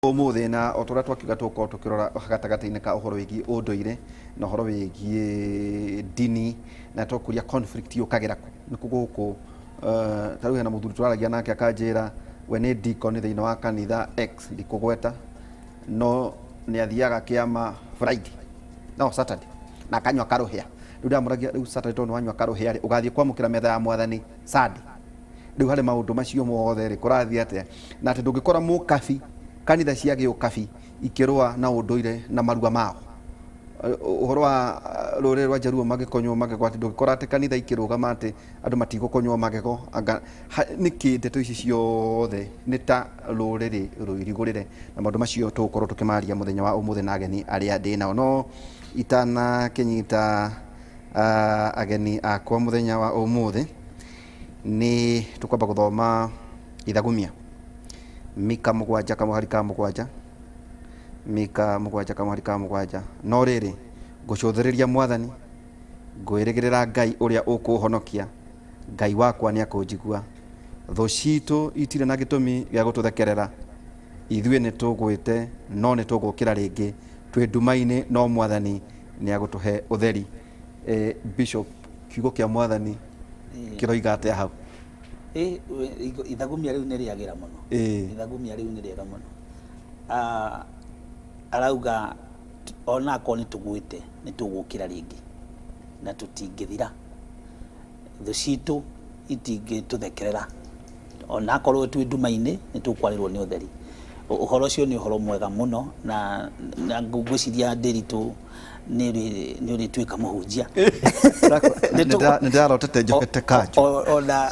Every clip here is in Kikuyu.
Ũmũthĩ na o ta ũrĩa twakiuga, tũgũkorwo tũkĩrora gatagatĩ-inĩ ka ũhoro wĩgiĩ ũndũire na ũhoro wĩgiĩ ndini, na tũkũria conflict yũkagĩra kũ nĩkũ gũkũ. Ta rĩu hena mũthuri tũraragia nake akanjĩra we nĩ deacon thĩinĩ wa kanitha X, ndikũgweta, no nĩ athiaga kĩama Friday, no Saturday, na akanyua karũhĩa. Rĩu ndamũragia, rĩu Saturday tondũ nĩ wanyua karũhĩa rĩ, ũgathiĩ kwamũkĩra metha ya Mwathani Sunday? Rĩu harĩ maũndũ macio mothe rĩ, kũrathiĩ atĩa na atĩ ndũngĩkora mũkabi, kanitha cia gĩũkabi ikĩrũa na ũndũire na marua mao, ũhoro wa rũrĩrĩ rwa Jaluo magĩkonywo magego, atĩ ndũngĩkora atĩ kanitha ikĩrũgama atĩ andũ matigũkonywo magego anga nĩkĩ? Ndeto ici ciothe nĩ ta rũrĩrĩ rũirigũrĩre, na maũndũ macio tũgũkorwo tũkĩmaria mũthenya wa ũmũthĩ na ageni arĩa ndĩ nao. No itanakĩnyita ageni akwa mũthenya wa ũmũthĩ, nĩ tũkwamba gũthoma ithagumia, Mika 7 kamũhari ka 7, Mika 7 kamũhari ka 7: "No rĩrĩ, ngũcũthĩrĩria Mwathani, ngwĩrĩgĩrĩra Ngai ũrĩa ũkũũhonokia, Ngai wakwa nĩ akũnjigua. Thũ citũ itirĩ na gĩtũmi gĩa gũtũthekerera. Ithuĩ nĩ tũgwĩte, no nĩ tũgũkĩra rĩngĩ, twĩ nduma-inĩ, no Mwathani nĩ agũtũhe ũtheri." Bishop, kiugo kĩa Mwathani kĩroiga atĩa hau? Ithagumia rĩu nĩ rĩagĩra mũno. Ithagumia rĩu nĩ rĩega mũno. Arauga ona akorwo nĩ tũgwĩte, nĩ tũgũkĩra rĩngĩ na tũtingĩthira. Thũ citũ itingĩtũthekerera, ona akorwo twĩ nduma-inĩ, nĩ tũkwarĩrwo nĩ ũtheri. Ũhoro ũcio nĩ ũhoro mwega mũno, na ngwĩciria Ndĩritũ nĩ ũrĩtuĩka mũhunjia. Nĩ ndĩrarotete njohete kanjũ. Ona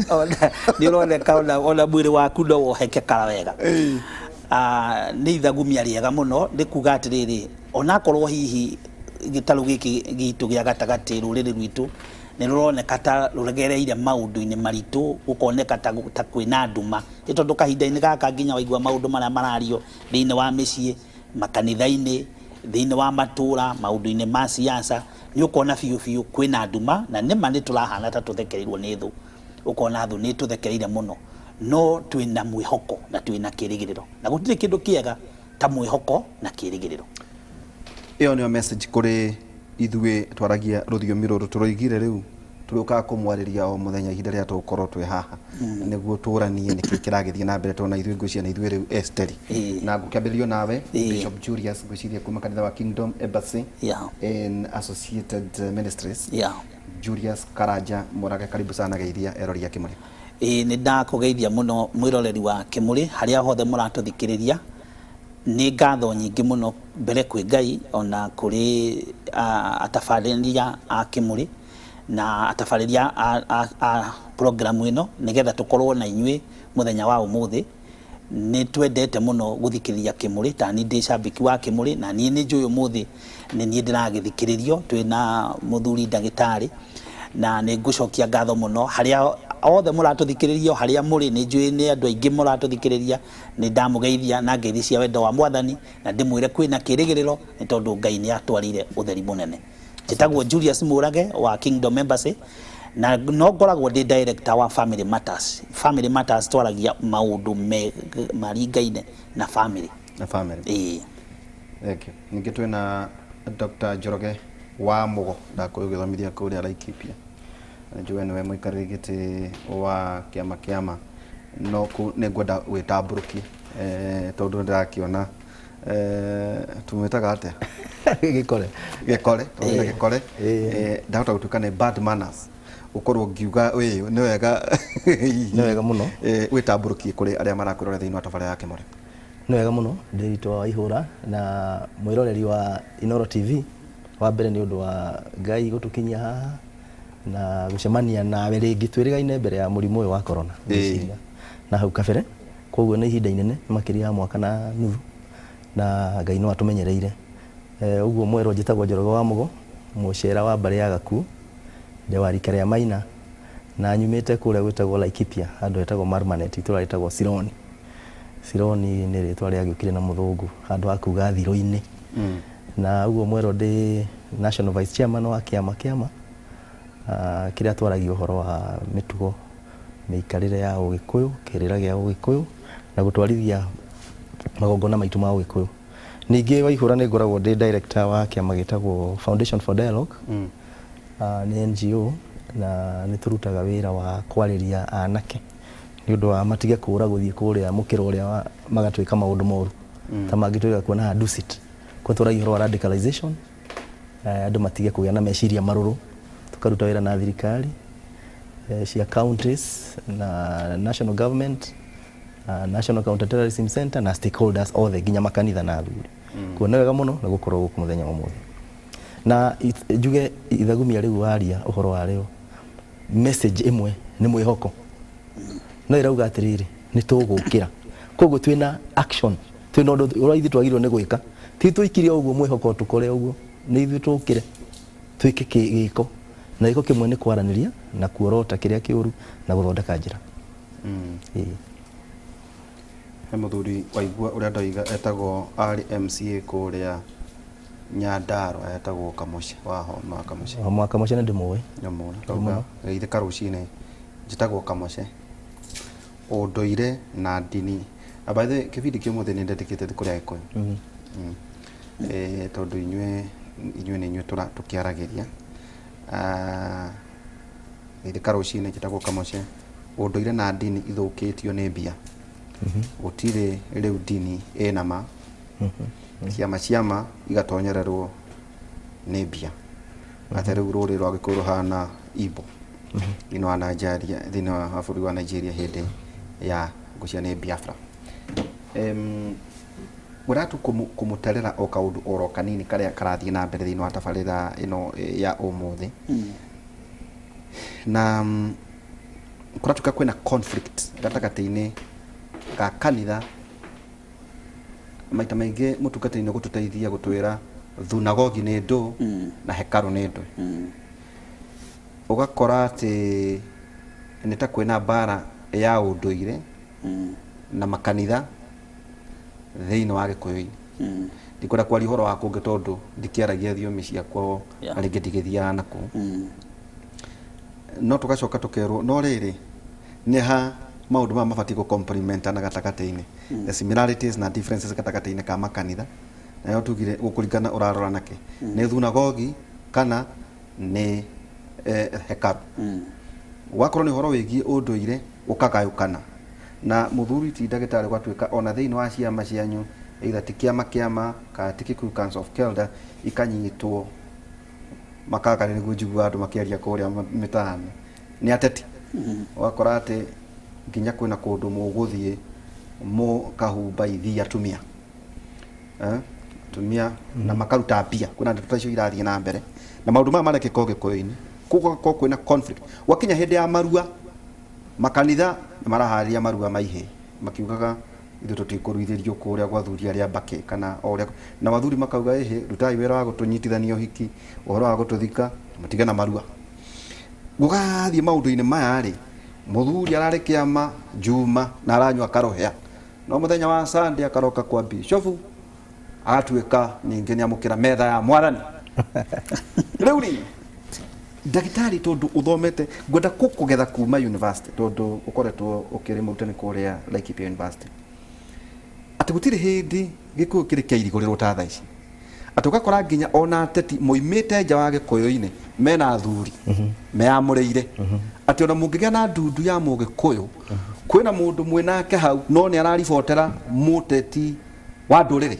nĩ ũroneka ona mwĩrĩ waku no woheke kara wega. Nĩ ithagumia rĩega mũno, nĩ kuga atĩrĩrĩ, onakorwo hihi gĩtarũ gĩkĩ gitũ gĩa gatagatĩ, rũrĩrĩ rwitũ nĩ rũroneka ta rũregereire maũndũ-inĩ maritũ, gũkoneka ta kwĩna nduma, nĩ tondũ kahinda-inĩ gaka nginya waigua maũndũ marĩa marario thĩinĩ wa mĩciĩ, makanitha-inĩ, thĩinĩ wa matũra, maũndũ-inĩ ma siasa, nĩ ũkona biũ biũ kwĩna nduma, na nĩma nĩ tũrahana ta tũthekereirwo nĩ thũ, ũkona thũ nĩ tũthekereire mũno, no twĩna mwĩhoko na twĩna kĩrĩgĩrĩro, na gũtirĩ kĩndũ kĩega ta mwĩhoko na kĩrĩgĩrĩro. Ĩyo nĩyo message kũrĩ ithuĩ twaragia rũthiomi rũrũ tũroigire. Rĩu tũrĩũkaga kũmwarĩria o mũthenya ihinda rĩrĩa tũgũkorwo twĩ haha, nĩguo tũranie nĩkĩ kĩragĩthiĩ na mbere, tondũ na ithuĩ ngwĩciria na ithuĩ rĩu Esteri. Na ngũkĩambĩrĩrio nawe, Bishop Julius, ngwĩciria kuma kanitha wa Kingdom Embassy in Associated Ministries. Julius Karanja Mũrage, karibu sana, geithia erori a Kĩmũrĩ. Ĩĩ, nĩ ndakũgeithia mũno mwĩroreri wa Kĩmũrĩ harĩa hothe mũratũthikĩrĩria. Nĩ ngatho nyingĩ mũno mbere kwĩ Ngai ona kũrĩ atabarĩria a Kĩmũrĩ na atabarĩria a program ĩno, nĩgetha tũkorwo na inyuĩ mũthenya wa ũmũthĩ. Nĩ twendete mũno gũthikĩrĩria Kĩmũrĩ, ta niĩ ndĩ cambĩki wa Kĩmũrĩ, na niĩ nĩ njũĩ ũmũthĩ nĩ niĩ ndĩragĩthikĩrĩrio twĩna mũthuri ndagĩtarĩ, na nĩ ngũcokia ngatho mũno harĩa othe mũratũthikĩrĩria, o harĩa mũrĩ. Nĩ njũĩ nĩ andũ aingĩ mũratũthikĩrĩria. Nĩ ndamũgeithia na ngeithi cia wendo wa Mwathani, na ndĩmwĩre kwĩna kĩrĩgĩrĩro, nĩ tondũ Ngai nĩ atwarire ũtheri mũnene. Njĩtagwo Julius Mũrage wa Kingdom Embassy, na no ngoragwo ndĩ director wa Family Matters. Family Matters twaragia maũndũ maringaine na family. Na family. Ĩĩ. Thank you. Ningĩ twĩna Dr. Njoroge wa Mũgo, ndakũĩ ũgĩthomithia kũrĩa Laikipia. Njũĩ nĩwe mũikarĩri gĩtĩ wa kĩama, no kũ nĩ ngwenda wĩtambũrũkie, tondũ nĩndĩrakĩona, tũmwĩtaga atĩa? Gĩkore. Gĩkore, tũmwĩte Gĩkore. Ndahota gũtuĩka nĩ bad manners gũkorwo ngiuga wĩ nĩ wega. Nĩ wega mũno. Wĩtambũrũkie kũrĩ arĩa marakwĩrora thĩinĩ wa tabarĩra ya Kĩmũrĩ. Nĩ wega mũno, Ndĩritũ wa Waihũra na mwĩroreri wa Inoro TV. Wa mbere, nĩ ũndũ wa Ngai gũtũkinyia haha na gũcemania nawe rĩngĩ. Twĩrĩgaine mbere ya mũrimũ ũyũ wa corona, ngwĩciria na hau kabere, koguo nĩ ihinda inene makĩria ya mwaka na nuthu, na Ngai no atũmenyereire. Ũguo mwerwo, njĩtagwo Njoroge wa Mũgo, mũcera wa mbarĩ ya Gakuũ, ndĩ wa rika rĩa Maina, na nyumĩte kũrĩa gwĩtagwo Laikipia, handũ hetagwo Marmanet, itũra rĩtagwo Sironi. Sironi nĩ rĩtwa rĩagĩũkire na mũthũngũ handũ ha kuga thirũ-inĩ. Na ũguo mwerwo, ndĩ national vice chairman wa kĩama kĩrĩa twaragia ũhoro wa mĩtugo, mĩikarĩre ya Ũgĩkũyũ, kĩrĩra gĩa Ũgĩkũyũ, na gũtwarithia Magongona maitũ ma Ũgĩkũyũ. Ningĩ Waihũra nĩ ngoragwo ndĩ director wa kĩama gĩtagwo Foundation for Dialogue. Nĩ NGO na nĩ tũrutaga wĩra wa kwarĩria anake nĩ ũndũ wa matige kũra gũthiĩ kũrĩa mũkĩra ũrĩa wa magatwĩka maũndũ moru ta mangĩ twĩrĩga kuona haha Dusit. Kwa twaragia ũhoro wa radicalization, andũ matige kũgĩa na meciria marũrũ. Tũkaruta wĩra na thirikari cia counties na national government, National Counter Terrorism Center na stakeholders othe nginya makanitha na athuri. Kuona wega mũno nĩ gũkorwo gũkũ mũthenya wa ũmũthĩ. Na njuge ithagumia rĩu waria ũhoro warĩo message ĩmwe nĩ mwĩhoko. No ĩrauga atĩrĩrĩ, nĩ tũgũkĩra. Koguo twĩna action, twĩna ũndũ ũrĩa ithuĩ twagĩrĩirwo nĩ gwĩka. Ti tũikire o ũguo mwĩhoko ũtũkore ũguo, nĩ ithuĩ tũkĩre twĩke gĩko. Na gĩko kĩmwe nĩ kwaranĩria na kuorota kĩrĩa kĩũru na gũthondeka njĩra. Ĩĩ. He mũthuri waigua ũrĩa ndoiga etagwo arĩ MCA kũrĩa Nyandarua etagwo Kamũce wa Homa wa Kamũce. Homa wa Kamũce nĩ ndĩmũĩ. Nĩũmũĩ. Akauga geithĩka rũcinĩ njĩtagwo Kamũce. Ũndũire na ndini. Na by the way kĩbindi kĩa ũmũthĩ nĩ ndendekete kũrĩ Agĩkũyũ. Tondũ inyuĩ inyuĩ nĩ inyuĩ tũkĩaragĩria. Ah, Geithĩka rũcinĩ njĩtagwo Kamũce. Ũndũire na ndini ithũkĩtio nĩ mbia. Gũtirĩ rĩu ndini ĩna ma. Ciama ciama igatonyererwo nĩ mbia. Atĩ rĩu rũrĩrĩ rwa Gĩkũyũ rũhana Igbo thĩinĩ wa Nigeria, thĩinĩ wa bũrũri wa Nigeria hĩndĩ ya ngũcia nĩ Biafra. Ngwendaga tu kũmũterera o kaũndũ oro kanini karĩa karathiĩ na mbere thĩinĩ wa tabarĩra ĩno ya ũmũthĩ. Na kũratuĩka kwĩna conflict gatagatĩ-inĩ ga kanitha. Maita maingĩ mũtungatĩri nĩ gũtũteithia gũtwĩra thunagogi nĩ ndũ na hekarũ nĩ ndũ. Ũgakora atĩ nĩ ta kwĩna mbara ya ũndũire na makanitha thĩinĩ wa Gĩkũyũ-inĩ. Ndikwenda kwaria ũhoro wa kũngĩ tondũ ndikĩaragia thiomi cia kwao na rĩngĩ ndigĩthiaga na kũu. No tũgacoka tũkerwo no rĩrĩ nĩ ha maũndũ maya mabatiĩ gũ complementana gatagatĩ-inĩ, the similarities na differences gatagatĩ-inĩ ka makanitha. Nayo tugire gũkũringana ũrarora nakĩ, nĩ thunagogi kana nĩ hekarũ. Wakorwo nĩ ũhoro wĩgiĩ ũndũire ũkagayũkana na mũthuri ti ndagĩtarĩ ũgatuĩka ona thĩinĩ wa ciama cianyu either ti kĩama kĩama kana ti Kikuyu Council of Elder ikanyitwo makagana nĩguo njiguaga andũ makĩaria kũrĩa mĩtaani nĩ ateti. Ũgakora atĩ nginya kwĩna kũndũ mũgũthiĩ mũkahumba ithiĩ atumia, atumia na makaruta mbia. Kwĩna ndeto ta icio irathiĩ na mbere na maũndũ maya marekĩka Ũgĩkũyũ-inĩ. Koguo gũgakorwo kwĩna conflict. Gwakinya hĩndĩ ya marua, makanitha nĩ maraharĩria marua ma ihĩĩ makiugaga ithuĩ tũtikũruithĩrio kũrĩa gwa athuri arĩa mbakĩ kana o ũrĩa, nao athuri makauga ĩhĩ rutai wĩra wa gũtũnyitithania ũhiki, ũhoro wa gũtũthika, mũtige na marua. Gũgathiĩ maũndũ-inĩ maya rĩ, mũthuri ararĩ kĩama Juma na aranyua karũhĩa, no mũthenya wa Sunday akaroka kwa bishofu agatuĩka ningĩ nĩ amũkĩra metha ya mwathani. Rĩu rĩ, ndagĩtarĩ tondũ ũthomete, ngwenda kũkũgetha kuma university tondũ ũkoretwo ũkĩrĩ mũrutani kũrĩa Laikipia University, atĩ gũtirĩ hĩndĩ Gĩkũyũ kĩrĩ kĩairigũrĩrwo ta thaa ici, atĩ ũgakora nginya ona ateti moimĩte nja wa Gĩkũyũ-inĩ mena athuri meyamũrĩire, atĩ ona mũngĩgĩa na ndundu ya Mũgĩkũyũ kwĩna mũndũ mwĩnake hau no nĩ araribotera mũteti wa ndũrĩrĩ,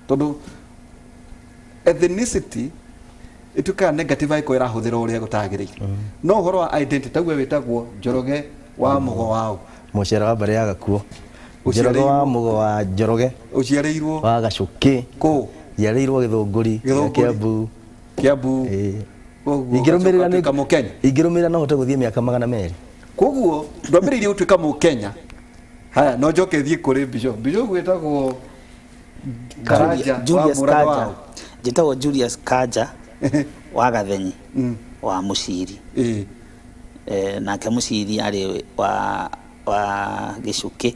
tondũ ethnicity ĩtuĩkaga negative angĩkorwo ĩrahũthĩrwo ũrĩa gũtagĩrĩire. No ũhoro wa identity ta we wĩtagwo Njoroge wa Mũgo waũ? Mũcera wa mbarĩ ya Gakuo. Njoroge wa Mũgo wa Njoroge. Ũciarĩirwo? Wa Gacũkĩ. Kũ? Njiarĩirwo Gĩthũngũri. Gĩthũngũri. Kĩambu. Kĩambu. Ĩĩ. Koguo Ingĩrũmĩrĩra ũgacoka ũgatuĩka Mũkenya. Ingĩrũmĩrĩra no hote gũthiĩ mĩaka 200. Koguo ndwambĩrĩirie gũtuĩka Mũkenya. Haya, no njoke thiĩ kũrĩ Bishop. Bishop wĩtagwo Karanja wa Julius Mũraga Kanja. waũ? Njĩtagwo Julius Kanja wa Gathenyi wa Mũciri. Nake Mũciri arĩ wa Gĩcukĩ.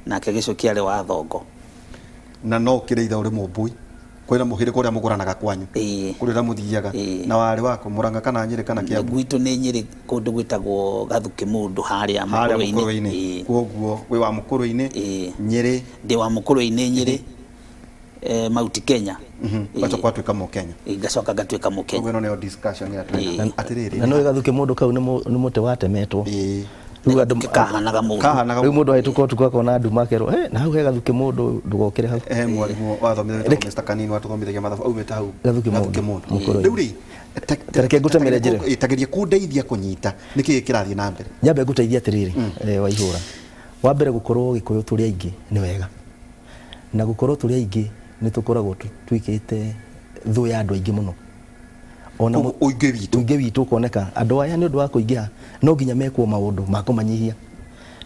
Nake Gĩcukĩ arĩ wa Thongo. Na no ũkĩrĩ ithe ũrĩ Mũmbui. Kwĩna mũhĩrĩga ũrĩa mũgũranaga kwanyu? Ĩĩ. Kũrĩ ũrĩa mũthiaga? Ĩĩ. Na warĩ waku Mũrang'a kana Nyĩrĩ kana Kĩambu? Gwitũ nĩ Nyĩrĩ, kũndũ gwĩtagwo Gathukĩ Mũndũ harĩa Harĩa Mũkũrwe-inĩ. Mũkũrwe-inĩ. Ĩĩ. Kwoguo wĩ wa Mũkũrwe-inĩ? Ĩĩ. Nyĩrĩ? Ndĩ wa Mũkũrwe-inĩ Nyĩrĩ, Mount Kenya. Ũgacoka ũgatuĩka Mũkenya? Ĩĩ, ngacoka ngatuĩka Mũkenya. Koguo ĩno nĩyo discussion ĩrĩa twĩna. Atĩrĩrĩ. Na nĩ gathukĩ mũndũ kau nĩ mũtĩ watemetwo. Ĩĩ. Rĩu andũ Kahanaga mũndũ. Kahanaga. Rĩu mũndũ ahĩtũka ũtukũ akona nduma akerwo, "Hey, na hau he gathukĩ mũndũ, ndũgokĩre hau." He mwarimũ wathomithagia wĩtagwo Mr. Kanini watũthomithagia mathabu aumĩte hau Gathukĩ Gathukĩ Mũndũ. Mũndũ. Mũkũrwe-inĩ. Rĩu rĩ, Ta reke ngũtemere njĩra. Ta geria kũndeithia kũnyita nĩkĩ kĩrathiĩ na mbere. Nyambe ngũteithie atĩrĩrĩ, Waihũra. Wa mbere gũkorwo Gĩkũyũ tũrĩ aingĩ nĩ wega. Na gũkorwo tũrĩ aingĩ nĩ tũkoragwo tuĩkĩte thũ ya andũ aingĩ mũno. Ona Koguo ũingĩ witũ. Ũingĩ witũ ũkoneka andũ aya nĩ ũndũ wa kũingĩha no nginya mekwo maũndũ ma kũmanyihia.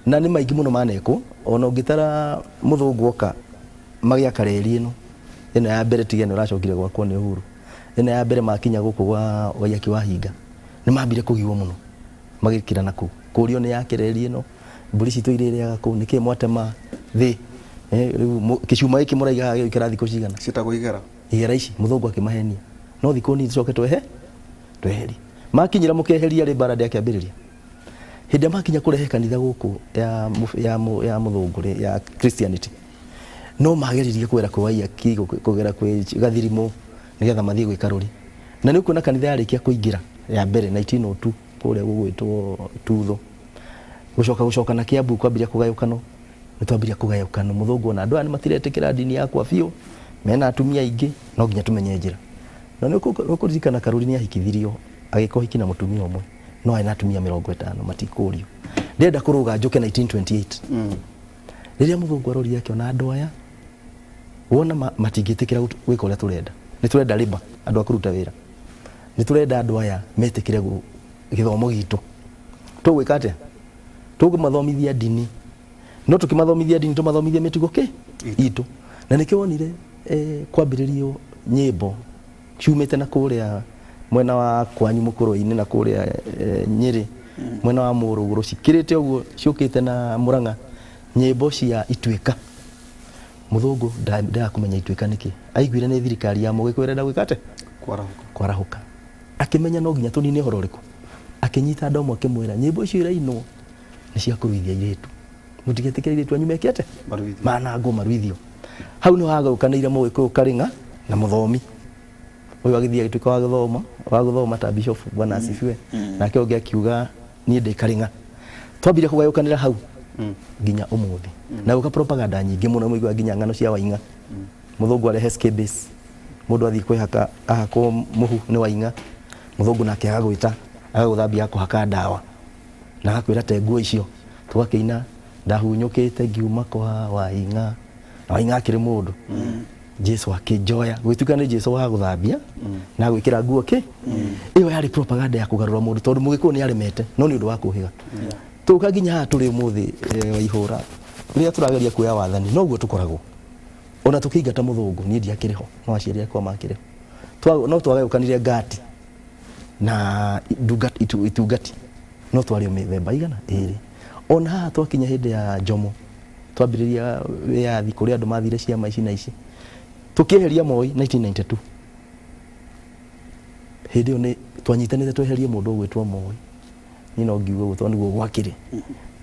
Na nĩ maingĩ mũno manekwo, ona ũngĩtara mũthũngũ oka magĩaka reri ĩno, ĩno ya mbere tiga ĩno ĩracokire gwakwo nĩ Uhuru. Ĩno ya mbere makinya gũkũ gwa Waiyaki wa Hinga, nĩ mambire kũgiwo mũno magĩkira na kũu. Kũrio nĩ yake reri ĩno, mbũri citũ irĩrĩaga kũu, nĩkĩ mwatema thĩ? Rĩu kĩcuma gĩkĩ mũraiga haha gĩgũikara thikũ cigana? Ciĩtagwo igera. Igera ici, mũthũngũ akĩmahenia. No thikũ nini tũcoke tweherie. Makinyĩra mũkeheria rĩ, mbara ndĩakĩambĩrĩria. Hĩndĩ ĩrĩa makinya kũrehe kanitha gũkũ ya mũthũngũ rĩ, ya Christianity, no mageririe kũgera kwĩ Waiyaki, kũgera kwĩ Gathirimũ, nĩgetha mathiĩ gwĩ Karũri. Na nĩ ũkuona kanitha yarĩkia kũingĩra ya mbere 1902 kũrĩa gũgwĩtwo Tutho. Gũcoka gũcoka na Kiambu kwambĩrĩria kũgayũkano, nĩ twambĩrĩria kũgayũkano. Mũthũngũ ona andũ aya nĩ matiretĩkĩra ndini yakwa biũ, mena atumia aingĩ, no nginya tũmenye njĩra. Na nĩ ũkũririkana Karũri nĩ ahikithirio, agĩka ũhiki na mũtumia ũmwe, no arĩ na atumia 50, matikũrio. Ndĩrenda kũrũga njũke 1928. Rĩrĩa mũthũngũ arorire akĩona andũ aya, wona matingĩtĩkĩra gwĩka ũrĩa tũrenda. Nĩ tũrenda labor, andũ a kũruta wĩra. Nĩ tũrenda andũ aya metĩkĩre gĩthomo gitũ. Tũgwĩka atĩa? Tũkũmathomithia ndini. No tũkĩmathomithia ndini tũmathomithie mĩtugo kĩ? Itũ. Na nĩkĩo wonire kwambĩrĩrio nyĩmbo ciumĩte na kũrĩa mwena wa kwanyu Mũkũrwe-inĩ na kũrĩa Nyĩrĩ, mwena wa Mũrũgũrũ, cikĩrĩte ũguo ciũkĩte na Mũrang'a, nyĩmbo cia Ituĩka. Mũthũngũ ndaga kũmenya Ituĩka nĩkĩ. Aiguire nĩ thirikari ya Mũgĩkũyũ ĩrenda gwĩka atĩa? Kwarahũka. Kwarahũka. Akĩmenya no nginya tũnine ũhoro ũrĩkũ. Akĩnyita andũ amwe akĩmwĩra nyĩmbo icio irainwo nĩ cia kũruithia airĩtu. Mũtigetĩkĩre airĩtu anyu meke atĩa? Maruithio. Manangwo maruithio. Hau nĩho hagayũkanĩire Mũgĩkũyũ Karĩng'a na mũthomi. Ũyũ agĩthiĩ agĩtuĩka wa gũthoma, wa gũthoma ta bishop, bwana asifiwe. Nake ũngĩ akiuga niĩ ndĩ Karĩng'a. Twambire kũgayũkanĩra hau nginya ũmũthĩ. Na gũka propaganda nyingĩ mũno, mũiguaga nginya ng'ano cia Waing'a. Mũthũngũ arehe scabies, mũndũ athiĩ kwĩhaka ahakwo mũhu nĩ Waing'a, mũthũngũ nake agagwĩta agagũthambia agakũhaka ndawa na agakwĩra te nguo icio. Tũgakĩina ndahunyũkĩte ngiuma kwa Waing'a, na Waing'a akĩrĩ mũndũ. Jesu akĩnjoya, gũgĩtuĩka nĩ Jesu wa gũthambia na gwĩkĩra nguo kĩ. Ĩyo yarĩ propaganda ya kũgarũra mũndũ tondũ Mũgĩkũyũ nĩ aremete no nĩ ũndũ wa kũhĩga. Tũka nginya haha tũrĩ ũmũthĩ, Waihũra, rĩrĩa tũrageria kuoya wathani noguo tũkoragwo. Ona tũkĩingata mũthũngũ niĩ ndiakĩrĩ ho, no aciari akwa makĩrĩ ho. No twagayũkanire ngati na itungati, no twarĩ o mĩthemba igana ĩrĩ. Ona haha twakinya hĩndĩ ya Jomo, twambĩrĩria wĩyathi kũrĩa andũ mathire ciama ici na ici, tũkĩeheria Moi 1992. Hĩndĩ ĩyo nĩ twanyitanĩte tweherie mũndũ ũgwĩtwo Moi. Niĩ no ngiuge ũguo tondũ nĩguo gwakĩrĩ.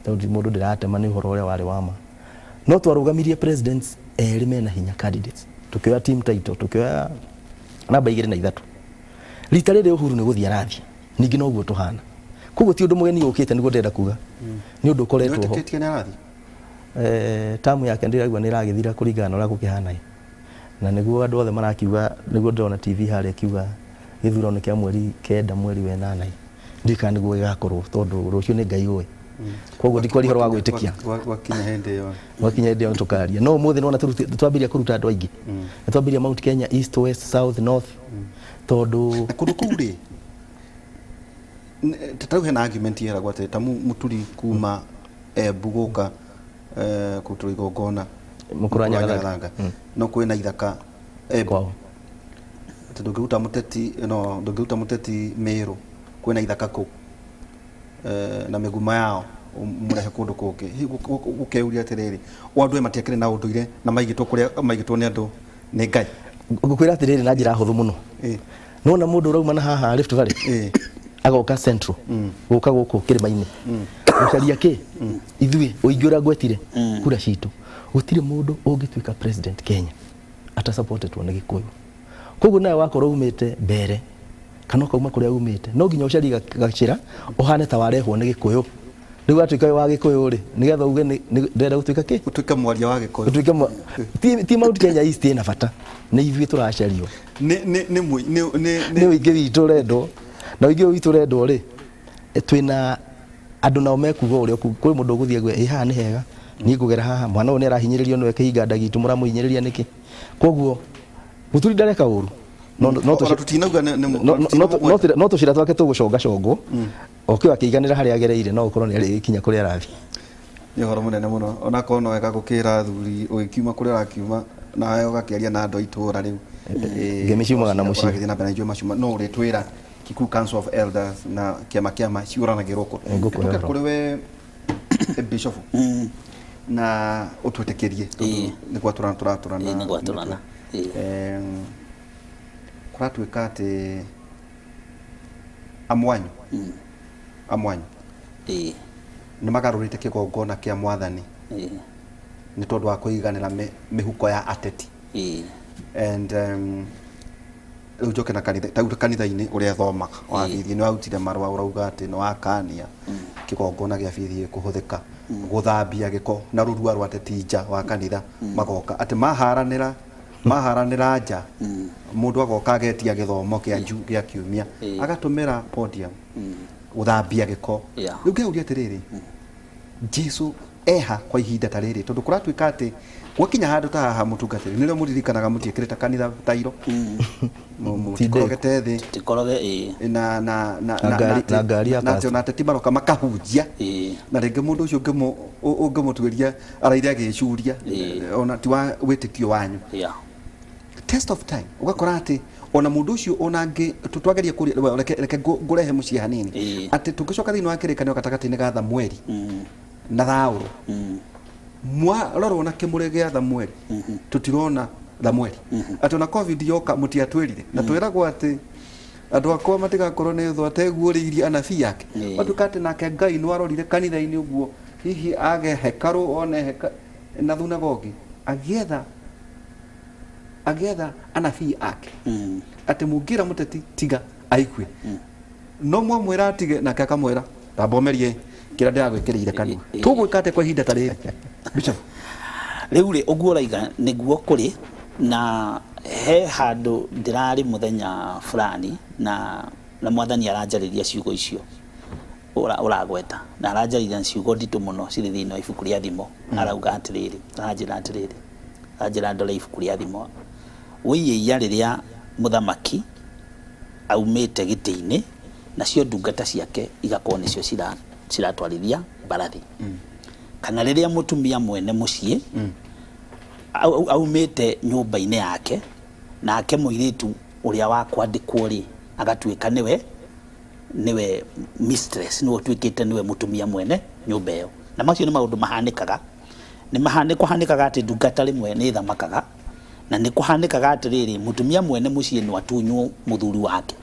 Tondũ mũndũ ndĩratema nĩ ũhoro ũrĩa warĩ wa ma. No twarũgamirie presidents erĩ mena hinya candidates. Tũkĩoya team title, tũkĩoya namba 2 na 3. Rita rĩrĩ Uhuru nĩ gũthiĩ arathiĩ. Ningĩ noguo tũhana. Koguo ti ũndũ mũgeni ũkĩte nĩguo ndĩrenda kuga. Nĩ ũndũ ũkoretwo ho. Nĩwĩtĩkĩtie nĩ arathiĩ? Tamu yake ndĩraigua nĩ ĩragĩthira kũringana na ũrĩa gũkĩhana. Na nĩguo andũ othe marakiuga, nĩguo ndĩrona TV harĩa ĩkiuga gĩthurano kĩa mweri 9 mweri wa 8. Ndiũĩ kana nĩguo gĩgakorwo tondũ rũciũ nĩ Ngai ũĩ. Koguo ndikwaria ũhoro wa gwĩtĩkia. Gwakinya hĩndĩ ĩyo. Gwakinya hĩndĩ ĩyo tũkaria. No ũmũthĩ nĩwona twambĩrĩria kũruta andũ aingĩ. Nĩ twambĩrĩria Mount Kenya, East, West, South, North. Tondũ Na kũndũ kũu rĩ, ta rĩu hena argument yeragwo atĩ ta mũturi kuma Embu gũka kũrutĩrwo igongona Mũkũrũ wa Nyagathanga. Nyagathanga. No kwĩna ithaka Embu. Kwao. Atĩ ndũngĩruta mũteti, no ndũngĩruta mũteti Meru, kwĩna ithaka kũu. Na mĩguma yao mũrehe kũndũ kũngĩ. Hihi gũkeuria atĩrĩrĩ, o andũ aya matiakĩrĩ na ũndũire na maigĩtwo kũrĩa maigĩtwo nĩ andũ nĩ Ngai. Ngũkwĩra atĩrĩrĩ na njĩra hũthũ mũno. Nona mũndũ ũrauma na haha Rift Valley agoka Central, gũka gũkũ kĩrĩma-inĩ gũcaria kĩ ithuĩ ũingĩ ũrĩa ngwetire kura citũ. Gũtirĩ mũndũ ũngĩtuĩka president Kenya atasupportetwo nĩ Gĩkũyũ. Koguo nawe wakorwo umĩte mbere kana ũkauma kũrĩa umĩte, no nginya ũcarie gacĩra ũhane ta warehwo nĩ Gĩkũyũ. Rĩu watuĩka wĩ wa Gĩkũyũ rĩ, nĩgetha uge ndĩrenda gũtuĩka kĩ, Ũtuĩke mwaria wa Gĩkũyũ. Ũtuĩke ti Mount Kenya East ĩna bata, nĩ ithuĩ tũracario. Nĩ nĩ nĩ mũ- nĩ nĩ Nĩ ũingĩ witũ ũrendwo, na ũingĩ ũyũ witũ ũrendwo rĩ, twĩna andũ nao mekuga ũrĩa kwĩ mũndũ ũgũthiĩ ague ĩ haha nĩ hega, niĩ ngũgera haha, mwana ũyũ nĩ arahinyĩrĩrio nĩwe kĩhinga nda gitũ, mũramũhinyĩrĩria nĩkĩ? Koguo mũturi ndareka ũru, Ona tũtinauga no tũcĩra twake tũgũcongacongwo, okĩo akĩiganĩra harĩa agereire, no ũkorwo nĩ arĩgĩkinya kũrĩa arathiĩ. Nĩ ũhoro mũnene mũno, onakorwo no wega gũkĩra athuri ũgĩkiuma kũrĩa ũrakiuma nawe ũgakĩaria na andũ a itũra rĩu. Ngemi ciumaga na mũciĩ. Ũragĩthiĩ na mbere na ithuĩ maciuma no ũrĩtwĩra Kikuyu Council of Elders na kĩama kĩama ciũranagĩrwo kũ. Ngũkũhe Tũke ũhoro. Kũrĩ we Bishop na ũtwĩtĩkĩrie tondũ nĩ gwatũrana tũratũrana. Ĩĩ, nĩ gwatũrana. Ĩĩ. Kũratuĩka atĩ amwanyu amwanyu nĩ magarũrĩte kĩgongona kĩa Mwathani nĩ tondũ wa kũiganĩra mĩhuko ya ateti. And rĩu njoke na kanitha, ta rĩu kanitha-inĩ ũrĩa thomaga wa bithi, nĩ warutire marũa ũrauga atĩ nĩ wakania kĩgongona gĩa bithi kũhũthĩka gũthambia gĩko na rũrua rwa ateti nja wa kanitha, magoka atĩ maharanĩra maharanĩra nja, mũndũ agoka agetia gĩthomo kĩa gĩa kiumia, agatũmĩra podium gũthambia gĩko. Rĩu ngeuria atĩrĩrĩ, Jesu eha kwa ihinda ta rĩrĩ? Tondũ kũratuĩka atĩ gwakinya handũ ta haha, mũtungatĩri, nĩrĩo mũririkanaga mũtiĩkĩrĩte kanitha tairo, mũtikorogete thĩ. Tikoroge, ĩĩ. Na na na Na na ngari ya na atĩ pastor. Ona ateti maroka makahunjia na rĩngĩ mũndũ ũcio ũngĩmũtuĩria araire agĩcuria ona ti wa wĩtĩkio wanyu. Test of time, ũgakora atĩ ona mũndũ ũcio ona angĩ twageria kũria, well, reke ngũrehe mũciĩ hanini, atĩ tũngĩcoka thĩinĩ wa Kĩrĩkanĩro gatagatĩ-inĩ ga Thamueli na Thaũrũ, mwarorwo na kĩmũrĩ gĩa Thamueli, tũtirona Thamueli. Atĩ ona COVID yoka mũtiatwĩrire, na twĩragwo atĩ andũ akwa matigakorwo nĩ thũ ateguũrĩirie anabii ake. Gwatuĩka atĩ nake Ngai nĩ warorire kanitha-inĩ ũguo, hihi age hekarũ one heka na thunagogi agĩetha agĩetha anabii ake, atĩ mũngĩra mũteti tiga aigue, no mwamwĩra atige, nake akamwĩra tambomerie kĩrĩa ndĩragwĩkĩrĩire kanua. Tũgwĩka atĩa kwa ihinda ta rĩrĩ, Bishop? Rĩu rĩ, ũguo ũraiga nĩguo kũrĩ na he handũ ndĩrarĩ mũthenya fulani na Mwathani aranjarĩria ciugo icio ũragweta, na aranjarĩria na ciugo nditũ mũno cirĩ thĩinĩ wa ibuku rĩa Thimo. Arauga atĩrĩrĩ, aranjĩra atĩrĩrĩ, aranjĩra ndore ibuku rĩa Thimo, wĩiĩia rĩrĩa mũthamaki aumĩte gĩtĩ-inĩ nacio ndungata ciake igakorwo nĩcio ciratwarithia mbarathi, kana rĩrĩa mũtumia mwene mũciĩ aumĩte nyũmba-inĩ yake, nake mũirĩtu ũrĩa wa kwandĩkwo rĩ agatuĩka nĩwe mistress, nĩwe ũtuĩkĩte nĩwe mũtumia mwene nyũmba ĩyo. Na macio nĩ maũndũ mahanĩkaga, nĩ kũhanĩkaga atĩ ndungata rĩmwe nĩ ĩthamakaga, na nĩ kũhanĩkaga atĩrĩrĩ, mũtumia mwene mũciĩ no atunywo mũthuri wake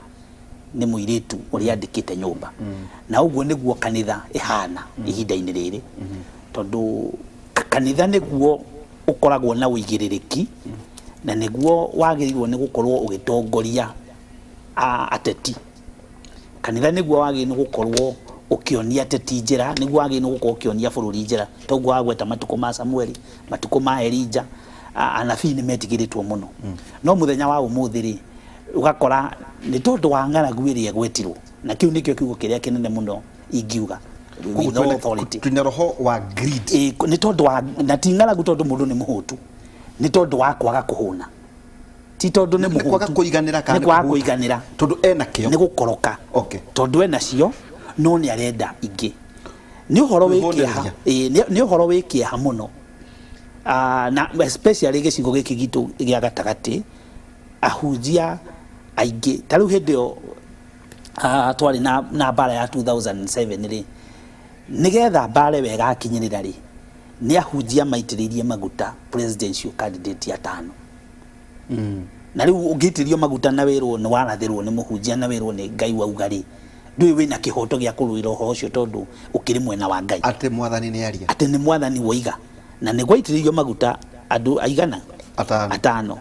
nĩ mũirĩtu ũrĩa andĩkĩte nyũmba. Na ũguo nĩguo kanitha ĩhana ihinda-inĩ rĩrĩ, tondũ kanitha nĩguo ũkoragwo na ũigĩrĩrĩki na nĩguo wagĩrĩirwo nĩ gũkorwo ũgĩtongoria ateti. Kanitha nĩguo wagĩrĩirwo nĩ gũkorwo ũkĩonia ateti njĩra, nĩguo wagĩrĩirwo nĩ gũkorwo ũkĩonia bũrũri njĩra. Toguo wagweta matukũ ma Samueli, matukũ ma Elija, anabii nĩ metigĩrĩtwo mũno. No mũthenya wa ũmũthĩ rĩ, ũgakora nĩ tondũ wa ng'aragu ĩrĩa ĩgwetirwo, na kĩu nĩkĩo kiugo kĩrĩa kĩnene mũno ingiuga, with all authority. Twĩna roho wa greed. Ĩĩ, nĩ tondũ wa, na ti ng'aragu tondũ mũndũ nĩ mũhũtu, nĩ tondũ wa kwaga kũhũna, ti tondũ nĩ Nĩ kwaga mũhũtu. Kũiganĩra kana Nĩ kwaga kũhũta? Kũiganĩra. Tondũ ena kĩo. Nĩ gũkoroka. Tondũ ena cio no nĩ arenda ingĩ. Nĩ ũhoro wĩ kĩeha. Kwĩhũnĩrĩria. Ĩĩ, nĩ ũhoro wĩ kĩeha mũno. Ah, na especially gĩcigo gĩkĩ gitũ gĩa gatagatĩ, ahunjia aingĩ ta rĩu hĩndĩ ĩyo twarĩ na mbara ya 2007 rĩ, nĩgetha mbara ĩyo ĩgakinyĩrĩra rĩ, nĩ ahunjia maitĩrĩirie maguta presidential candidate atano. Na rĩu ũngĩitĩrĩrio maguta na wĩrwo nĩ warathĩrwo nĩ mũhunjia na wĩrwo nĩ Ngai wauga rĩ, ndũĩ wĩna kĩhoto gĩa kũrũĩra ũhoro ũcio tondũ ũkĩrĩ mwena wa Ngai. Atĩ mwathani nĩ aria. Atĩ nĩ mwathani woiga. Na nĩ gwaitĩrĩirio maguta andũ aigana? Atano. Atano.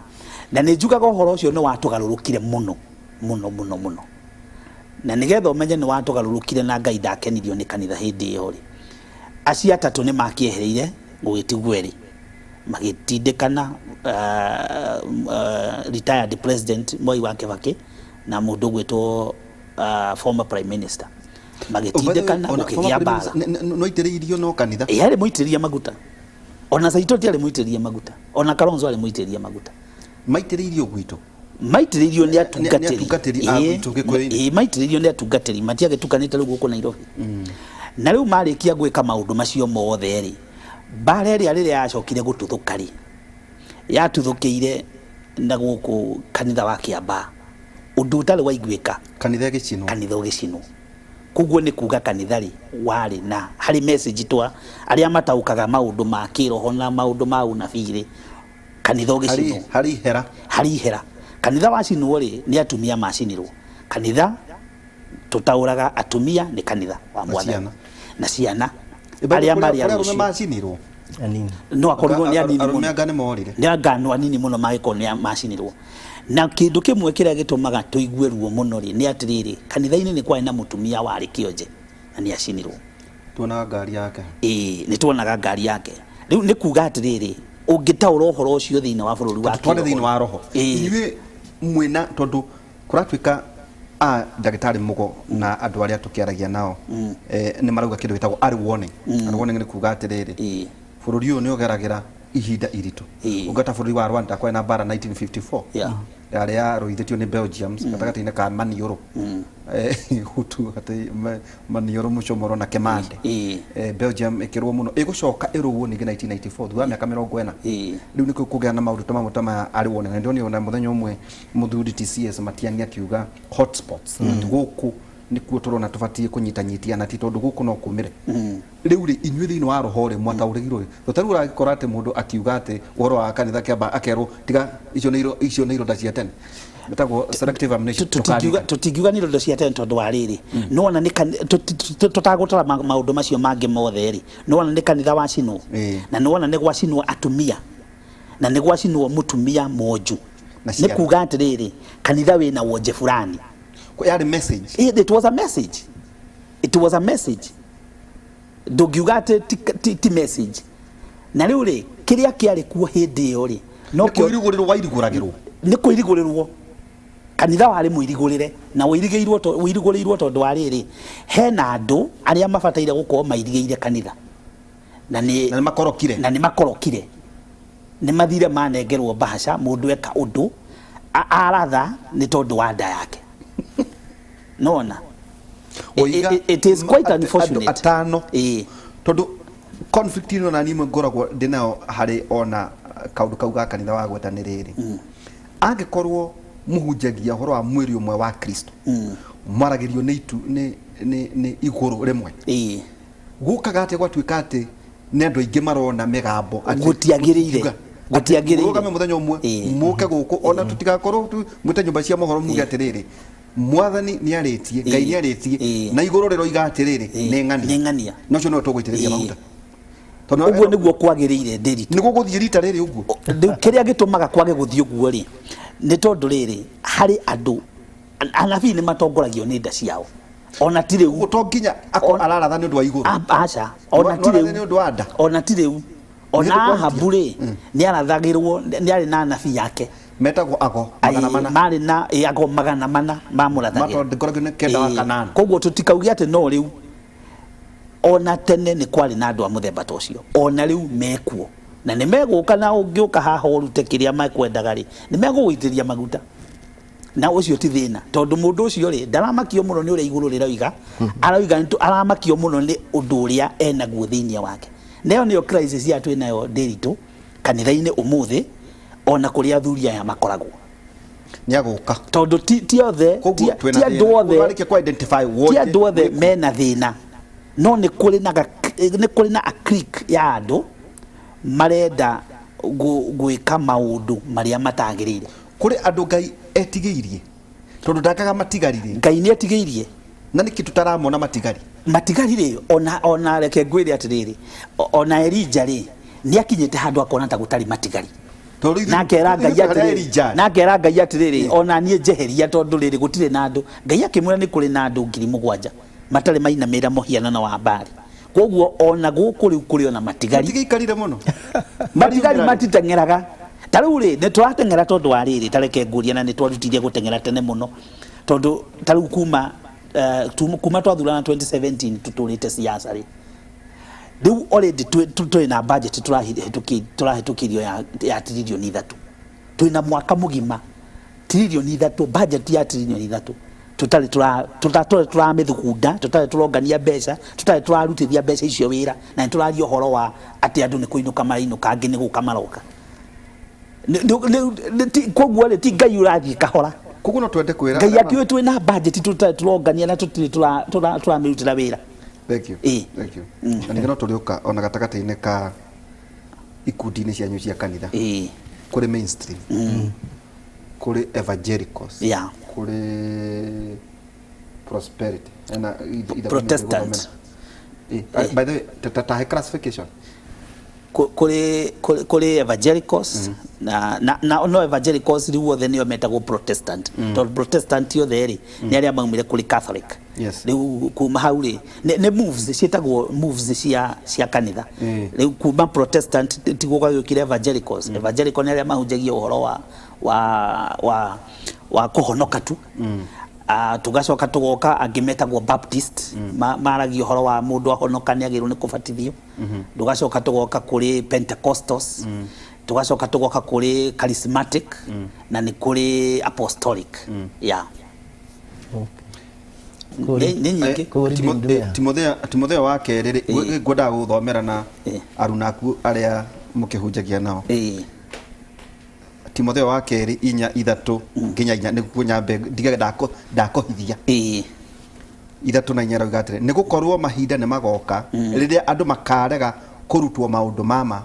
Na nĩ njugaga ũhoro ũcio nĩ watũgarũrũkire mũno mũno mũno mũno. Na nĩgetha ũmenye nĩ watũgarũrũkire na Ngai ndakenirio nĩ kanitha hĩndĩ ĩyo rĩ, acio atatũ nĩ makĩehereire gũgĩtigwo erĩ. Magĩtindĩkana retired president Mwai wa Kĩbakĩ na mũndũ ũgwĩtwo former prime minister. Magĩtindĩkana gũkĩgĩa mbara. No itĩrĩirio no kanitha. Ĩ arĩ mũitĩrĩrie maguta. Ona Saitoti arĩ mũitĩrĩrie maguta. Ona Kalonzo arĩ mũitĩrĩrie maguta. Maitĩrĩirio gwitũ. Maitĩrĩirio nĩ atungatĩri. Nĩ atungatĩri a gwitũ Gĩkũyũ-inĩ. Ĩ maitĩrĩirio nĩ atungatĩri matiagĩtukanĩte rĩu gũkũ Nairobi. Na rĩu marĩkia gwĩka maũndũ macio mothe rĩ, mbara ĩrĩa rĩrĩa yacokire gũtuthũka rĩ, yatuthũkĩire na gũkũ kanitha wa Kĩambaa. Ũndũ ũtarĩ waiguĩka. Kanitha ĩgĩcinwo. Kanitha ũgĩcinwo. Koguo nĩ kuga kanitha rĩ, warĩ na harĩ message twa arĩa mataũkaga maũndũ ma kĩroho na maũndũ ma ũnabii rĩ, kanitha ũgĩcinwo. Harĩ ihera. Harĩ ihera. Kanitha wacinwo rĩ, nĩ atumia macinirwo. Kanitha tũtaũraga atumia nĩ kanitha wa Mwathani. Na ciana. Arĩa marĩ a Arũme rũciũ. macinirwo. Anini. No akorirwo nĩ anini Arũme mũno. anga nĩ morire. Nĩ anga andũ anini mũno mangĩkorwo nĩ macinirwo. Na kĩndũ kĩmwe kĩrĩa gĩtũmaga tũigue ruo mũno rĩ, nĩ atĩrĩrĩ, kanitha-inĩ nĩ kwarĩ na mũtumia warĩ kĩonje na nĩ acinirwo. Tuonaga ngari yake. Ĩĩ, nĩ tuonaga ngari yake. Rĩu nĩ kuga atĩrĩrĩ, ũngĩtaũra ũhoro ũcio thĩinĩ wa bũrũri wa Twarĩ thĩinĩ wa roho. Ĩĩ. Inyuĩ mwĩna tondũ kũratuĩka a ndagĩtarĩ Mũgo na andũ arĩa tũkĩaragia nao nĩ marauga kĩndũ gĩtagwo early warning. Early warning nĩ kuga atĩrĩrĩ, bũrũri ũyũ nĩ ũgeragĩra ihinda iritũ. Ũngĩta bũrũri wa Rwanda kwarĩ na mbara 1954 yarĩ yarũithĩtio nĩ Belgians gatagatĩ-inĩ ka Maniũrũ Hutu atĩ Maniũrũ Mũcomoro na Kemande. Belgium ĩkĩrũo mũno ĩgũcoka ĩrũo ningĩ 1994 thutha wa mĩaka 40. Rĩu nĩkĩo kũgĩa na maũndũ ta mamwe ta maya early warning. Na nĩndonire ona mũthenya ũmwe mũthuri TCS Matiang'i akiuga hotspots atĩ gũkũ nĩkuo tũrona tũbatiĩ kũnyitanyitia ti tondũ gũkũ no kũmĩre. Rĩu rĩ inyuĩ thĩinĩ wa roho rĩ mwataũrĩirwo rĩ to tarĩu ũragĩkora atĩ mũndũ akiuga atĩ ũhoro wa kanitha kĩamba akerwo tiga icio nĩ icio nĩ ironda cia tene metagwo selective amnesia. Tũtingiuga nĩ ironda cia tene tondũ wa rĩrĩ nĩwona nĩ tũtagũtara maũndũ macio mangĩ mothe rĩ nĩwona nĩ kanitha wacinwo na nĩwona nĩ gwacinwo atumia na nĩ gwacinwo mũtumia mwonju nĩ kuga atĩrĩrĩ kanitha wĩna wonje fulani. Yarĩ message. It was a message. It was a message. Ndũngiuga atĩ ti message. Na rĩu rĩ kĩrĩa kĩarĩ kuo hĩndĩ ĩyo rĩ no kũirigũrĩrwo wairigũragĩrwo. Nĩ kũirigũrĩrwo. Kanitha warĩ mũirigũrĩre na ũirigĩirwo ũirigũrĩirwo tondũ wa rĩrĩ hena andũ arĩa mabataire gũkorwo mairigĩire kanitha. Na nĩ makorokire. Na nĩ makorokire. Nĩ mathire manengerwo mbahaca mũndũ eka ũndũ aratha nĩ tondũ wa nda yake. Nona. It is quite unfortunate. Atano. Tondũ conflict ĩno na niĩ ngoragwo ndĩ nayo harĩ ona kaũndũ kau ga kanitha wa gweta nĩ rĩrĩ. Angĩkorwo mũhunjagia ũhoro wa mwĩrĩ ũmwe wa Kristo, mwaragĩrio nĩ itu nĩ igũrũ rĩmwe. Gũkaga atĩa gwatuĩka atĩ nĩ andũ aingĩ marona mĩgambo gũtiagĩrĩire. Gũtiagĩrĩire. Mũrũgame mũthenya ũmwe mũke gũkũ ona tũtigakorwo mwĩte nyũmba cia mohoro muge atĩrĩrĩ mwathani nĩ arĩtie Ngai nĩ arĩtie na igũrũ rĩroiga atĩrĩrĩ nĩ ng'ania. Nĩ ng'ania. Na ũcio nĩwe tũgũitĩrĩria maguta. Tondũ ũguo nĩguo kwagĩrĩire Ndĩritũ. Nĩguo gũthiĩ rita rĩrĩ ũguo. Rĩu kĩrĩa gĩtũmaga kwage gũthiĩ ũguo rĩ nĩ tondũ rĩrĩ harĩ andũ anabii nĩ matongoragio nĩ nda ciao. Ona ti rĩu. To nginya akorwo araratha nĩ ũndũ wa igũrũ. Aca. Ona ti rĩu. Nĩ ũndũ wa nda. Ona ti rĩu. Ona Ahabu rĩ nĩ arathagĩrwo nĩ arĩ na anabii ake. Metagwo ago magana mana. Marĩ na ago magana mana mamũrathagĩra. Matongoragio nĩ kenda wa Kanani. Koguo tũtikauge atĩ no rĩu. Ona tene nĩ kwarĩ na andũ a mũthemba ta ũcio. Ona rĩu mekuo. Na nĩ megũka na ũngĩũka haha ũrute kĩrĩa mekwendaga rĩ, nĩ megũgũitĩrĩria maguta. Na ũcio ti thĩna tondũ mũndũ ũcio rĩ ndaramakio mũno nĩ ũrĩa igũrũ rĩroiga, aroiga aramakio mũno nĩ ũndũ ũrĩa enaguo thĩinĩ wake. Na ĩyo nĩyo crisis ya twĩ nayo Ndĩritũ kanitha-inĩ ũmũthĩ ona kũrĩa athuri aya makoragwo. Nĩ agũka. Tondũ ti othe, ti andũ othe, ti andũ othe mena thĩna. No nĩ kũrĩ na nĩ kũrĩ na a clique ya andũ marenda gwĩka maũndũ marĩa matagĩrĩire. Kũrĩ andũ Ngai etigĩirie tondũ ndakaga matigari rĩ. Ngai nĩ etigĩirie. Na nĩkĩ tũtaramona matigari? Matigari rĩ, ona reke ngwĩre atĩrĩrĩ, ona Elija rĩ, nĩ akinyĩte handũ akona ta gũtarĩ matigari. Tondũ Na akera Ngai ithuĩ harĩa atĩrĩrĩ, Elija na akera Ngai atĩrĩrĩ, ona niĩ njeheria tondũ rĩrĩ gũtirĩ na andũ. Ngai akĩmwĩra nĩ kũrĩ na andũ 7,000 matarĩ mainamĩrĩra mũhianano wa Baali. Koguo ona gũkũ rĩu kũrĩ ona matigari. Matigĩikarire mũno. Matigari Mariumĩra rĩ? Matiteng'eraga. Ta rĩu rĩ, nĩ tũrateng'era tondũ wa rĩrĩ, ta reke ngũrie, na nĩ twarutire gũteng'era tene mũno, tondũ ta rĩu kuma twathurana 2017 tũtũrĩte siasa rĩ, rĩu already twĩ na budget tũrahĩtũkĩrio ya 3 trillion. Twĩna mwaka mũgima, 3 trillion, budget ya 3 trillion tũtarĩ tũramĩthugunda, tũtarĩ tũrongania mbeca, tũtarĩ tũrarutithia mbeca icio wĩra, na nĩ tũraria ũhoro wa atĩ andũ nĩ kũinũka marainũka, angĩ nĩ gũka maroka. Koguo rĩ, ti Ngai ũrathiĩ kahora. Koguo no twende kwĩra Ngai arĩa akĩũĩ twĩna budget tũtarĩ tũrongania na tũtirĩ tũramĩrutĩra wĩra. Thank you. Ĩĩ. Thank you. Na ningĩ no tũrĩũka ona gatagatĩ-inĩ ka ikundi-inĩ cianyu cia kanitha. Kũrĩ mainstream. Kũrĩ evangelicals. Kũrĩ prosperity. Ena ithabu Protestant. By the way, tahe classification. Kũrĩ evangelicals na no evangelicals rĩu othe nĩo metagwo Protestant, tondũ Protestant othe rĩ, nĩ arĩa maumire kũrĩ Catholic. Rĩu kuma hau rĩ, nĩ moves ciĩtagwo moves cia kanitha. Rĩu kuma Protestant tiguo gwagĩũkire evangelicals. Evangelical nĩ arĩa mahunjagia ũhoro wa kũhonoka tu. Tũgacoka tũgoka angĩ metagwo Baptist, maragia ũhoro wa mũndũ ahonoka nĩ agĩrĩirwo nĩ kũbatithio. Tũgacoka tũgoka kũrĩ Pentecostals, tũgacoka tũgoka kũrĩ Charismatic, na nĩ kũrĩ Apostolic, yeah. Nĩ nyingĩ. Kũrĩ ndini Timotheo wa kerĩ rĩ, ngwendaga gũthomera na arunaku arĩa mũkĩhunjagia nao. Timotheo wa kerĩ 4:3-4, nĩguo nyambe ndigage ndakohithia. 3 na 4 rauga atĩrĩ, nĩ gũkorwo mahinda nĩ magoka rĩrĩa andũ makarega kũrutwo maũndũ mama,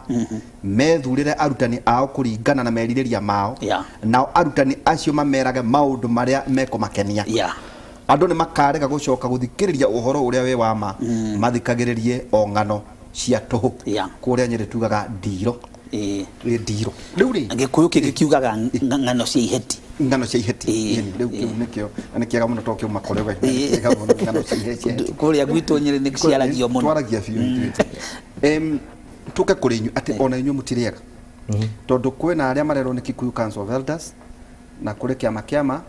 methurĩre arutani ao kũringana na merirĩria mao, nao arutani acio mamerage maũndũ marĩa mekũmakenia. Andũ nĩ makarega gũcoka gũthikĩrĩria ũhoro ũrĩa wĩ wa ma, mathikagĩrĩrie o ng'ano cia tũhũ. Kũrĩa Nyĩrĩ tugaga ndiro. Ĩ, ndiro rĩu rĩ. Gĩkũyũ kĩngĩ kiugaga ng'ano cia iheti. Ng'ano cia iheti. Ĩni, rĩu kĩu nĩkĩo na nĩ kĩega mũno tondũ kĩauma kũrĩ we. Nĩ kĩega mũno, ng'ano cia iheti. Kũrĩa gwitũ Nyĩrĩ nĩ ciaragio mũno. Twaragia biũ ithuĩ. Tũke kũrĩ inyuĩ atĩ ona inyuĩ mũtirĩega, tondũ kwĩna arĩa marerwo nĩ Kikuyu Council of Elders, na kũrĩ kĩama,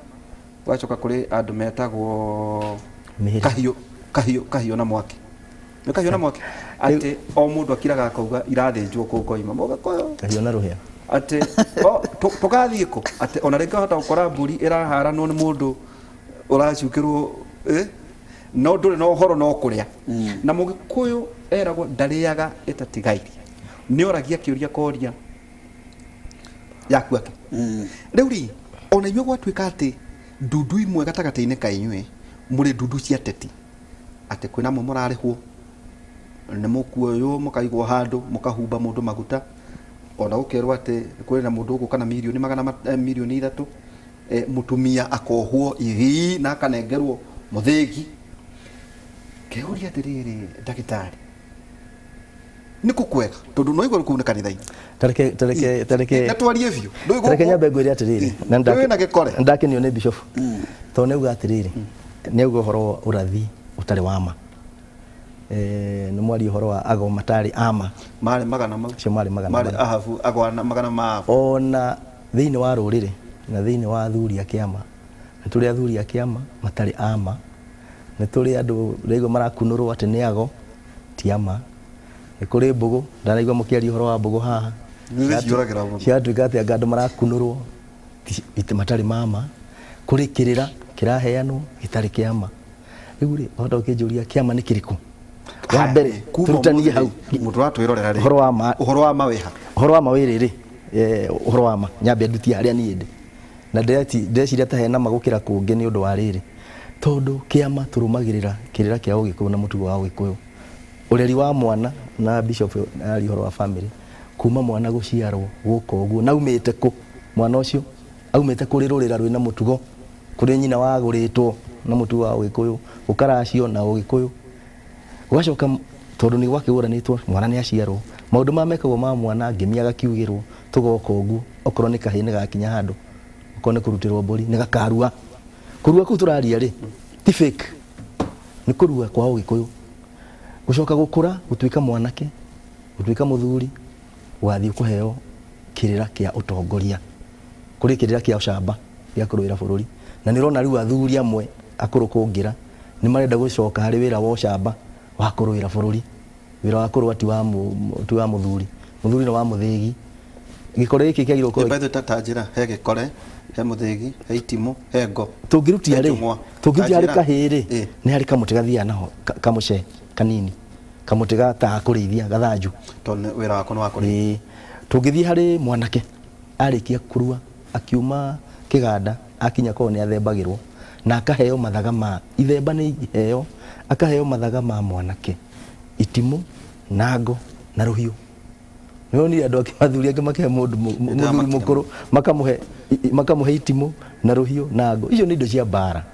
gwacoka kũrĩ andũ metagwo Mĩhĩrĩga. Kahiũ na mwaki, nĩ kahiũ na mwaki, atĩ o mũndũ akiraga akauga irathĩnjwo kũu koima mũgĩkũyũ. Kahiũ na rũhĩa. Atĩ tũgathiĩ kũ, atĩ ona rĩngĩ wahota gũkora mbũri ĩraharanwo nĩ mũndũ ũracukĩrwo, no ndũrĩ na ũhoro no kũrĩa. Na mũgĩkũyũ eragwo ndarĩaga ĩtatigairie, nĩ oragia kĩũria koria yaku ake. Rĩu rĩ, ona inyuĩ gwatuĩka atĩ ndundu imwe gatagatĩ-inĩ ka inyuĩ mũrĩ ndundu cia teti, atĩ kwĩna amwe mũrarĩhwo, nĩ mũkuoywo mũkaigwo handũ mũkahumba mũndũ maguta, ona gũkerwo atĩ kwĩna mũndũ ũgũka na mirioni magana 3 mirioni, mũtumia akohwo igi na akanengerwo mũthĩgi. Ngeyũria atĩrĩrĩ, ndagĩtarĩ, nĩ kũ kwega? Tondũ no igua kũu nĩ kanitha-inĩ. Tareke tareke tareke Na twarie biũ. Ndũĩ tareke nyambe ngwĩre atĩrĩrĩ, na Ndũĩ na gĩkore. Ndakenio nĩ bishop tondũ nĩ auga atĩrĩrĩ, nĩ auga ũhoro wa ũrathi ũtarĩ wa ma. Nĩ mwaria ũhoro wa ago matarĩ ama. Marĩ magana mau. Acio marĩ magana marĩ mana. Ahabu agwana magana ma Ahabu. Ona thĩinĩ wa rũrĩrĩ na thĩinĩ wa athuri a kĩama, nĩ tũrĩ athuri a kĩama matarĩ ama, nĩ tũrĩ andũ raigua marakunũrwo atĩ nĩ ago, ti ama. Nĩ kũrĩ mbũgũ, ndanaigua mũkĩaria ũhoro wa mbũgũ haha. Nĩ ciũragĩra mũno. Ciatuĩka atĩ anga andũ marakunũrwo matarĩ mama. Kũrĩ kĩrĩra kĩraheanwo gĩtarĩ kĩama. Rĩu rĩ, wahota gũkĩnjũria kĩama nĩ kĩrĩkũ? Wa mbere Kuma tũrutanie ũmũthĩ hau. Rĩ, mũndũ ũratwĩrorera rĩ, Ũhoro wa ma. Ũhoro wa ma wĩha? Ũhoro wa ma wĩ rĩrĩ, ũhoro wa ma nyambe ndutie harĩa niĩ ndĩ, na ndĩreciria ta hena ma gũkĩra kũngĩ, nĩ ũndũ wa rĩrĩ, tondũ kĩama tũrũmagĩrĩra kĩrĩra kĩa ũgĩkũyũ na mũtugo wa ũgĩkũyũ, ũreri wa mwana, na bishop aria ũhoro wa family kuma mwana gũciarwo gũka ũguo, na aumĩte kũ mwana ũcio. Aumĩte kũrĩ rũrĩra rwĩna mũtugo, kũrĩ nyina wagũrĩtwo na mũtugo wa Ũgĩkũyũ, ũkaracio na Ũgĩkũyũ. Gwacoka tondũ nĩ gwakĩgũranĩtwo mwana nĩ aciarwo, maũndũ maya mekagwo ma mwana ngemi agakiugĩrwo, tũgoka ũguo, okorwo nĩ kahĩĩ nĩ gakinya handũ, okorwo nĩ kũrutĩrwo mbũri nĩ gakarua. Kũrua kũu tũraria rĩ, ti fake, nĩ kũrua kwa Ũgĩkũyũ. Gũcoka gũkũra gũtuĩka mwanake, gũtuĩka mũthuri, ũgathiĩ kũheo kĩrĩra kĩa ũtongoria. Kũrĩ kĩrĩra kĩa ũcamba gĩa kũrũĩra bũrũri. Na nĩ ũrona rĩu athuri amwe akũrũ kũngĩra nĩ marenda gũcoka harĩ wĩra wa ũcamba wa kũrũĩra bũrũri. Wĩra wa kũrũa ti wa ti wa mũthuri. Mũthuri nĩ wa mũthĩgi. Gĩkore gĩkĩ kĩagĩrĩirwo gũkorwo. By the way, ta njĩra, he gĩkore, he mũthĩgi, he itimũ, he ngo. Tũngĩrutia rĩ, tũngĩrutia harĩ kahĩĩ rĩ, nĩ harĩ kamũtĩ gathiaga naho, kamũcee kanini. Kamũtĩ ga ta ga kũrĩithia, gathanju. Tondũ wĩra wako nĩ wa kũrĩithia. Ĩĩ. Tũngĩthiĩ harĩ mwanake, arĩkia kũrua, akiuma kĩganda, akinya kwao nĩ athembagĩrwo, na akaheo mathaga ma, ithemba nĩ iheo, akaheo mathaga ma mwanake, itimũ, na ngo, na rũhiũ. Nĩ wonire andũ angĩ athuri angĩ makĩhe mũndũ mũthuri mũkũrũ makamũhe makamũhe itimũ na rũhiũ na ngo. Icio nĩ indo cia mbara.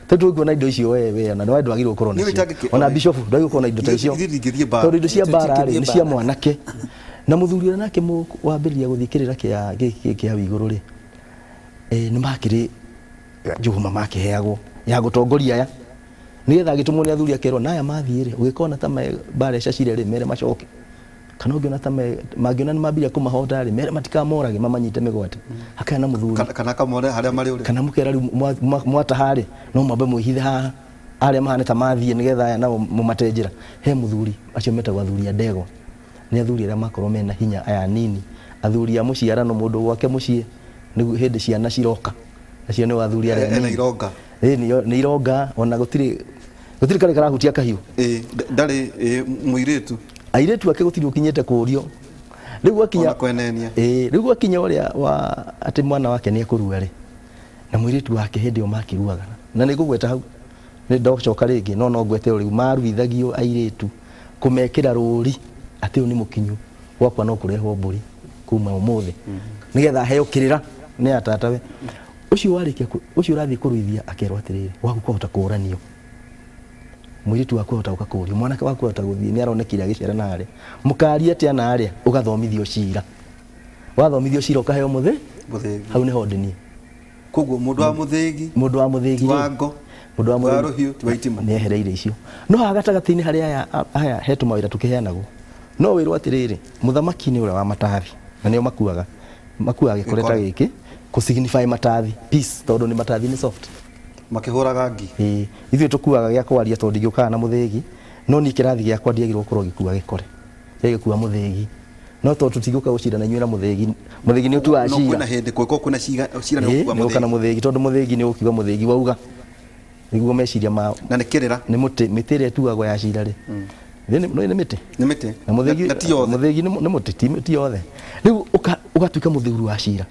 Tondũ tũngĩona indo icio we we ona nĩ ndwagĩrĩirwo gũkorwo nacio. Ona bishop ndwagĩrĩirwo gũkorwo na indo ta icio. Tondũ indo cia mbara rĩ nĩ cia mwanake. Na mũthuri ũrĩa nake wambĩrĩria gũthiĩ kĩrĩra kĩa gĩkĩ kĩa hau igũrũ rĩ, nĩ makĩrĩ njũgũma makĩheagwo ya gũtongoria aya. Nĩgetha agĩtũmwo nĩ athuri akerwo na aya mathiĩ rĩ, ũngĩkona ta me mbara ĩcacire rĩ, mere macoke. Kana ũngĩona ta me, mangĩona nĩ mambĩrĩria kũmahota rĩ, mere matikamorage mamanyite mĩgwate. Hakagĩa na mũthuri. Kana, kana akamone harĩa marĩ ũrĩ. Kana mũkera rĩu mwataha rĩ, no mwambe mwĩhithe haha, arĩa mahane ta mathiĩ nĩgetha aya nao mũmate njĩra. He mũthuri, acio metagwo athuri a ndegwa. Nĩ athuri arĩa makorwo mena hinya aya anini. Athuri a mũciarano, mũndũ gwake mũciĩ nĩguo hĩndĩ ciana ciroka. Acio nĩo athuri arĩa Ena anini. ironga. Ĩĩ nĩ ironga ona gũtirĩ gũtirĩ karĩ karahutia kahiũ. Ĩĩ ndarĩ ĩĩ mũirĩtu. Airĩtu ake gũtirĩ ũkinyĩte kũrio. Rĩu gwakinya Ona kwenenia. Ĩĩ rĩu gwakinya ũrĩa wa atĩ mwana wake nĩ ekũrua rĩ, na mũirĩtu wake hĩndĩ ĩyo makĩruaga. Na nĩ ngũgweta hau, nĩ ndocoka rĩngĩ no no ngwete o rĩu, maruithagio airĩtu kũmekĩra rũri atĩ ũyũ nĩ mũkinyu, gwakwa no kũrehwo mbũri kuma ũmũthĩ. Nĩgetha aheo kĩrĩra nĩ atatawe. Ũcio warĩkia ũcio ũrathiĩ kũruithia akerwo atĩrĩrĩ, gwaku kwahota kũranio. Mũirĩtu waku ahota gũka kũrio, mwanake waku ahota gũthiĩ nĩ aronekire agĩcera na harĩa. Mũkaria atĩa na harĩa, ũgathomithio cira. Wathomithio cira ũkaheo mũthĩ, Mũthĩgi. hau nĩho ndĩ niĩ. Koguo mũndũ wa mũthĩgi, Mũndũ wa mũthĩgi ti wa ngo, mũndũ wa ti wa mũthĩgi rũhiũ, ti wa itimũ. nĩ ehereire icio. No haha gatagatĩ-inĩ harĩa aya, aya he tũmawĩra tũkĩheanagwo. No wĩrwo atĩrĩrĩ, mũthamaki nĩ ũrĩa wa matathi, na nĩo makuaga. Makuaga gĩkore ta Gĩkore. gĩkĩ, kũ signify matathi, peace, tondũ nĩ matathi nĩ soft. Makĩhũraga ngi. Ĩĩ, ithuĩ tũkuaga gĩa kwaria tondũ ndingĩũkaga na mũthĩgi, no niĩ kĩrathi gĩakwa ndiagĩrĩirwo gũkorwo ngĩkua gĩkore, gĩa gĩkua mũthĩgi. No tondũ tũtigũka gũcindana inyuĩ na mũthĩgi, mũthĩgi nĩ ũtuaga No cira. kwĩna hĩndĩ kũngĩkorwo kwĩna cira, cira nĩ Ĩĩ, ũgũkua nĩ ũka na mũthĩgi. mũthĩgi tondũ mũthĩgi nĩ ũkiuga mũthĩgi wauga. Nĩguo meciria mao. Na nĩ kĩrĩra. Nĩ mũtĩ, mĩtĩ ĩrĩa ĩtuagwo ya cira rĩ. Nĩ nĩ mĩtĩ. Nĩ mĩtĩ. Na mũthĩgi Na ti yothe. Mũthĩgi nĩ mũtĩ, ti ti yothe. Rĩu ũgatuĩka mũthuri wa cira.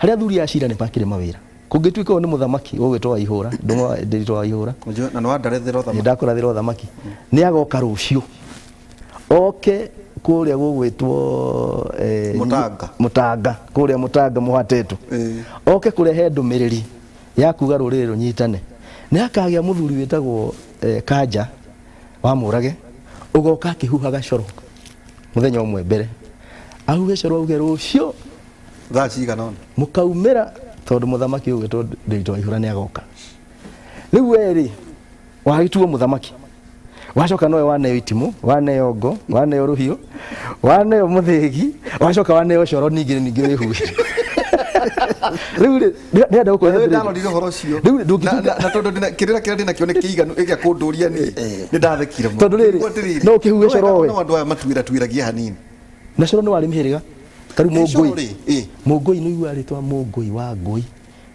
Harĩa athuri a cira nĩ makĩrĩ mawĩra. Kũngĩtuĩka ũyũ nĩ mũthamaki ũgwĩtwo wa ihũra, ndũng'wa ndĩritwo wa ihũra. Ũnjũ, na nĩ wandarethera ũthamaki. Nĩ ndakũrathĩra ũthamaki. Nĩ agoka rũciũ. Oke kũrĩa gũgwĩtwo Mũtanga. Mũtanga, kũrĩa Mũtanga mũhatetwo. Oke kũrehe ndũmĩrĩri ya kuga rũrĩrĩ rũnyitane. Nĩ akagĩa mũthuri wĩtagwo Kanja wa Mũrage, ũgoka akĩhuhaga coro mũthenya ũmwe mbere. Ahuhe coro auge rũciũ Thaa cigana ũna. Mũkaumĩra tondũ mũthamaki ũgwĩtwo Ndĩritũ wa Ihũra nĩ agoka. Rĩu we rĩ, wagĩtuo mũthamaki. Wacoka nowe waneo itimũ, waneo ngo, waneo rũhiũ, waneo mũthĩgi, wacoka waneo coro ningĩ ningĩ wĩhuhĩre. Rĩu rĩ, ndĩrenda gũkũria Rĩu atĩrĩrĩ. ndarorire ũhoro ũcio. Rĩu ndũngĩtuĩka- Na na tondũ ndĩna kĩrĩra kĩrĩa ndĩnakĩo nĩ kĩiganu gĩa kũndũria niĩ. Nĩ ndathekire mũno. Tondũ rĩrĩ, Nĩguo atĩrĩrĩ, no ũkĩhuhe coro we. No andũ aya matuĩra tuĩragia hanini. Na coro nĩ warĩ mĩhĩrĩga. Ta rĩu Ĩ, coro Mũngũi. rĩ, ĩ. Mũngũi nĩ ũiguaga rĩtwa Mũngũi wa Ngũi.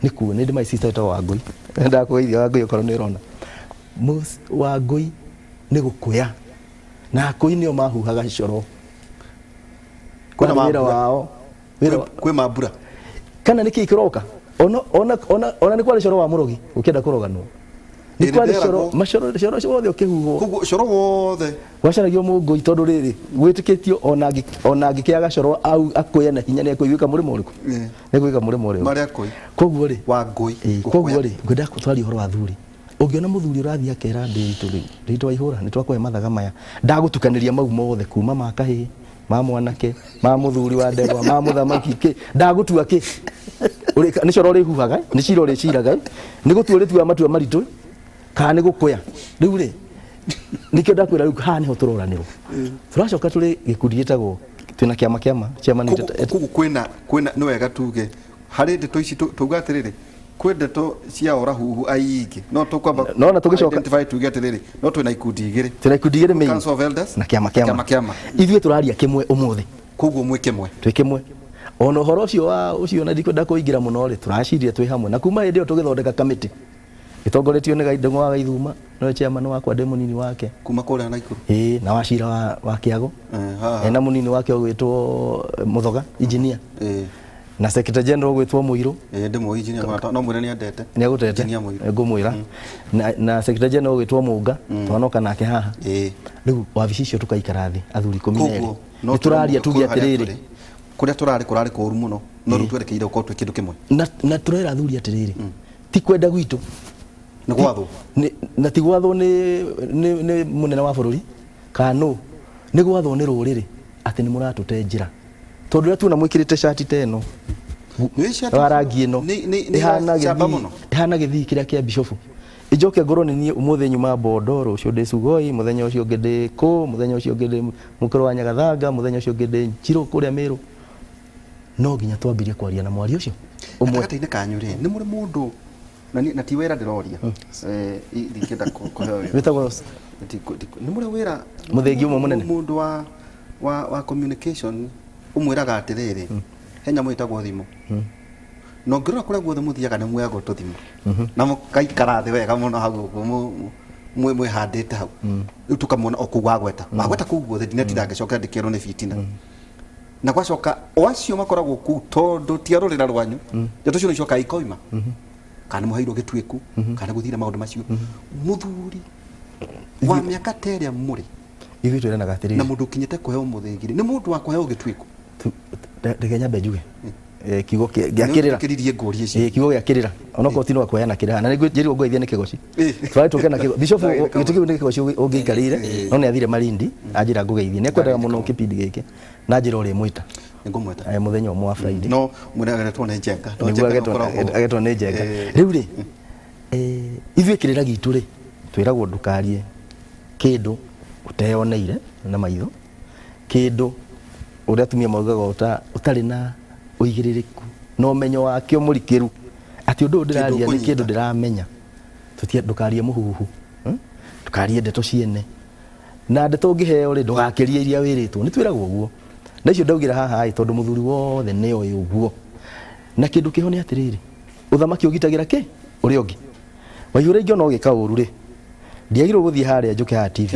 Nĩ kuo, nĩ ndĩ my sister wĩtagwo Wangũi. Ndakũgeithia Wangũi okorwo nĩ ũrona. Wangũi nĩ gũkũya. Na akũi nĩo mahuhaga coro. Kwĩna Warĩ wĩra mambura. wao. Wĩra wa- Kwĩ mambura. Kana nĩkĩ kĩroka? Ona ona ona ona nĩ kwarĩ coro wa mũrogi ũkĩenda kũroganwo. Nĩ Ĩrĩ kwarĩ coro nderagwo. macoro coro ũcio wothe ũkĩhuhwo. Koguo coro wothe. Gwacaragio mũngũi tondũ rĩrĩ gwĩtĩkĩtio ona ona angĩkĩaga coro au akũye na hinya nĩ ekũiguĩka mũrĩmo ũrĩkũ? Nĩ ekũiguĩka mũrĩmo ũrĩa. Marĩa akũi. Koguo rĩ Wa ngũi. Koguo rĩ ngwenda twarie ũhoro wa athuri. Ũngĩona mũthuri ũrathiĩ akera Ndĩritũ rĩu, Ndĩritũ wa ihũra nĩ twakũhe mathaga maya, ndagũtukanĩria mau mothe kuma ma kahĩĩ, ma mwanake, ma mũthuri wa ndegwa, ma mũthamaki kĩ, ndagũtua kĩ. Nĩ coro ũrĩhuhaga, nĩ cira ũrĩciraga, nĩ gũtua ũrĩtuaga matua maritũ kana nĩ gũkũya. Rĩu rĩ, nĩkĩo ndakwĩra rĩu haha nĩho tũroranĩrwo. Tũracoka tũrĩ gĩkundi gĩtagwo twĩna kĩama kĩama chairman Koguo kwĩna kwĩna nĩ wega tuge harĩ ndeto ici tuga atĩrĩrĩ kwĩ ndeto cia orahuhu aingĩ no tũkwamba No, na tũgĩcoka- identify tuge atĩrĩrĩ no twĩna ikundi igĩrĩ. Twĩna ikundi igĩrĩ main. Council of Elders na kĩama kĩama. Kĩama kĩama. Ithuĩ tũraria kĩmwe ũmũthĩ. Koguo mwĩ kĩmwe. Twĩ kĩmwe. Ona ũhoro ũcio wa ũcio na ndikwenda kũingĩra mũno rĩ, tũraciria twĩ hamwe na kuma hĩndĩ ĩyo tũgĩthondeka kamĩtĩ ĩtongoretio nĩ Ndũng'ũ wa Gaithuma nĩwe chairman wakwa ndĩ mũnini wake. Kuma kũrĩa Naikuru. Ĩĩ na Wachira wa Kĩago. Haha. Ena mũnini wake ũgwĩtwo Mũthoga engineer. Na secretary general ũgwĩtwo Mũirũ. Ndĩmũĩ engineer no mwĩre nĩ andete. Nĩ agũtete. Engineer Mũirũ. Ngũmwĩra. Na secretary general ũgwĩtwo Mũnga twanoka nake haha. Rĩu wabici icio tũkaikara thĩ athuri 12. Koguo no Nĩ tũraria tuge atĩrĩrĩ. Kũrĩa tũrarĩ kũrarĩ kũru mũno no rĩu twerekeire gũkorwo twĩ kĩndũ kĩmwe. Na tũrera athuri atĩrĩrĩ ti kwenda gwitũ. Nĩ gwathwo. Na ti gwathwo nĩ mũnene wa bũrũri kana nũ, nĩ gwathwo nĩ rũrĩrĩ atĩ nĩ mũratũte njĩra. Tondũ rĩrĩa tuona mwĩkĩrĩte cati ta ĩno wa rangi ĩno ĩhana gĩthii kĩrĩa kĩa bishofu, ĩnjoke ngorwo nĩ niĩ ũmũthĩ nyuma Bondo, rũciũ ndĩ Sugoi, mũthenya ũcio ũngĩ ndĩ kũ, mũthenya ũcio ũngĩ ndĩ mũkĩro wa Nyagathanga, mũthenya ũcio ũngĩ ndĩ Njirũ kũrĩa Mĩrũ, no nginya twambirie kwaria na mwario ũcio ũmwe. Gatagatĩ-inĩ kanyu rĩ, nĩ mũrĩ mũndũ na ti wĩra ndĩroria, ndingĩenda kũheo wĩra. Wĩtagwo Nĩ mũrĩ wĩra mũthĩgi ũmwe mũnene, mũndũ wa communication ũmwĩraga atĩrĩrĩ he nyamũ ĩtagwo thimũ, na ũngĩrora kũrĩa guothe mũthiaga nĩ muoyagwo tũthimũ na mũgaikara thĩ wega mũno hau ũguo mwĩhandĩte hau, rĩu tũkamuona o kũu wagweta wagweta kũu guothe, ndinatinda ngĩcokera ndĩkerwo nĩ bitina. Na gwacoka o acio makoragwo kũu tondũ ti a rũrĩra rwanyu, ndeto icio nĩ icokaga ikoima kana mũheirwo gĩtuĩku kana gũthire maũndũ macio. Mũthuri wa mĩaka ta ĩrĩa mũrĩ ithuĩ twĩranaga atĩrĩrĩ na mũndũ ũkinyĩte kũheo mũthĩgi nĩ mũndũ wa kũheo gĩtuĩku. Reke nyambe njuge kiugo gĩa kĩrĩra. Nĩũtĩkĩririe ngũrie icio. Kiugo gĩa kĩrĩra onokorwo ti no kuheana kĩrĩra na nĩnjĩrirwo ngũgeithie nĩ kĩgoci. Tũrarĩ tũke na kĩgoci bishofu gĩtĩ kĩu nĩ kĩgoci ũngĩikarĩire no nĩ athire Malindi anjĩra ngũgeithie nĩ ekwendaga mũno kĩbindi gĩkĩ na njĩra ũrĩmwĩta. Nĩngũmwĩta mũthenya ũmwe wa Friday. No mwĩre agetwo nĩ Njenga. Nĩguo agetwo nĩ Njenga. Rĩu rĩ ithuĩ kĩrĩra gitũ rĩ twĩragwo ndũkarie kĩndũ ũteyoneire na maitho, kĩndũ ũrĩa atumia maugaga ũtarĩ na ũigĩrĩrĩku na ũmenyo wakĩo mũrikĩru atĩ ũndũ ũyũ ndĩraria nĩ kĩndũ ndĩramenya. Ndũkarie mũhuhu, ndũkarie ndeto ciene na ndeto ũngĩheo rĩ ndũgakĩrie iria wĩrĩtwo. Nĩ twĩragwo ũguo na icio ndaugĩra haha ĩ tondũ mũthuri wothe nĩ oĩ ũguo. Na kĩndũ kĩho nĩ atĩrĩrĩ, ũthamaki ũgitagĩra kĩ ũrĩa ũngĩ. Waihũra ingĩona ũgĩka ũru rĩ ndiagĩrĩirwo gũthiĩ harĩa njũke haha TV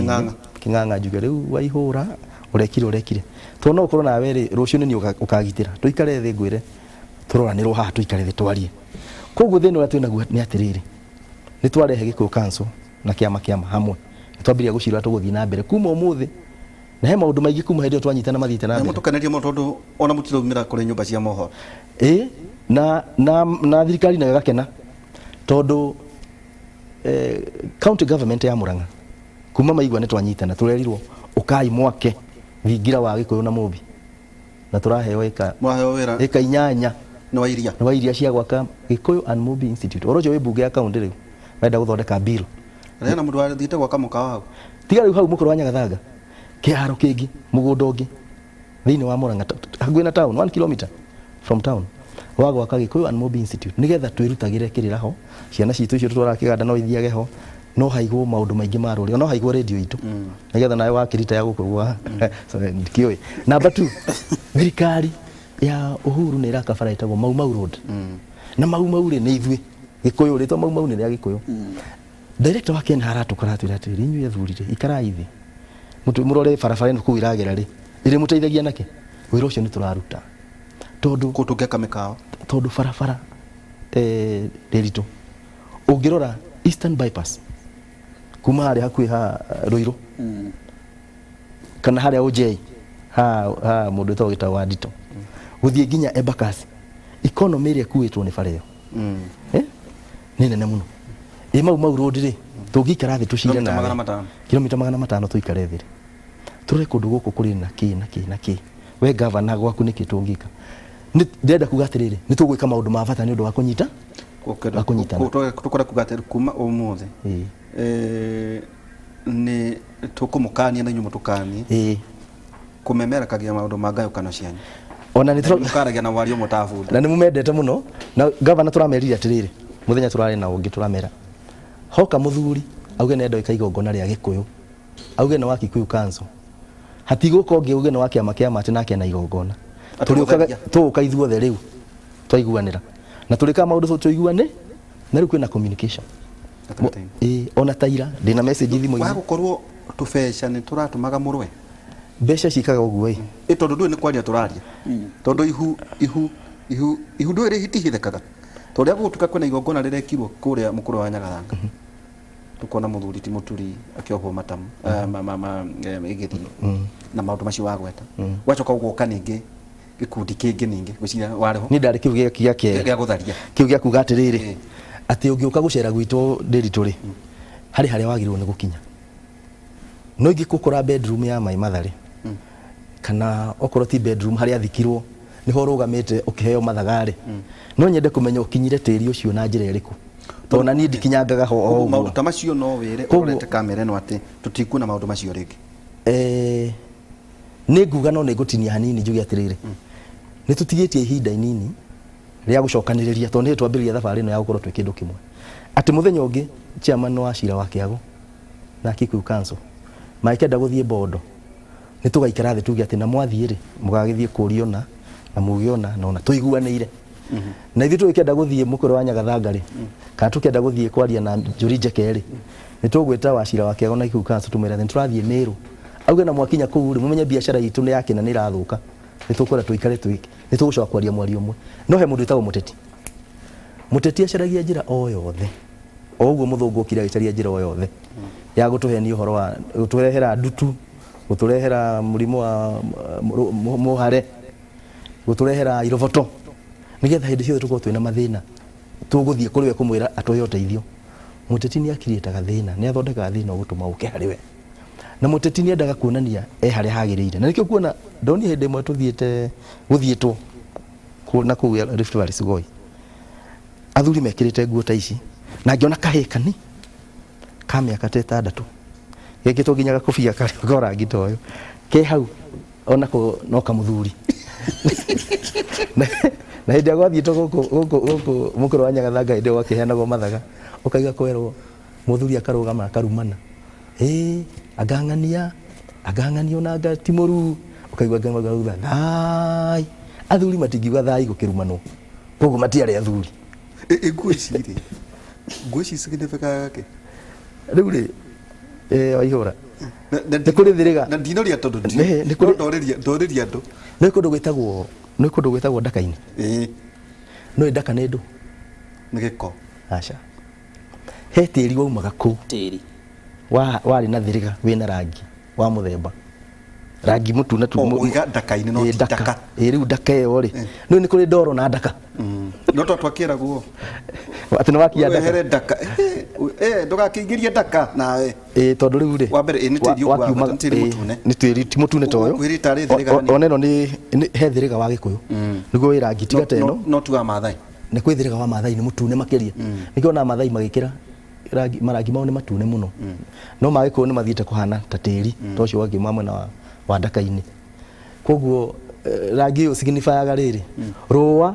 kĩng'ang'a njuge rĩu Waihũra ũrekire tondũ no ũkorwo nawe rĩ rũciũ nĩ niĩ ũkagitĩra. Tũikare thĩ ngwĩre tũroranĩrwo haha, tũikare thĩ twarie. Koguo thĩna ũrĩa twĩnaguo nĩ atĩrĩrĩ, nĩ twarehe Gĩkũyũ Council na kĩama kĩama hamwe, nĩ twambĩrĩria gũcira tũgũthiĩ na mbere kuma ũmũthĩ, na he maũndũ maingĩ kuma hĩndĩ ĩyo twanyitana mathiĩte na mbere. Mũtũkenerie mũno tondũ ona mũtiraumĩra kũrĩ nyũmba cia mohoro. Ĩĩ, na thirikari nayo ĩgakena tondũ county government ya Murang'a kuma maigua nĩ twanyitana tũrerirwo ũkai mwake thingira wa Gĩkũyũ na Mũmbi na tũraheo ĩka Mũraheo wĩra ĩka 8 nĩ wa iria nĩ wa iria cia gwaka Gĩkũyũ and Mũmbi Institute. Ũhoro ũcio wĩ mbunge ya county rĩu marenda gũthondeka bill. Hena mũndũ wathiĩte gwaka mũkawa hau. Tiga rĩu hau mũkũrũ wa Nyagathanga kĩharo kĩngĩ mũgũnda ũngĩ thĩinĩ wa Murang'a hakuhĩ na town 1 kilometer from town wa gwaka Gĩkũyũ and Mũmbi Institute nĩgetha twĩrutagĩre kĩrĩra ho, ciana citũ icio tũtwaraga kĩganda no ithiage ho, no haigwo maũndũ maingĩ ma rũrĩrĩ, no haigwo radio itũ nĩgetha nawe wakĩrita ya gũkũ gwa ndikĩũĩ. Number 2, thirikari ya Uhuru nĩ ĩraka bara ĩtagwo Mau Mau Road. Na Mau Mau rĩ nĩ ithuĩ Gĩkũyũ, rĩtwa Mau Mau nĩ rĩa Gĩkũyũ. Director wa Ken haratũka aratwĩra atĩrĩrĩ, inyuĩ athuri rĩ ikarai thĩ mũrore barabara ĩno kũu ĩragera rĩ ĩrĩmũteithagia nakĩ. Wĩra ũcio nĩ tũraruta tondũ kũu tũngĩaka mĩkawa, tondũ barabara ndĩritũ ũngĩrora Eastern Bypass kuma harĩa hakuhĩ ha Ruiru kana harĩa Ũnjei ha ha mũndũ wĩtagwo Gĩtaũ wa Ndito gũthiĩ nginya Embakasi, economy ĩrĩa ĩkuĩtwo nĩ bara ĩyo eh, nĩ nene mũno. Ĩ Mau Mau Road rĩ, tũngĩikara thĩ tũcire Kilomita nawe 500. Kilomita 500 tũikare thĩ rĩ, tũrore kũndũ gũkũ kũrĩ na kĩ na kĩ na kĩ, we gavana gwaku nĩkĩ tũngĩka. Ndĩrenda kuga atĩrĩrĩ, nĩ tũgwĩka maũndũ ma bata nĩ ũndũ wa kũnyita wa kũnyitana. Tũkwenda kuga atĩ kuma ũmũthĩ nĩ tũkũmũkania na inyuĩ mũtũkanie kũmemerekagia maũndũ ma ngayũkano cianyu. Ona nĩ tũra- Mũkaragia na wario mũtabunda. Na nĩ mũmendete mũno na gavana tũramerire atĩrĩrĩ, mũthenya tũrarĩ na ũngĩ tũramera hoka mũthuri auge nĩ enda gwĩka igongona rĩa Gĩkũyũ, auge nĩ wa Kikuyu Council, hatigũka ũngĩ auge nĩ wa kĩama kĩa Mate nake na igongona. Atĩ Tũrĩũkaga gũtharia. tũgũka ithuothe rĩu twaiguanĩra na tũrĩkaga maũndũ tũiguane, na rĩu kwĩna communication. Gatagatĩ-inĩ. Ĩĩ, ona ta ira ndĩna message Wa thimũ-inĩ. gũkorwo tũbeca nĩ tũratũmaga mũrũe. Mbeca ciĩkaga ũguo ĩ. Ĩ tondũ ndũĩ nĩ kwaria tũraria, tondũ ihu ihu ihu ihu ndũĩ rĩtihithĩkaga, tondũ rĩrĩa gũgũtuĩka kwĩna igongona rĩrekirwo kũrĩa mũkũrwe wa Nyagathanga, tũkona mũthuri ti Mũturi akĩohwo matamu ĩgĩthiĩ na maũndũ macio wagweta, gwacoka gũgoka ningĩ gĩkundi kĩngĩ ningĩ gwĩciria warĩ ho. Niĩ ndarĩ kĩu gĩa kerĩ. Gĩa gũtharia. Kĩu gĩa kuga atĩrĩrĩ, atĩ ũngĩũka gũcera gwitũ Ndĩritũ rĩ, harĩ harĩa wagĩrĩirwo nĩ gũkinya. No ingĩkũkora bedroom ya Mai Mathare, kana okorwo ti bedroom harĩa athikirwo nĩho ũrũgamĩte ũkĩheo mathaga rĩ, no nyende kũmenya ũkinyire tĩri ũcio na njĩra ĩrĩkũ, tondũ na niĩ ndikinyangaga ho o Koguo maũndũ ũguo. Ta macio no wĩre ũrorete kamera ĩno atĩ tũtikuona maũndũ macio rĩngĩ? Nĩ nguga no nĩ ngũtinia hanini njuge atĩrĩrĩ, nĩ tũtigĩtie ihinda inini rĩa gũcokanĩrĩria, tondũ nĩ twambĩrĩria thabarĩ ĩno ya gũkorwo twĩ kĩndũ kĩmwe, atĩ mũthenya ũngĩ chairman wa cira wa Kĩago na Kikuyu Council mangĩkenda gũthiĩ Bondo, nĩ tũgaikara thĩ tuge atĩ na mwathiĩ rĩ, mũgagĩthiĩ kũrio na muge ona na ona tũiguanĩire. Na ithuĩ tũgĩkenda gũthiĩ mũkũrũ wa Nyagathanga rĩ, kana tũkenda gũthiĩ kwaria na Njũri Njeke rĩ, nĩ tũgwĩta wacira wa Kĩago na Kikuyu Council tũmwĩre atĩ nĩ tũrathiĩ Mĩrũ, auge na mwakinya kũu rĩ, mũmenye biacara itũ nĩ yakĩna nĩ ĩrathũka, nĩ tũkwenda tũikare twĩke nĩ tũgũcoka kwaria mwario ũmwe. No he mũndũ wĩtagwo mũteti. Mũteti acaragia njĩra o yothe, o ũguo mũthũngũ okire agĩcaria njĩra o yothe ya gũtũhenia ũhoro wa gũtũrehera ndutu, gũtũrehera mũrimũ wa mũhare, gũtũrehera iroboto, nĩgetha hĩndĩ ciothe tũkorwo twĩna mathĩna tũgũthiĩ kũrĩ we kũmwĩra atũhe ũteithio. Mũteti nĩ akiriĩtaga thĩna, nĩ athondekaga thĩna ũgũtũma ũke harĩ we, na mũteti nĩ endaga kuonania e harĩa hagĩrĩire, na nĩkĩo kuona ndonire hĩndĩ ĩmwe tũthiĩte gũthiĩtwo na kũu Rift Valley Sugoi, athuri mekĩrĩte nguo ta ici, na ngĩona kahĩĩ kani ka mĩaka ta 6 gekĩtwo nginya gakobia karĩ ka rangi ta ũyũ ke hau, onako no kamũthuri. Na hĩndĩ ĩrĩa gwathiĩtwo gũkũ gũkũ gũkũ mũkũrũ wa Nyagathanga, hĩndĩ ĩyo gwakĩheanagwo mathaga, ũkaiga kwerwo mũthuri akarũgama akarumana, ĩĩ angang'ania angang'ania ona anga ti mũruu, ũkaigua angĩ makauga thai. Athuri matingiuga thai gũkĩrumanwo, koguo matiarĩ athuri. Ĩ nguo ici rĩ, nguo ici significaga kĩ? Rĩu rĩ, Waihũra, nĩ kũrĩ thĩrĩga. Na ndinoria tondũ Nĩ kũrĩ- no ndorĩria ndorĩria andũ. Nĩ kũndũ gwĩtagwo ndaka-inĩ. No ĩ ndaka nĩ ndũ? Nĩ gĩko. Aca, he tĩri waumaga kũu. Tĩri. Warĩ na thĩrĩga wĩna rangi wa mũthemba rangi mũtune tu. O, ũiga ndaka-inĩ no Ĩ, ti ndaka. Ĩ rĩu ndaka ĩyo rĩ, no nĩ kũrĩ ndoro na ndaka. No twakĩragwo atĩ nĩ wakinya ndaka. Wehere ndaka. Ndũgakĩingĩrie ndaka nawe. Ĩ tondũ rĩu rĩ, Wa mbere, ĩ, nĩ tĩri ũguo wakiumaga- nĩ tĩri ĩ, mũtune. Nĩ tĩri ti mũtune ta ũyũ. Ũkwĩrĩ tarĩ thĩrĩga hanini. Ona ĩno nĩ he thĩrĩga wa Gĩkũyũ nĩguo wĩ rangi tiga ta ĩno. No tu wa Maathai. Nĩ kwĩ thĩrĩga wa Maathai nĩ mũtune makĩria, nĩkĩo ona Maathai magĩkĩra rangi marangi mao nĩ matune mũno, no ma Gĩkũyũ nĩ mathiĩte kũhana ta tĩri ta ũcio wakiuma mwena wa ndaka-inĩ. Koguo rangi ũyũ signifyaga rĩrĩ rũa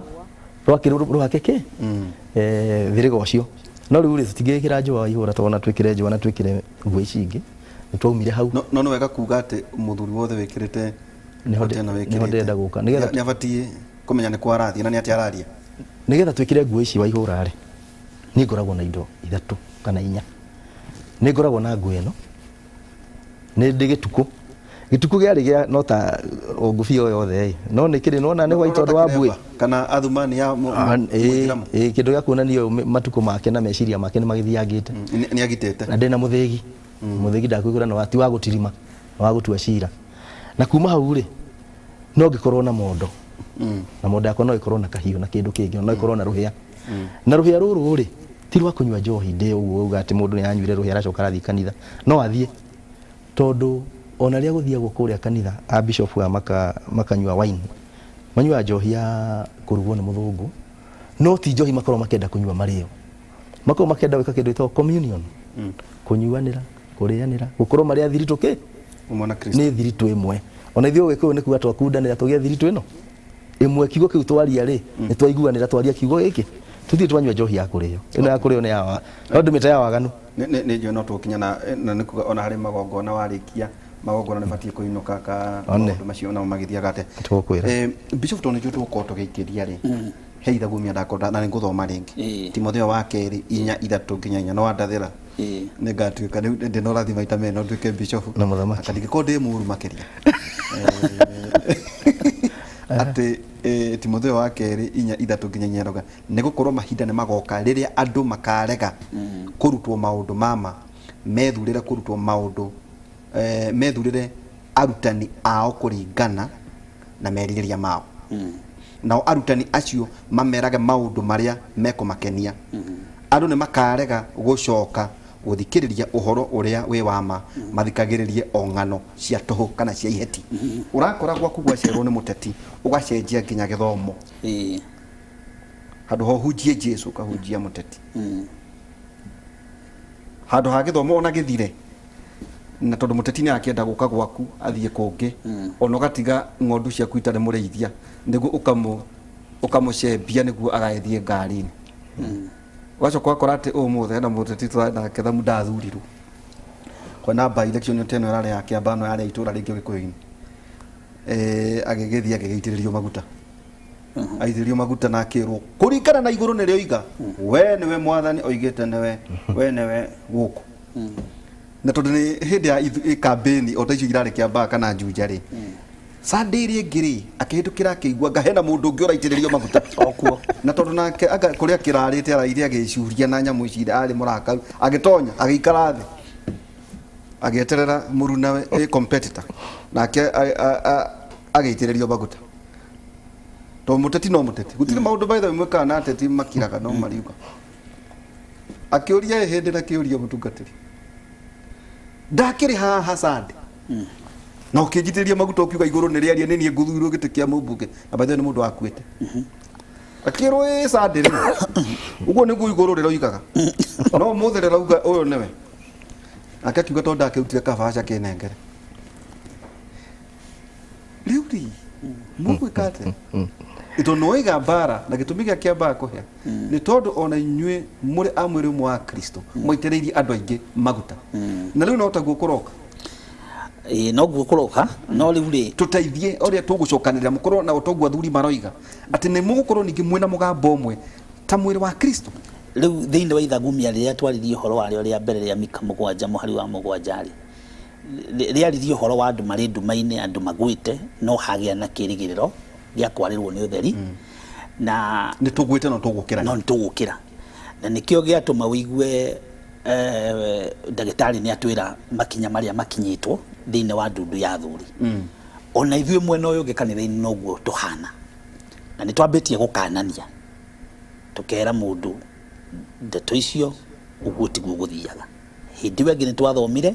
rwakĩrwo rũhake kĩ thĩrĩga ũcio. No rĩu rĩ, tũtingĩgĩkĩra njũa wa ihũra, tondũ ona twĩkĩre njũa na twĩkĩre nguo ici ingĩ nĩ twaumire hau. No nĩ wega kuga atĩ mũthuri wothe wĩkĩrĩte koti ĩno Nĩho wĩkĩrĩte ndĩrenda gũka. Nĩgetha nĩ abatiĩ kũmenya nĩ kwa arathiĩ na nĩ atĩa araria. Nĩgetha twĩkĩre nguo ici wa ihũra rĩ, niĩ ngoragwo na indo ithatũ kana inya. Nĩ ngoragwo na nguo ĩno, nĩ ndĩ gĩtukũ. Gĩtuku gĩarĩ gĩa no ta o ngũbia o yothe ĩ. No nĩ kĩrĩ nona nĩ white tondũ wa mbuĩ. Kana athumani ya Ah, Mũithĩramu. ĩ, kĩndũ gĩa kuonania ũyũ matukũ make na meciria make nĩ magĩthiangĩte. Nĩ agitĩte. Na ndĩna mũthĩgi. Mũthĩgi ndakwĩgũra no ti wa gũtirima, nĩ wa gũtua cira. Na kuma hau rĩ, no ngĩkorwo na mondo. Na mondo yakwa no ĩkorwo na kahiũ na kĩndũ kĩngĩ, no ĩkorwo na rũhĩa. Na rũhĩa rũrũ rĩ, ti rwa kũnyua njohi ndĩ ũguo uga atĩ mũndũ nĩ anyuire rũhĩa aracoka arathiĩ kanitha. No athiĩ tondũ ona rĩrĩa gũthiagwo kũrĩa kanitha a bishop aya makanyua wine, manyuaga njohi ya kũrugwo nĩ mũthũngũ, no ti njohi makoragwo makĩenda kũnyua marĩo. Makoragwo makĩenda gwĩka kĩndũ gĩtagwo communion, kũnyuanĩra, kũrĩanĩra, gũkorwo marĩ a thiritũ kĩ? Ũmwe na Kristo. Nĩ thiritũ ĩmwe. Ona ithuĩ Ũgĩkũyũ nĩ kuga twakundanĩra tũgĩe thiritũ ĩno ĩmwe. Kiugo kĩu twaria rĩ, nĩ twaiguanĩra twaria kiugo gĩkĩ. Tũtirĩ twanyua njohi ya kũrĩo. Ĩno ya kũrĩo nĩ ya wa, no ndĩmĩte ya waganu. Nĩ njũĩ no tũgũkinya na nĩ kuga ona harĩ magongona warĩkia magongona nĩ batiĩ kũinũka ka One. maũndũ macio namo magĩthiaga atĩa. Tũgũkwĩra. Bishop tondũ nĩ njũĩ tũgũkorwo tũgĩikĩria rĩ, he ithagumia ndakorwo na nĩ ngũthoma rĩngĩ. Timotheo wa kerĩ 4:3-4 no wandathĩra. Nĩ ngatuĩka rĩu ndĩ na ũrathi maita merĩ no nduĩke bishop. Na mũthamaki. Aka ndingĩkorwo ndĩ mũru makĩria. Atĩ Timotheo wa kerĩ 4:3-4 arauga nĩ gũkorwo mahinda nĩ magoka rĩrĩa andũ makarega kũrutwo maũndũ ma ma, methurĩre kũrutwo maũndũ, methurĩre arutani ao kũringana na merirĩria mao. Nao arutani acio mamerage maũndũ marĩa mekũmakenia. Andũ nĩ makarega gũcoka gũthikĩrĩria ũhoro ũrĩa wĩ wa ma, mathikagĩrĩrie o ng'ano cia tũhũ kana cia iheti. Ũrakora gwaku gwacerwo nĩ mũteti, ũgacenjia nginya gĩthomo. Handũ ha ũhunjie Jesu ũkahunjia mũteti. Handũ ha gĩthomo ona gĩthire, na tondũ mũteti nĩ akĩenda gũka gwaku athiĩ kũngĩ, ona ũgatiga ng'ondu ciaku itarĩ mũrĩithia, nĩguo ũkamũcembia nĩguo agagĩthiĩ ngari-inĩ. Ũgacoka ũgakora atĩ ũmũthĩ hena mũteti tũrarĩ nake thamu ndathurirwo. Kwĩna by election ta ĩno ĩrarĩ ya Kĩambaa no yarĩ ya itũra rĩngĩ Gĩkũyũ-inĩ. Agĩgĩthiĩ agĩgĩitĩrĩrio maguta. Aitĩrĩrio maguta na akĩrwo kũringana na igũrũ nĩrĩo iga, we nĩwe mwathani oigĩte nĩwe, we nĩwe gũkũ. Na tondũ nĩ hĩndĩ ya campaign o ta icio irarĩ Kĩambaa kana Juja rĩ, Sunday ĩrĩa ĩngĩ rĩ, akĩhĩtũkĩra akĩigua anga hena mũndũ ũngĩ ũraitĩrĩrio maguta. Okuo. Na tondũ nake anga kũrĩa akĩrarĩte araire agĩcuria na nyamũ ici arĩ mũrakaru, agĩtonya agĩikara thĩ agĩeterera mũrunawe competitor, nake agĩitĩrĩrio maguta. Tondũ mũteti no mũteti, gũtirĩ maũndũ by the way mwĩkaga na ateti makiraga no mariuga. Akĩũria hĩndĩ na kĩũria mũtungatĩri, ndakĩrĩ haha Sunday na ũkĩnjitĩrĩria maguta ũkiuga igũrũ nĩ rĩaria nĩ niĩ ngũthurwo gĩtĩ kĩa mũmbunge, na by the way nĩ mũndũ wakuĩte. Akĩrwo ĩ Sunday rĩu ũguo nĩguo igũrũ rĩroigaga, no ũmũthĩ rĩrauga ũyũ nĩwe. Nake akiuga tondũ ndakĩrutire kabaca kĩnengere. Rĩu rĩ mũgwĩka atĩa? Tondũ nĩwaiga mbara na gĩtũmi gĩa kĩambaga kũhĩa nĩ tondũ ona inyuĩ mũrĩ a mwĩrĩ ũmwe wa Kristo mwaitĩrĩirie andũ aingĩ maguta, na rĩu no taguo kũroka. Ĩĩ, noguo kũroka, no rĩu rĩ tũteithie ũrĩa tũgũcokanĩrĩra mũkorwo na ũtoguo athuri maroiga atĩ nĩ mũgũkorwo ningĩ mwĩna mũgambo ũmwe ta mwĩrĩ wa Kristo. Rĩu thĩinĩ wa ithagumia rĩrĩa twaririe ũhoro warĩo rĩa mbere rĩa Mika 7 mũhari wa 7 rĩ, rĩaririe ũhoro wa andũ marĩ nduma-inĩ, andũ magwĩte, no hagĩa na kĩrĩgĩrĩro gĩa kwarĩrwo nĩ ũtheri. Na nĩ tũgwĩte no tũgũkĩra. No nĩ tũgũkĩra. Na nĩkĩo gĩatũma ũigue ndagĩtarĩ nĩ atwĩra makinya marĩa makinyĩtwo thĩinĩ wa ndundu ya athuri. Ona ithuĩ mwena ũyũ ũngĩ kanitha-inĩ noguo tũhana. Na nĩ twambĩtie gũkanania, tũkera mũndũ ndeto icio ũguo tiguo gũthiaga. Hĩndĩ ĩyo ĩngĩ nĩ twathomire,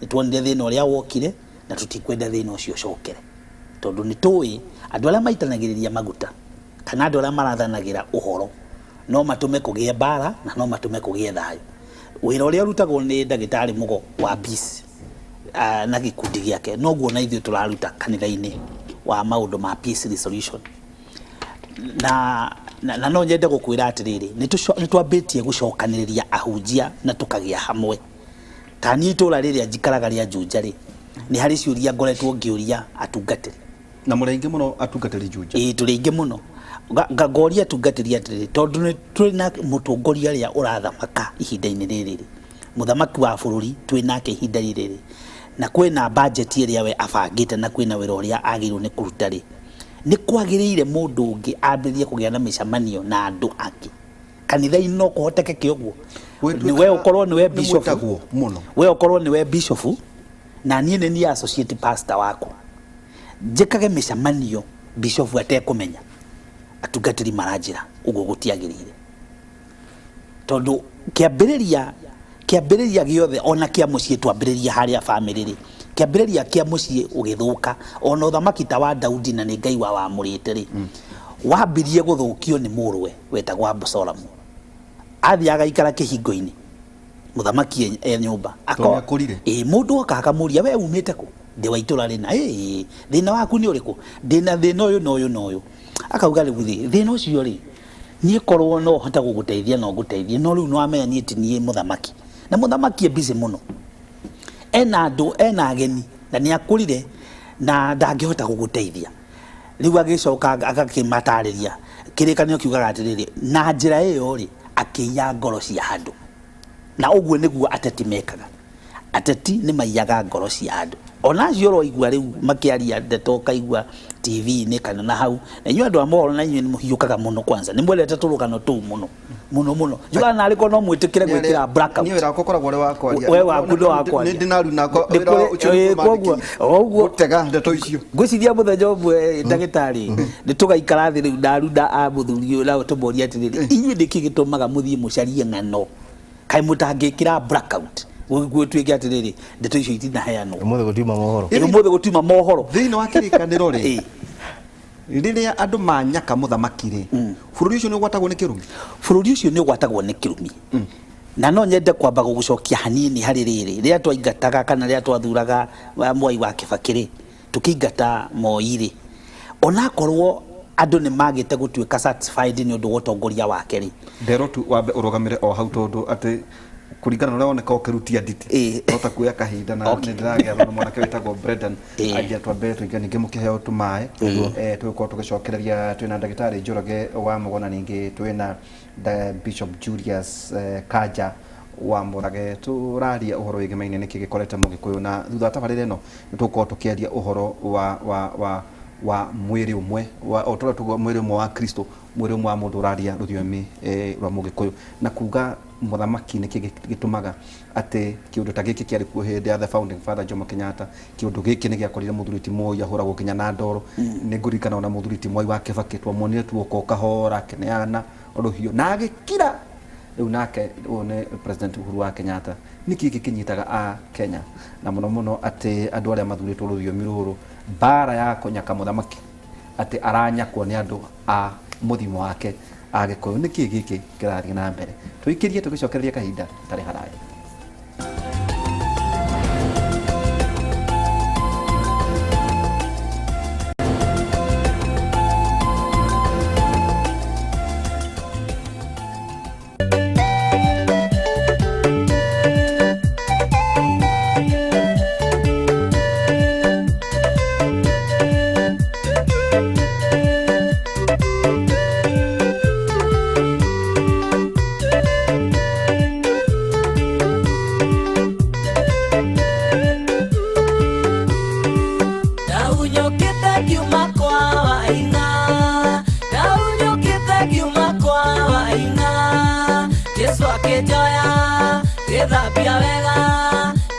nĩ tuonire thĩna ũrĩa wokire, na tũtikwenda thĩna ũcio ũcokere. Tondũ nĩ tũĩ andũ arĩa maitanagĩrĩria maguta kana andũ arĩa marathanagĩra ũhoro no matũme kũgĩe mbara na no matũme kũgĩe thayũ. Wĩra ũrĩa ũrutagwo nĩ ndagĩtarĩ Mũgo wa peace na gĩkundi gĩake noguo na ithuĩ tũraruta kanitha-inĩ wa maũndũ ma peace resolution. Na no nyende gũkwĩra atĩrĩrĩ, nĩ twambĩtie gũcokanĩrĩria ahunjia na tũkagĩa hamwe. Ta niĩ itũra rĩrĩa njikaraga rĩa Juja rĩ, nĩ harĩ ciũria ngoretwo ngĩũria atungatĩri. Na mũrĩ aingĩ mũno atungatĩri Juja? Ĩĩ, tũrĩ aingĩ mũno. Ngoria atungatĩri atĩrĩrĩ, tondũ nĩ tũrĩ na mũtongoria ũrĩa ũrathamaka ihinda-inĩ rĩrĩ rĩ, mũthamaki wa bũrũri twĩ nake ihinda rĩrĩ rĩ, Na kwĩna budget ĩrĩa we abangĩte na kwĩna wĩra ũrĩa agĩrĩirwo nĩ kũruta rĩ, nĩ kwagĩrĩire mũndũ ũngĩ ambĩrĩrie kũgĩa na mĩcemanio na andũ angĩ kanitha-inĩ? No kũhotekeke ũguo? We ũkorwo nĩwe bishop, mwĩtagwo mũno. We ũkorwo nĩwe bishop na niĩ nĩ niĩ associate pastor wakwa, njĩkage mĩcemanio bishop atekũmenya. Atungatĩri maranjĩra ũguo gũtiagĩrĩire, tondũ kĩambĩrĩria gĩothe ona kĩa mũciĩ, twambĩrĩria harĩa bamĩrĩ rĩ, kĩambĩrĩria kĩa mũciĩ ũgĩthũka, ona ũthamaki ta wa Daudi, na nĩ Ngai wa wamũrĩte rĩ, wambirie gũthũkio nĩ mũrũwe wetagwo Abusalomu. Athiĩ agaikara kĩhingo-inĩ mũthamaki e nyũmba. Tondũ nĩakũrire. Ĩ, mũndũ oka akamũria, "We umĩte kũ?" "Ndĩ wa itũra rĩna." "Ĩ, thĩna waku nĩ ũrĩkũ?" "Ndĩna thĩna ũyũ na ũyũ na ũyũ." Akauga, "Rĩu rĩ, thĩna ũcio rĩ, niĩ korwo no hote gũgũteithia no ngũteithie, no rĩu nĩwamenya niĩ ti niĩ mũthamaki, na mũthamaki e busy mũno, ena andũ, ena ageni, na nĩ akũrire na ndangĩhota gũgũteithia rĩu." Agĩcoka agakĩmatarĩria kĩrĩkanĩro kiugaga atĩrĩrĩ, na njĩra ĩyo rĩ, akĩiya ngoro cia andũ. Na ũguo nĩguo ateti mekaga. Ateti nĩ maiyaga ngoro cia andũ, ona acio ũroigua rĩu makĩaria ndeto ũkaigua TV-inĩ kana na hau. Na inyuĩ andũ a mohoro, na inyuĩ nĩ mũhiũkaga mũno, kwanza nĩ mwendete tũrũgano tũu mũno mũno mũno. Njugaga narĩ korwo no mwĩtĩkĩre gwĩkĩra blackout. Niĩ wĩra wakwa ũkoragwo ũrĩ wa kwaria. We waku nĩ wa kwaria. Nĩ ndĩ na runa Nĩ wĩra ũcio nĩguo koguo mandĩkĩire. O ũguo Gũtega ndeto icio. Ngwĩciria mũthenya ũmwe, ndagĩtarĩ, nĩ tũgaikara thĩ rĩu na aruna a mũthuri ũyũ, nao tũmorie atĩrĩrĩ, inyuĩ nĩkĩ gĩtũmaga mũthiĩ mũcarie ng'ano? Kaĩ mũtangĩkĩra blackout gũtuĩke atĩrĩrĩ, ndeto icio itinaheanwo? Ũmũthĩ gũtiuma mohoro. Ĩ, ũmũthĩ gũtiuma mohoro. Thĩinĩ wa kĩrĩkanĩro rĩ, rĩrĩa andũ manyaka mũthamaki rĩ, bũrũri ũcio nĩ ũgwatagwo nĩ kĩrumi? Bũrũri ũcio nĩ ũgwatagwo nĩ kĩrumi. Na no nyende kwamba gũgũcokia hanini harĩ rĩrĩ, rĩrĩa twaingataga kana rĩrĩa twathuraga Mwai wa Kĩbakĩ rĩ, tũkĩingata Moi rĩ, onakorwo andũ nĩ magĩte gũtuĩka satisfied nĩ ũndũ wa ũtongoria wake rĩ, Ndero tu wambe ũrũgamĩre o hau, tondũ atĩ kũringana na ũrĩa woneka ũkĩrutia nditi, no ta kuoya kahinda na nĩ ndĩragĩa na mwanake wĩtagwo Brendan. Anjia twambe tũingĩ, ningĩ mũkĩheo tũmaĩ, tũgĩkorwo tũgĩcokereria. Twĩna ndagĩtarĩ Njoroge wa Mũgona, ningĩ twĩna Bishop Julius Kanja wa Mũrage. Tũraria ũhoro wĩgemaine nĩkĩ gĩkorete Mũgĩkũyũ, na thutha wa tabarĩra ĩno nĩ tũgũkorwo tũkĩaria ũhoro wa mwĩrĩ ũmwe wa o tũrĩa tugaga mwĩrĩ ũmwe wa Kristo, mwĩrĩ ũmwe wa mũndũ ũraria rũthiomi rwa Mũgĩkũyũ, na kuga mũthamaki nĩkĩ gĩtũmaga atĩ kĩũndũ ta gĩkĩ kĩarĩ kuo hĩndĩ ya the founding father Jomo Kenyatta. Kĩũndũ gĩkĩ nĩ gĩakorire mũthuri ti Moi ahũragwo nginya na ndoro. Nĩ ngũririkana ona mũthuri ti Mwai wa Kĩbakĩ twamuonire tuoka o kahora akĩneana rũhiũ na agĩkira. Rĩu nake ũyũ nĩ President Uhuru wa Kenyatta. Nĩkĩ gĩkĩ kĩnyitaga a Kenya, na mũno mũno atĩ andũ arĩa mathurĩtwo rũthiomi rũrũ, mbara ya kũnyaka mũthamaki, atĩ aranyakwo nĩ andũ a mũthimo wake a Gĩkũyũ? Nĩkĩ gĩkĩ kĩrathiĩ na mbere? Tũikĩrie tũgĩcokereria kahinda tarĩ haraya. Ndahunyũkĩte ngiuma kwa Waina, ndahunyũkĩte ngiuma kwa Waina. Jesũ akĩnjoya, gĩthambia wega,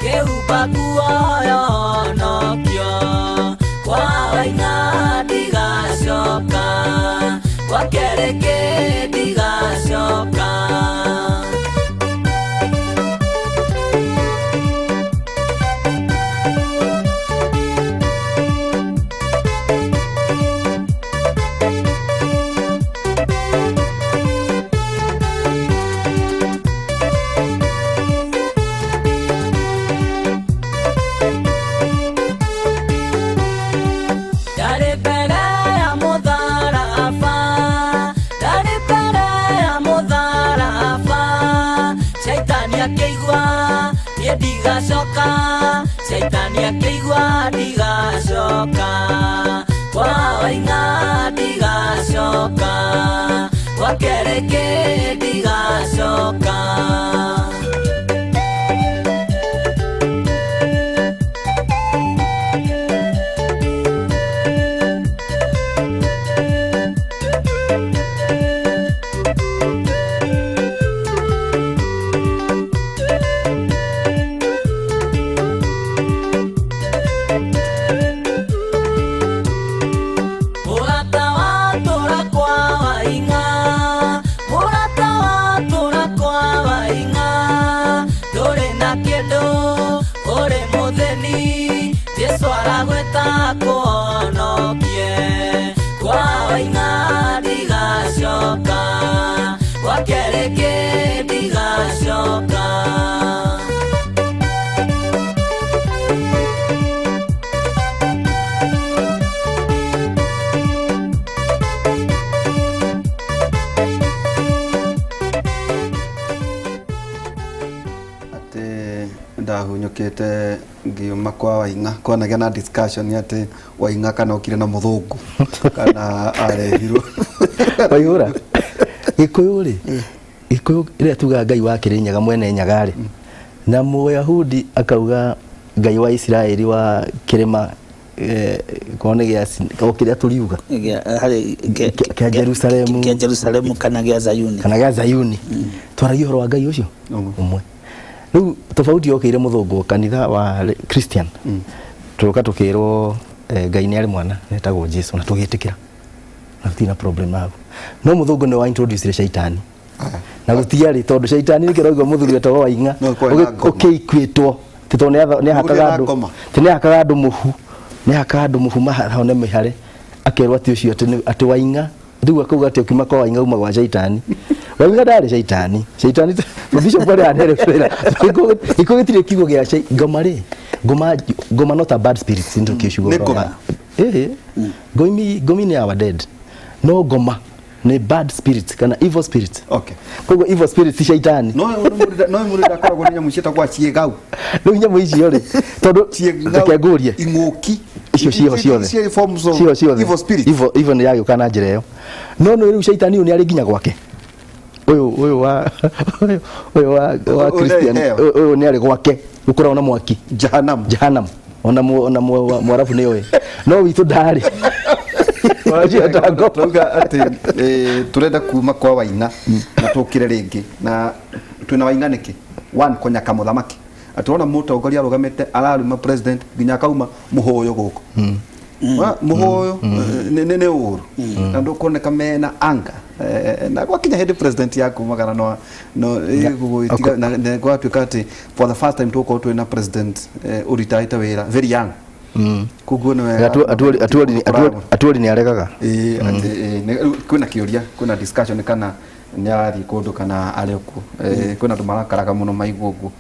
kĩhumba nguo ya honokio. Kwa Waina ndigacoka, kwa kerĩkĩ ndigacoka. Ndarĩ mbere ya mũtharaba, ndarĩ mbere ya mũtharaba. Caitani akĩigua niĩ ndigacoka, Caitani akĩigua ndigacoka. Kwa Waing'a ndigacoka, gwa kerĩkĩ ndigacoka. Aragwĩta kũhonokie kwa waing'a ndigacoka gwake rĩngĩ ndigacoka. Atĩ ndahunyũkĩte ngiuma kwa Waing'a kwanagĩa na discussion atĩ Waing'a kana okire na mũthũngũ kana arehirwo. Waihũra Gĩkũyũ rĩ, Gĩkũyũ rĩrĩa tugaga Ngai wa Kĩrĩnyaga mwene Nyaga rĩ, na Mũyahudi akauga Ngai wa Isiraeli wa kĩrĩma korwo nĩ gĩa o kĩrĩa tũriuga harĩ kĩa Jerusalemu. Kĩa Jerusalemu kana gĩa Zayuni. Kana gĩa Zayuni, twaragia ũhoro wa Ngai ũcio Ũmwe. Ũmwe. Rĩu tofauti yokĩire mũthũngũ kanitha wa Christian tũka tũkĩrwo Ngai nĩ arĩ mwana etagwo Jesu na tũgĩtĩkĩra na tũtirĩ na problem hau. No mũthũngũ nĩ wa introduce shaitani na gũtiarĩ tondũ shaitani nĩkĩo ũraigua mũthuri wetagwo Waing'a No, kwarĩ na ngoma. ũkĩikwĩtwo ti tondũ nĩ ahakaga na andũ ngoma. ti nĩ ahakaga andũ mũhu, nĩ ahakaga andũ mũhu mahone mĩhare, akerwo atĩ ũcio atĩ Waing'a rĩu akauga atĩ ũkiuma kwa Waing'a uma gwa shaitani. Waing'a ndarĩ shaitani. Shaitani bishop arĩa anerekwĩra gĩkũ gĩtirĩ kiugo gĩa ngoma rĩ, ngoma, ngoma not a bad spirit ndio kĩcigo. Nĩ ngoma. Ĩhĩ, ngomi, ngomi nĩ our dead, no ngoma nĩ bad spirit kana evil spirit. Koguo evil spirit ti shaitani. No no mũndũ ndakoragwo nĩ nyamũ ciĩtagwo ciĩgau. Rĩu nyamũ icio rĩ, tondũ Ciĩgau, reke ngũrie, ing'ũki icio ciĩho ciothe. Ciĩ forms of ciĩho ciothe. Evil spirit. Evil, evil nĩ yagĩũka na njĩra ĩyo. No nĩ rĩu shaitani ũyũ nĩ arĩ nginya gwake, ũyũ ũyũ wa ũyũ ũyũ wa wa Ũyũ Christian. nĩ hell. Ũyũ ũyũ nĩ arĩ gwake gũkoragwo na mwaki. Jahanamu. Jahanamu. Ona mwarabu nĩ oĩ, no witũ ndarĩ. Ũcio etagwo ngoma. Turauga atĩ turenda kuma kwa Waing'a na tũkĩre rĩngĩ na twĩna Waing'a nĩkĩ? One, kũnyaka mũthamaki, atĩ wona mũtongoria arũgamĩte araruma president nginya akauma mũhũyũ gũkũ. Mũhũyũ nĩ ũru na ndũkuoneka mena anga. Na gwakinya hĩndĩ president yakumagara no no ĩgũgĩtiga na gwatuĩka atĩ for the first time tũgũkorwo twĩna president ũritaĩte wĩra very young, koguo nĩ wega. Atuori nĩ aregaga. Ĩĩ, atĩ rĩu kwĩna kĩũria, kwĩna discussion kana nĩ arathiĩ kũndũ kana arĩ o kuo. Kwĩna andũ marakaraga mũno maigua ũguo.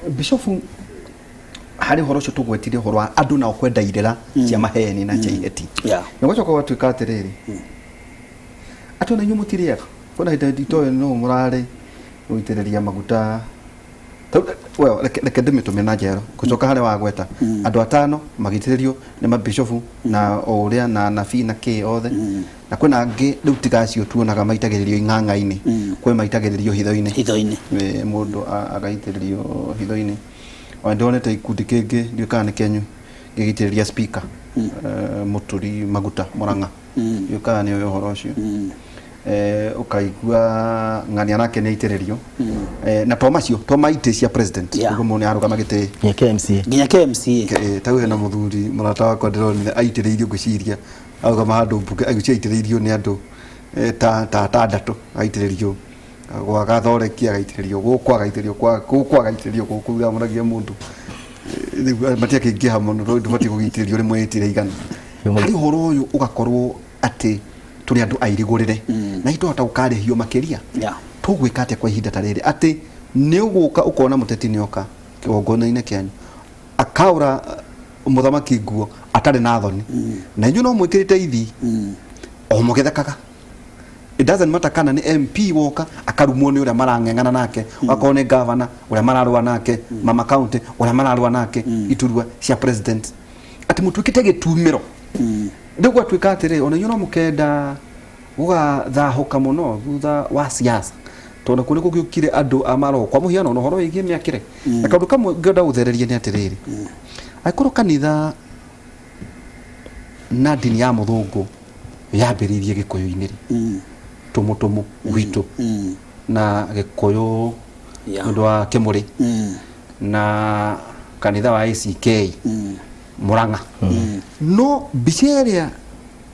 Bishofu, harĩ ũhoro ũcio tũgwetire, ũhoro wa andũ nao kwenda irĩra cia maheni na cia iheti, na gwacoka gwatuĩka atĩrĩrĩ, atĩ ona inyuĩ mũtirĩaga. Kwĩna hĩndĩ nditoĩ nũ mũrarĩ gũitĩrĩria maguta. Well, reke ndĩmĩtũme na njero gũcoka harĩa wagweta andũ atano magĩitĩrĩrio nĩ mabishofu na o ũrĩa na nabii na kĩ othe, na kwĩna angĩ rĩu tiga acio tuonaga maitagĩrĩrio ing'ang'a-inĩ, kwĩ maitagĩrĩrio hitho-inĩ. Hitho-inĩ. Mũndũ agaitĩrĩrio hitho-inĩ. Ona ndonete ikundi kĩngĩ, ndiũĩ kana nĩ kĩanyu, gĩgĩitĩrĩria speaker Mũturi maguta Mũrang'a, ndiũĩ kana nĩ ũĩ ũhoro ũcio. Ũkaigua ng'ania nake nĩ aitĩrĩrio. Na to macio, to ma itĩ cia president, ũguo mũndũ nĩ arũgama gĩtĩ nginya KMCA. Nginya KMCA. Ta hena mũthuri mũrata wakwa ndĩronire aitĩrĩirio, ngwĩciria arũgama handũ mbunge, agwĩciria aitĩrĩirio nĩ andũ ta atandatũ, aitĩrĩrio gwa gathoreki, agaitĩrĩrio gũkũ, agaitĩrĩrio kwa gũkũ, agaitĩrĩrio gũkũ, yamũragia mũndũ. Rĩu matiakĩingĩha mũno tondũ ndũbatiĩ gũgĩitĩrĩrio rĩmwe ĩtĩrĩ igana. Harĩ ũhoro ũyũ ũgakorwo atĩ tũrĩ andũ airigũrĩre na hihi twahota gũkarĩhio makĩria. Tũgwĩka atĩa kwa ihinda ta rĩrĩ atĩ nĩ ũgũka ũkona mũteti nĩ oka kĩgongona-inĩ kĩanyu akaũra mũthamaki nguo atarĩ na thoni, na inyuĩ no mwĩkĩrĩte ithi o mũgĩthekaga? It doesn't matter kana nĩ MP woka akarumwo nĩ ũrĩa marang'eng'ana nake, akorwo nĩ governor ũrĩa mararũa nake, mama county ũrĩa mararũa nake, iturwa cia president, atĩ mũtuĩkĩte gĩtumĩro. Rĩu gwatuĩka atĩrĩ, ona inyuĩ no mũkenda gũgathahũka mũno thutha wa siasa, tondũ kũrĩ gũgĩũkire andũ a maroho kwa mũhiano ona ũhoro wĩgiĩ mĩakĩre. Na kaũndũ kamwe ngĩenda gũthereria nĩ atĩrĩrĩ, angĩkorwo kanitha na ndini ya mũthũngũ yambĩrĩirie gĩkũyũ-inĩ rĩ, tũmũtũmũ gwitũ na gĩkũyũ nĩ ũndũ wa kĩmũrĩ na kanitha wa ACK Mũrang'a, no mbica ĩrĩa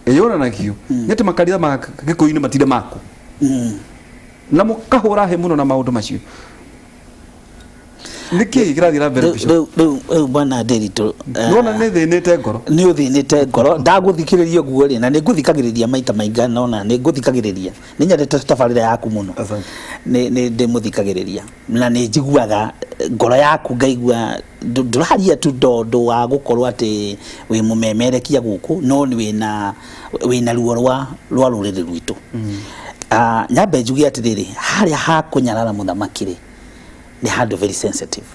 yonanagio nĩ atĩ makanitha ma gĩkũyũ-inĩ matirĩ maku na mũkahũra hĩ mũno na maũndũ macio. Nĩ kĩĩ kĩrathiĩ na mbere, Bishop? Rĩu bwana Ndiritu, Nĩwona nĩ thĩnĩte ngoro. Nĩ ũthĩnĩte ngoro. Ndagũthikĩrĩria ũguo rĩ, na nĩ ngũthikagĩrĩria maita maingana ona, nĩ ngũthikagĩrĩria, nĩ nyendete tabarĩra yaku mũno. Asante. Nĩ ndĩmũthikagĩrĩria na nĩ njiguaga ngoro yaku, ngaigua ndũraria tu tondũ wa gũkorwo atĩ wĩ mũmemerekia gũkũ, no nĩ wĩna ruo rwa rũrĩrĩ rwitũ. Ah, nyambe njuge atĩrĩrĩ, harĩa ha kũnyarara mũthamaki rĩ, nĩ handũ very sensitive,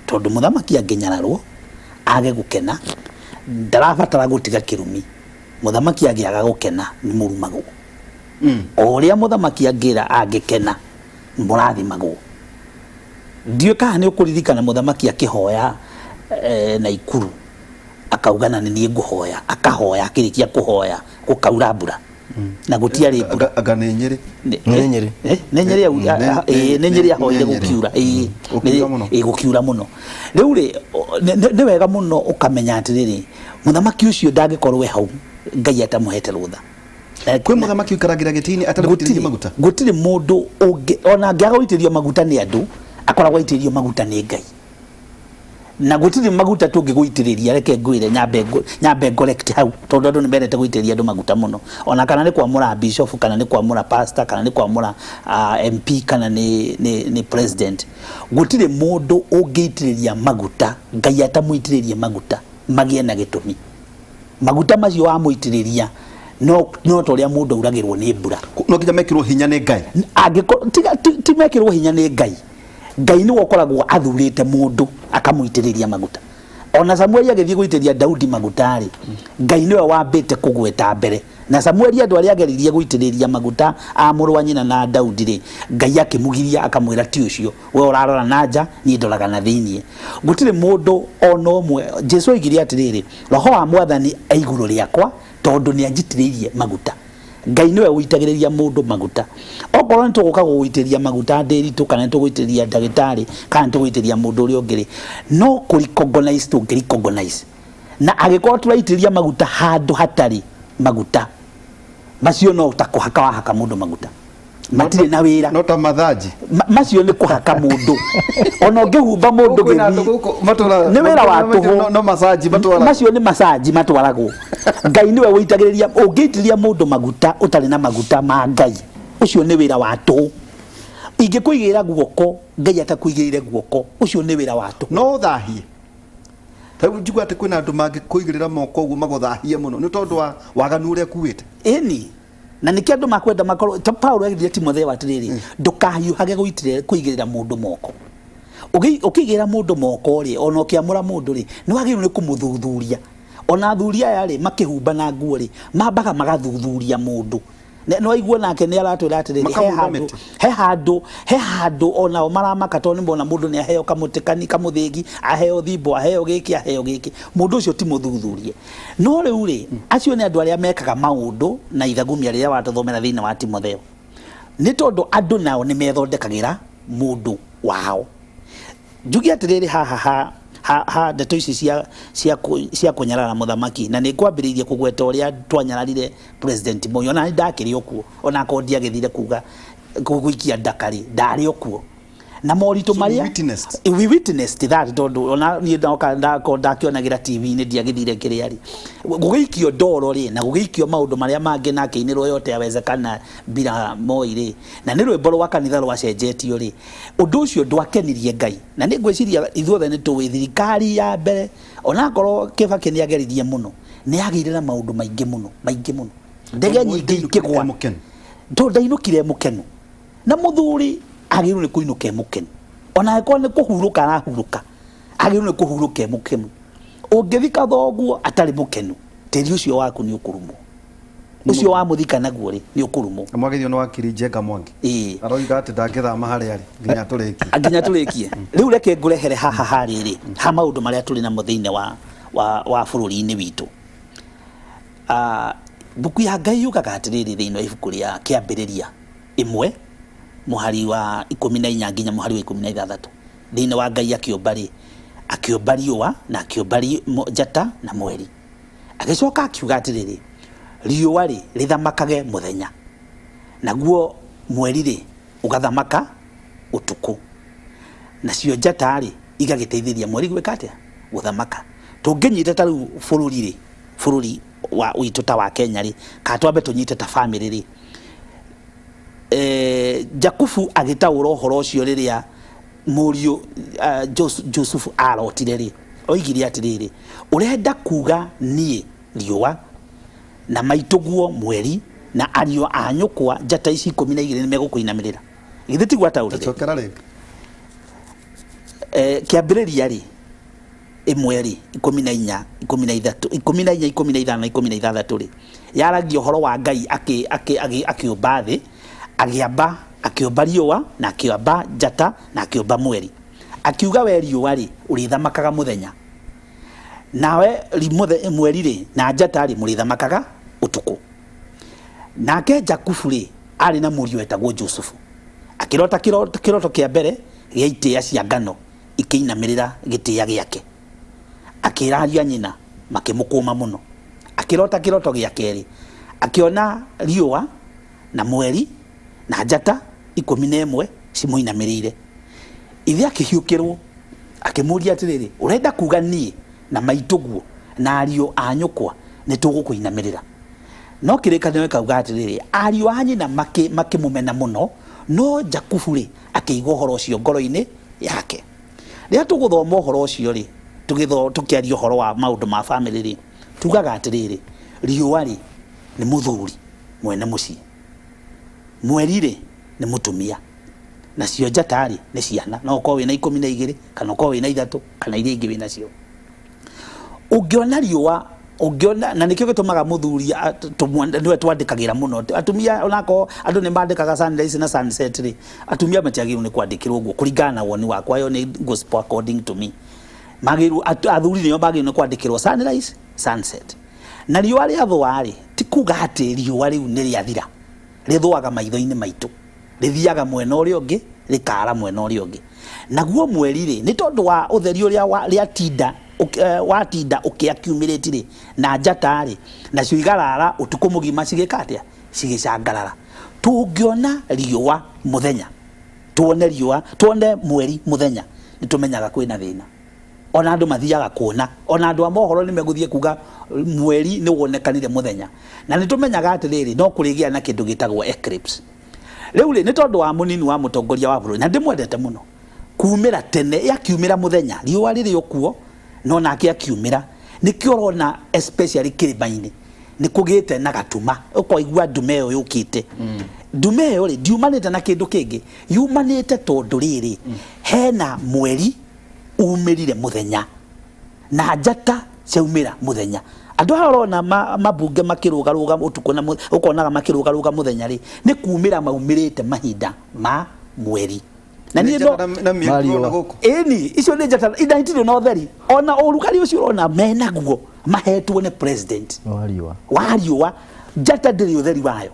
tondũ mũthamaki angĩnyararwo age gũkena, ndarabatara gũtiga kĩrumi. Mũthamaki angĩaga gũkena, nĩ mũrumagwo. O ũrĩa mũthamaki angĩra angĩkena, mũrathimagwo. Ndiũĩ kana nĩ ũkũririkana mũthamaki akĩhoya Naikuru, akauga na nĩ niĩ ngũhoya, akahoya, akĩrĩkia kũhoya gũkaura mbura na gũtiarĩ mbura. Anga nĩ Nyĩrĩ. Nĩ Nyĩrĩ. Nĩ Nyĩrĩ nĩ Nyĩrĩ ahoire. Nĩ Nyĩrĩ. Gũkiura, ĩĩ. Gũkiura mũno. Ĩĩ, gũkiura mũno. Rĩu rĩ, nĩ wega mũno ũkamenya atĩrĩrĩ, mũthamaki ũcio ndangĩkorwo e hau Ngai atamũhete rũtha. Kwĩ mũthamaki ũikaragĩra gĩtĩ-inĩ atarĩ gũitĩrĩrio maguta? Gũtirĩ mũndũ ũngĩ ona angĩaga gũitĩrĩrio maguta nĩ andũ, akoragwo aitĩrĩrio maguta nĩ Ngai, na gũtirĩ maguta tũngĩgũitĩrĩria. Reke ngwĩre, nyambe correct hau, tondũ andũ nĩ mendete gũitĩrĩria andũ maguta mũno, ona kana nĩ kwamũra bishop, kana nĩ kwamũra pastor, kana nĩ kwamũra MP, kana nĩ president. Gũtirĩ mũndũ ũngĩitĩrĩria maguta Ngai atamũitĩrĩrie maguta magĩe na gĩtũmi. Maguta macio wamũitĩrĩria no ta ũrĩa mũndũ auragĩrwo nĩ mbura. No nginya mekĩrwo hinya nĩ Ngai. Angĩkorwo tiga ti mekĩrwo hinya nĩ Ngai, Ngai nĩwe ũkoragwo athurĩte mũndũ akamũitĩrĩria maguta. Ona Samueli agĩthiĩ gũitĩrĩria Daudi maguta rĩ, Ngai nĩwe wambĩte kũgweta mbere na Samueli andũ arĩa ageririe gũitĩrĩria maguta a mũrũ wa nyina na Daudi rĩ, Ngai akĩmũgiria, akamwĩra ti ũcio, we ũrarora na nja, niĩ ndoraga na thĩiniĩ. Gũtirĩ mũndũ ona ũmwe. Jesu oigire atĩrĩrĩ, "Roho wa Mwathani e igũrũ rĩakwa, tondũ nĩ anjitĩrĩirie maguta." Ngai nĩwe ũitagĩrĩria mũndũ maguta. Okorwo nĩ tũgũka gũgũitĩrĩria maguta Ndĩritũ, kana nĩ tũgũitĩrĩria ndagĩtarĩ, kana nĩ tũgũitĩrĩria mũndũ ũrĩa ũngĩ rĩ, no kũ recognize tũngĩ recognize, na angĩkorwo tũraitĩrĩria maguta handũ hatarĩ maguta macio, no ta kũhaka wahaka mũndũ maguta matirĩ na wĩra. No ta mathanji. Macio nĩ kũhaka mũndũ, ona ũngĩhumba mũndũ Kwĩna andũ gĩthii gũkũ matũraga. Nĩ wĩra wa tũhũ. No macanji matwaraga. Macio nĩ macanji matwaragwo. Ngai nĩwe ũitagĩrĩria. Ũngĩitĩrĩria mũndũ maguta ũtarĩ na maguta ma Ngai, ũcio nĩ wĩra wa tũhũ. Ingĩkũigĩrĩra guoko Ngai atakũigĩrĩire guoko, ũcio nĩ wĩra wa tũhũ. No ũthahie. Ta rĩu njigua atĩ kwĩna andũ mangĩkũigĩrĩra moko ũguo magũthahie mũno nĩ tondũ wa waganu ũrĩa kuĩte. Ĩni, na nĩkĩo andũ makwenda makorwo ta Paulo erire Timotheo atĩrĩrĩ, "Ndũkahiũhage kũigĩrĩra mũndũ moko." Ũkĩigĩrĩra mũndũ moko rĩ, ona ũkĩamũra mũndũ rĩ, nĩ wagĩrĩirwo nĩ kũmũthuthuria. Ona athuri aya rĩ, makĩhumba na nguo rĩ, mambaga magathuthuria mũndũ. No aigua nake nĩ aratwĩra atĩrĩri, he Makamũmba handũ mĩtĩ. He handũ onao maramaka, tondũ nĩ mona mũndũ nĩ aheo kamũtĩ kani kamũthĩgi, aheo thimbo, aheo gĩkĩ, aheo gĩkĩ, mũndũ ũcio ti mũthuthurie. No rĩu rĩ, acio nĩ andũ arĩa mekaga maũndũ na ithagumia rĩrĩa watũthomera thĩinĩ wa Timotheo, nĩ tondũ andũ nao nĩ methondekagĩra mũndũ wao. Njuge atĩrĩrĩ, haha ha ndeto ici cia kũnyarara mũthamaki, na nĩ ngwambĩrĩirie kũgweta ũrĩa twanyararire President Moi, ona nĩ ndakĩrĩ o kuo, ona akorwo ndiagĩthire kuga gũikia ndaka rĩ, ndarĩ o kuo na moritũ So you marĩa witnessed. We witnessed that, tondũ ona niĩ ndoka ndako ndakĩonagĩra TV-inĩ, ndiagĩthire kĩrĩa rĩ, gũgĩikio ndoro rĩ, na gũgĩikio maũndũ marĩa mangĩ, na akĩinĩrwo "Yote yawezekana bila Moi" rĩ, na nĩ rwĩmbo rwa kanitha rwacenjetio rĩ, ũndũ ũcio ndwakenirie Ngai. Na nĩ ngwĩciria ithuothe nĩ tũĩ thirikari ya mbere, onakorwo Kĩbakĩ nĩ ageririe mũno, nĩ yagĩire na maũndũ maingĩ mũno, maingĩ mũno, ndege Tondũ nyingĩ ndainũkire ikĩgwa. e mũkenu. Tondũ ndainũkire e mũkenu, na mũthuri agĩrĩirwo nĩ kũinũka e mũkenu, ona angĩkorwo nĩ kũhurũka arahurũka, agĩrĩirwo nĩ kũhurũka e mũkenu. Ũngĩthika thoguo atarĩ mũkenu, tĩri ũcio waku nĩ ũkũrumwo, ũcio wamũthika naguo rĩ, nĩ ũkũrumwo. Mwagithio nĩ wakiri Njenga Mwangi. Ĩĩ. Aroiga atĩ ndangĩthama harĩa arĩ nginya tũrĩkie. Nginya tũrĩkie. Rĩu reke ngũrehere haha harĩrĩ ha maũndũ marĩa tũrĩ namo thĩinĩ wa bũrũri-inĩ witũ. Mbuku ya Ngai yugaga atĩrĩrĩ thĩinĩ wa ibuku rĩa Kĩambĩrĩria 1 mũhari wa 14 nginya mũhari wa 16, thĩinĩ wa Ngai akĩũmba rĩ, akĩũmba riũa na akĩũmba njata na mweri. Agĩcoka akiuga atĩrĩrĩ, "Riũa rĩ, rĩthamakage mũthenya, naguo mweri rĩ, ũgathamaka ũtukũ, nacio njata rĩ, Igagĩteithĩrĩria mweri gwĩka atĩa? Gũthamaka. Tũngĩnyita ta rĩu bũrũri rĩ, bũrũri wa witũ ta wa Kenya rĩ, kana twambe tũnyite ta bamĩrĩ rĩ, eh, Jakubu agĩtaũra ũhoro ũcio rĩrĩa mũriũ Jusufu arotire rĩ, oigire atĩrĩrĩ, ũrenda kuga niĩ riũa na maitũguo mweri na ariũ a nyũkwa njata ici 12 nĩ megũkũinamĩrĩra. Githĩ tiguo ataũrire? Cokera rĩngĩ. Kĩambĩrĩria rĩ, 1 rĩ, 14, 13, 14, 15, 16 rĩ, yaragia ũhoro wa Ngai akĩũmba thĩ, agĩamba, akĩũmba riũa na akĩamba njata na akĩũmba mweri. Akiuga we riũa rĩ, ũrĩthamakaga mũthenya, nawe mweri rĩ na njata rĩ, mũrĩthamakaga ũtukũ. Nake Jakubu rĩ, arĩ na mũriũ wetagwo Jusufu. Akĩrota kĩroto kĩa mbere gĩa itĩĩa cia ngano ikĩinamĩrĩra gĩtĩĩa gĩake. Akĩĩra ariũ a nyina, makĩmũkũma mũno. Akĩrota kĩroto gĩa kerĩ, akĩona riũa na mweri na njata 11 cimũinamĩrĩire. Ithe akĩhiũkĩrwo, akĩmũũria atĩrĩrĩ, Ũrenda kuuga niĩ na maitũguo na ariũ a nyũkwa nĩtũgũkũinamĩrĩra? No kĩrĩkanĩro gĩkauga atĩrĩrĩ, ariũ a nyina makĩmũmena mũno, no Jakubu-rĩ, akĩiga ũhoro ũcio ngoro-inĩ yake. Rĩrĩa tũgũthoma ũhoro ũcio rĩ, tũkĩaria ũhoro wa maũndũ ma bamĩrĩ rĩ, tugaga atĩrĩrĩ, riũa rĩ, nĩ mũthuri mwene mũciĩ, mweri rĩ, nĩ mũtumia, nacio njata rĩ, nĩ ciana. No ũkorwo wĩna 12 kana ũkorwo wĩna 3 kana iria ingĩ wĩnacio. Ũngĩona riũa, ũngĩona, na nĩkĩo gĩtũmaga mũthuri nĩwe twandĩkagĩra mũno atumia, onakorwo andũ nĩ mandĩkaga sunrise na sunset rĩ, atumia matiagĩrĩirwo nĩ kwandĩkĩrwo ũguo kũringana na woni wakwa. Ĩyo nĩ gospel according to me. Magĩrĩirwo, athuri nĩo magĩrĩirwo nĩ kwandĩkĩrwo sunrise, sunset. Na riũa rĩathũa rĩ, ti kuga atĩ riũa rĩu nĩ rĩathira, rĩthũaga maitho-inĩ maitũ, rĩthiaga mwena ũrĩa ũngĩ, rĩkara mwena ũrĩa ũngĩ. Naguo mweri rĩ, nĩ tondũ wa ũtheri ũrĩa rĩatinda, watinda ũkĩaccumulate rĩ, na njata rĩ, nacio igarara ũtukũ mũgima cigĩka atĩa? Cigĩcangarara. Tũngĩona riũa mũthenya, tuone riũa, tuone mweri mũthenya, nĩ tũmenyaga kwĩna thĩna. Ona andũ mathiaga kuona, ona andũ a mohoro nĩ megũthiĩ kuga mweri nĩ wonekanire mũthenya. Na nĩ tũmenyaga atĩrĩrĩ, no kũrĩgĩa na kĩndũ gĩtagwo eclipse. Rĩu rĩ, nĩ tondũ wa mũnini wa mũtongoria wa bũrũri, na ndĩmwendete mũno, kumĩra tene, yakiumĩra mũthenya, riũa rĩrĩ o kuo, no nake akiumĩra. Nĩkĩo ũrona especially kĩrĩma-inĩ, nĩ kũgĩte na gatuma, ũkaigua ndume ĩyo yũkĩte. Ndume ĩyo rĩ, ndiumanĩte na kĩndũ kĩngĩ, yumanĩte tondũ rĩrĩ, hena mweri umĩrire mũthenya na njata ciaumĩra mũthenya. Andũ aya ũrona mabunge makĩrũgarũga ũtukũ na ũkonaga makĩrũgarũga mũthenya rĩ, nĩ kumĩra maumĩrĩte mahinda ma mweri. Na niĩ no na mĩeri tũrona gũkũ. Ĩni, icio nĩ njata na itirĩ na ũtheri. Ona ũrugarĩ ũcio ũrona menaguo mahetwo nĩ president. Wa riũa. Wa riũa. Njata ndĩrĩ ũtheri wayo.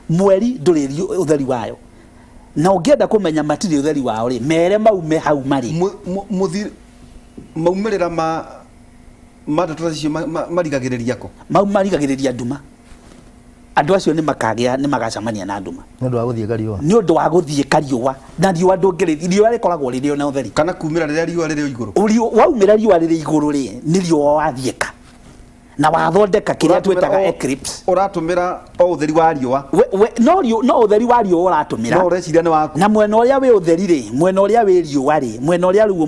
Mweri ndũrĩ ũtheri wayo. Na ũngĩenda kũmenya matirĩ ũtheri wao rĩ, mere maume hau marĩ. Maumĩrĩra ma ndeto ta icio marigagĩrĩria kũ? Mau marigagĩrĩria nduma. Andũ acio nĩ makagĩa, nĩ magacemania na nduma. Nĩ ũndũ wa gũthiĩ kariũa. Nĩ ũndũ wa gũthiĩ kariũa. Na riũa ndũngĩrĩ, riũa rĩkoragwo rĩrĩ na ũtheri. Kana kumĩra rĩrĩa riũa rĩrĩ igũrũ. Waumĩra riũa rĩrĩ igũrũ rĩ, nĩ riũa wathiĩka. Na wathondeka kĩrĩa twĩtaga eclipse. Ũratũmĩra o ũtheri wa riũa. No ũtheri wa riũa ũratũmĩra. No ũreciria nĩ waku. Na mwena ũrĩa wĩ ũtheri rĩ, mwena ũrĩa wĩ riũa rĩ, mwena ũrĩa rĩu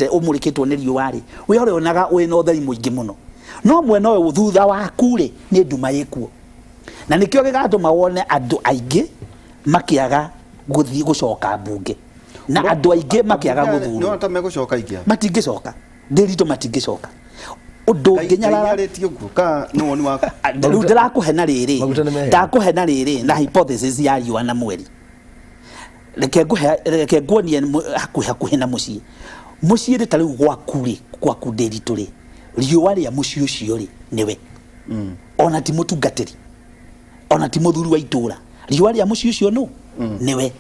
ũmũrĩkĩtwo nĩ riũa rĩ, we ũrĩonaga wĩna ũtheri mũingĩ mũno. No mwena ũyũ thutha waku rĩ, nĩ nduma ĩkuo. Na nĩkĩo gĩgatũma wone andũ aingĩ makĩaga gũthiĩ gũcoka mbunge. Na andũ aingĩ makĩaga gũthurwo. Nĩwona ta megũcoka aingĩ? Matingĩcoka. Ndĩritũ matingĩcoka. Ũndũ ũngĩnyarara. Ngai nĩarĩtie ũguo, kana nĩ woni waku? Rĩu ndĩrakũhe na rĩrĩ. Maguta nĩ meheri. Ndakũhe na rĩrĩ na hypothesis ya riũa na mweri. Reke ngũhe, reke nguonie hakuhĩ hakuhĩ na mũciĩ. Mũciĩ rĩ, ta rĩu gwaku rĩ, gwaku Ndĩritũ rĩ, riũa rĩa mũciĩ ũcio rĩ, nĩwe. Ona ti mũtungatĩri, ona ti mũthuri wa itũra. Riũa rĩa mũciĩ ũcio nũ? Nĩwe.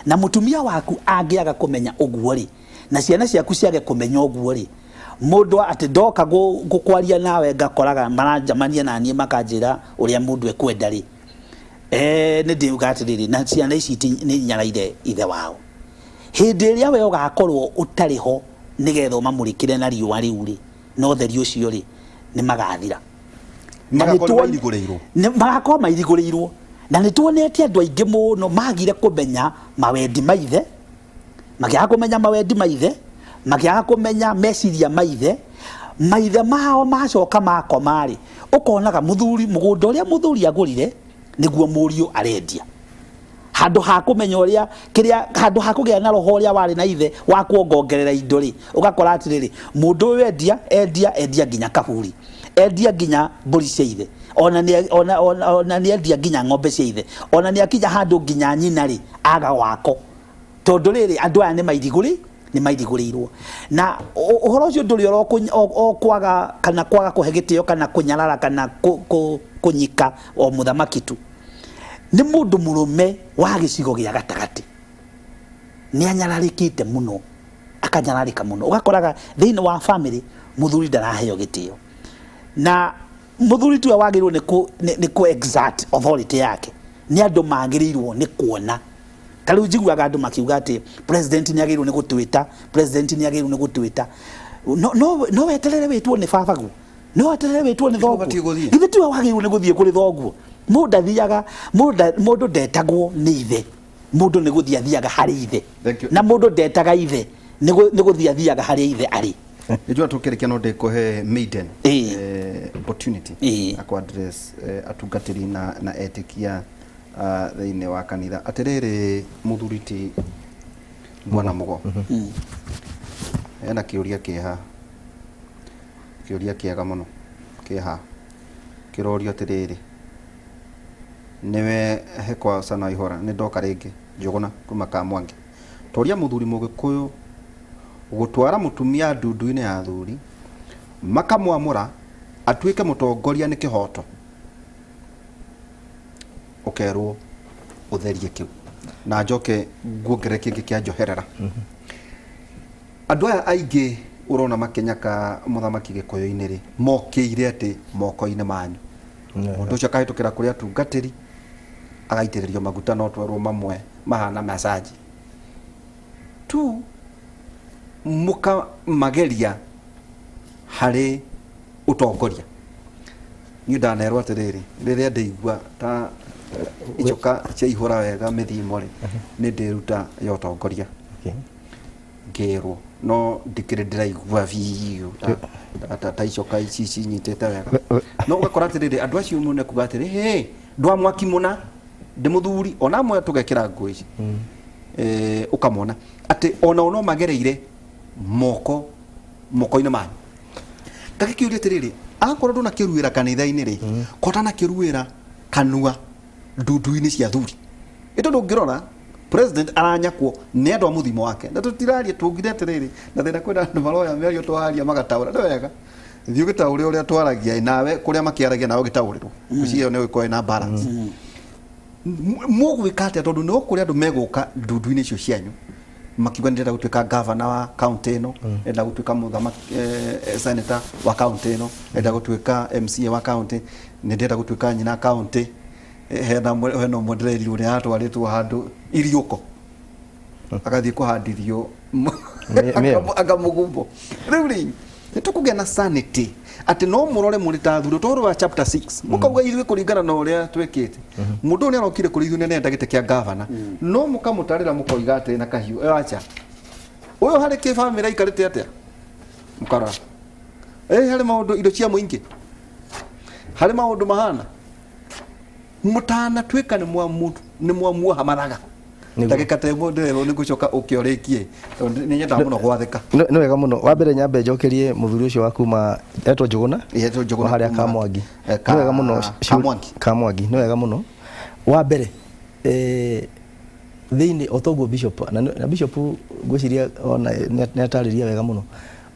Na mũtumia waku angĩaga kũmenya ũguo rĩ, na ciana ciaku ciage kũmenya ũguo rĩ, mũndũ atĩ ndoka gũkwaria nawe ngakoraga maranjamania na niĩ makanjĩra ũrĩa mũndũ ekwenda rĩ, nĩ ndĩuga atĩrĩrĩ, na ciana ici nĩ nyaraire ithe wao. Hĩndĩ ĩrĩa we ũgakorwo ũtarĩ ho Nĩgetha ũmamũrĩkĩre na riũa rĩu rĩ, na ũtheri ũcio rĩ, nĩ magathira. Na Magakorwo nĩ mairigũrĩirwo. Magakorwo mairigũrĩirwo. Na nĩ tuonete andũ aingĩ mũno magire kũmenya mawendi ma ithe, makĩaga kũmenya mawendi ma ithe, makĩaga kũmenya meciria ma ithe, maithe mao macoka makoma rĩ, ũkonaga mũthuri, mũgũnda ũrĩa mũthuri agũrire nĩguo mũriũ arendia. Handũ ha kũmenya ũrĩa kĩrĩa, handũ ha kũgĩa na roho ũrĩa warĩ na ithe wa kuongongerera indo rĩ, ũgakora atĩrĩrĩ, mũndũ ũyũ endia, endia, endia nginya kaburi, endia nginya mbũri cia ithe, ona nĩ, ona, ona, ona nĩ endia nginya ng'ombe cia ithe, ona nĩ akinya handũ nginya nyina rĩ, aga wako. Tondũ rĩrĩ, andũ aya nĩ mairigũrĩ, nĩ mairigũrĩirwo. Na ũhoro ũcio ndũrĩ oro o kwaga kana kwaga kũhe gĩtĩo kana kũnyarara kana kũnyika o mũthamaki tu. Nĩ mũndũ mũrũme wa gĩcigo gĩa gatagatĩ. Nĩ anyararĩkĩte mũno, akanyararĩka mũno. Ũgakoraga thĩinĩ wa family mũthuri ndaraheo gĩtĩo. Na mũthuri tiwe wagĩrĩirwo nĩ kũ exert authority yake. Nĩ andũ magĩrĩirwo nĩ kuona. Ta rĩu njiguaga andũ makiuga atĩ president nĩ agĩrĩirwo nĩ gũtwĩta, president nĩ agĩrĩirwo nĩ gũtwĩta. No, no, no weterere wĩtwo nĩ babaguo. No weterere wĩtwo nĩ thoguo. Ũbatiĩ gũthiĩ. Githĩ tiwe wagĩrĩirwo nĩ gũthiĩ kũrĩ thoguo? Mũndũ ndathiaga, mũndũ ndetagwo nĩ ithe. Mũndũ nĩ gũthiĩ athiaga harĩ ithe. Thank you. Na mũndũ ndetaga ithe, nĩ gũthiĩ athiaga harĩ ithe arĩ. Nĩnjũĩ tũkĩrĩkia no ndĩkũhe maiden, opportunity ya kũ address atungatĩri na etĩkia thĩinĩ wa kanitha. Atĩrĩrĩ mũthuri ti Bwana Mũgo, hena kĩũria kĩha, kĩũria kĩega mũno kĩha, kĩrorio atĩrĩrĩ, nĩwe hekwa sana ihora, nĩ ndoka rĩngĩ Njũgũna kuma Kamwangi. Toria mũthuri Mũgĩkũyũ gũtwara mũtumia ndundu-inĩ ya athuri makamwamũra atuĩke mũtongoria nĩ kĩhoto? Ũkerwo ũtherie kĩu na njoke nguongerere kĩngĩ kĩa njoherera. Andũ aya aingĩ ũrona makĩnyaka mũthamaki Gĩkũyũ-inĩ rĩ, mokĩire atĩ moko-inĩ manyu. Mũndũ ũcio akahĩtũkĩra kũrĩ atungatĩri, agaitĩrĩrio maguta no twerwo mamwe mahana massage. Tu mũkamageria harĩ ũtongoria. Niĩ ndanerwo atĩrĩrĩ, rĩrĩa ndĩigua ta icoka ciaihũra wega mĩthimo rĩ, nĩ ndĩruta ya ũtongoria. Ngĩrwo, no ndikĩrĩ ndĩraigua biũ ta icoka ici cinyitĩte wega. No ũgakora atĩrĩrĩ, andũ acio mũne kuga atĩrĩ, hĩ, ndwa mwaki mũna, ndĩ mũthuri, ona amwe tũgekĩra nguo ici. Ũkamona atĩ onao no magereire moko-inĩ manyu. Ngagĩkĩũria atĩrĩrĩ, akorwo ndũnakĩruĩra kanitha-inĩ rĩ, ko ũtanakĩruĩra kanua ndundu-inĩ cia athuri? Ĩ tondũ ũngĩrora president aranyakwo nĩ andũ a mũthimo wake, na tũtiraria tũngire atĩrĩrĩ, na thĩna kwĩna andũ maroya mĩario twaria magataũra, nĩ wega thiĩ ũgĩtaũre ũrĩa twaragia, nawe kũrĩa makĩaragia nawe ũgĩtaũrĩrwo. Ngwĩciria ĩyo nĩ ĩgũkorwo ĩna balance. Mũgwĩka atĩa tondũ no kũrĩ andũ megũka ndundu-inĩ icio cianyu makiuga nĩ ndĩrenda gũtuĩka governor wa county ĩno, ndĩrenda gũtuĩka senator wa county ĩno, ndĩrenda gũtuĩka MCA wa county, nĩ ndĩrenda gũtuĩka nyina county. Hena ũmwe ndĩrerirwo nĩ atwarĩtwo handũ iriũko agathiĩ kũhandithio akamũgumbo. Rĩu rĩ, nĩ tũkũgĩa na sanity atĩ no mũrore mũrĩ ta athuri tondũ wa chapter 6 mũkauga ithuĩ kũringana na ũrĩa twĩkĩte. Mũndũ ũyũ nĩ arokire kũrĩ ithuĩ nĩ arenda gĩtĩ kĩa gavana, no mũkamũtarĩra mũkoiga atĩ na kahiũ, acha ũyũ harĩ kĩ bamĩrĩ aikarĩte atĩa, mũkarora harĩ maũndũ indo cia mũingĩ, harĩ maũndũ mahana mũtanatuĩka nĩ mwamuoha mathaga. Ndagĩka ta ĩmwe ndĩrerwo nĩ ngũcoka ũke ũrĩkie, tondũ nĩ nyendaga mũno gwathĩka. Nĩ wega mũno. Wa mbere nyambe njokerie mũthuri ũcio wa kuma etwo Njũgũna, Etwo Njũgũna wa harĩa kuma, Kamwangi. Nĩ wega mũno. Kamwangi. Kamwangi, nĩ wega mũno. Wa mbere, thĩinĩ o toguo bishop, na bishop ngwĩciria ona nĩ atarĩria wega mũno.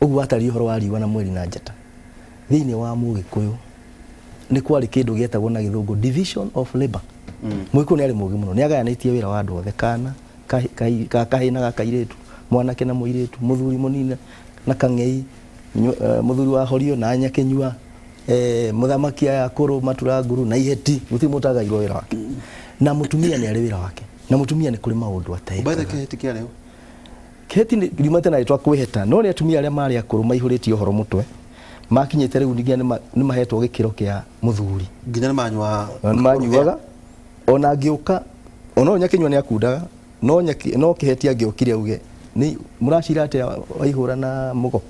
Ũguo atariĩ ũhoro wa riũa na mweri na njata. Thĩinĩ wa Mũgĩkũyũ nĩ kwarĩ kĩndũ gĩetagwo na gĩthũngũ division of labor. Mũgĩkũyũ nĩ arĩ mũũgĩ mũno, nĩ agayanĩtie wĩra wa andũ othe, kana ka kahĩĩ na ga kairĩtu, mwanake na mũirĩtu, mũthuri mũnini na kang'ei, mũthuri wa horio na nyakĩnyua, mũthamaki aya akũrũ maturanguru na iheti, gũtirĩ mũndũ ũtagairwo wĩra wake. Na mũtumia nĩ arĩ wĩra wake, na mũtumia nĩ kũrĩ maũndũ atekaga. By the way, kĩheti kĩarĩ ũ? Kĩheti riumĩte na rĩtwa kwĩheta, no nĩ atumia arĩa marĩ akũrũ maihũrĩtie ũhoro mũtwe, makinyĩte rĩu nginya nĩ mahetwo gĩkĩro kĩa mũthuri. Nginya nĩ manyuaga. Nĩ manyuaga ona angĩũka, ona ũyũ Nyakĩnyua nĩ akundaga, no no Kĩheti angĩokire auge nĩ mũracira atĩa Waihũra na Mũgo,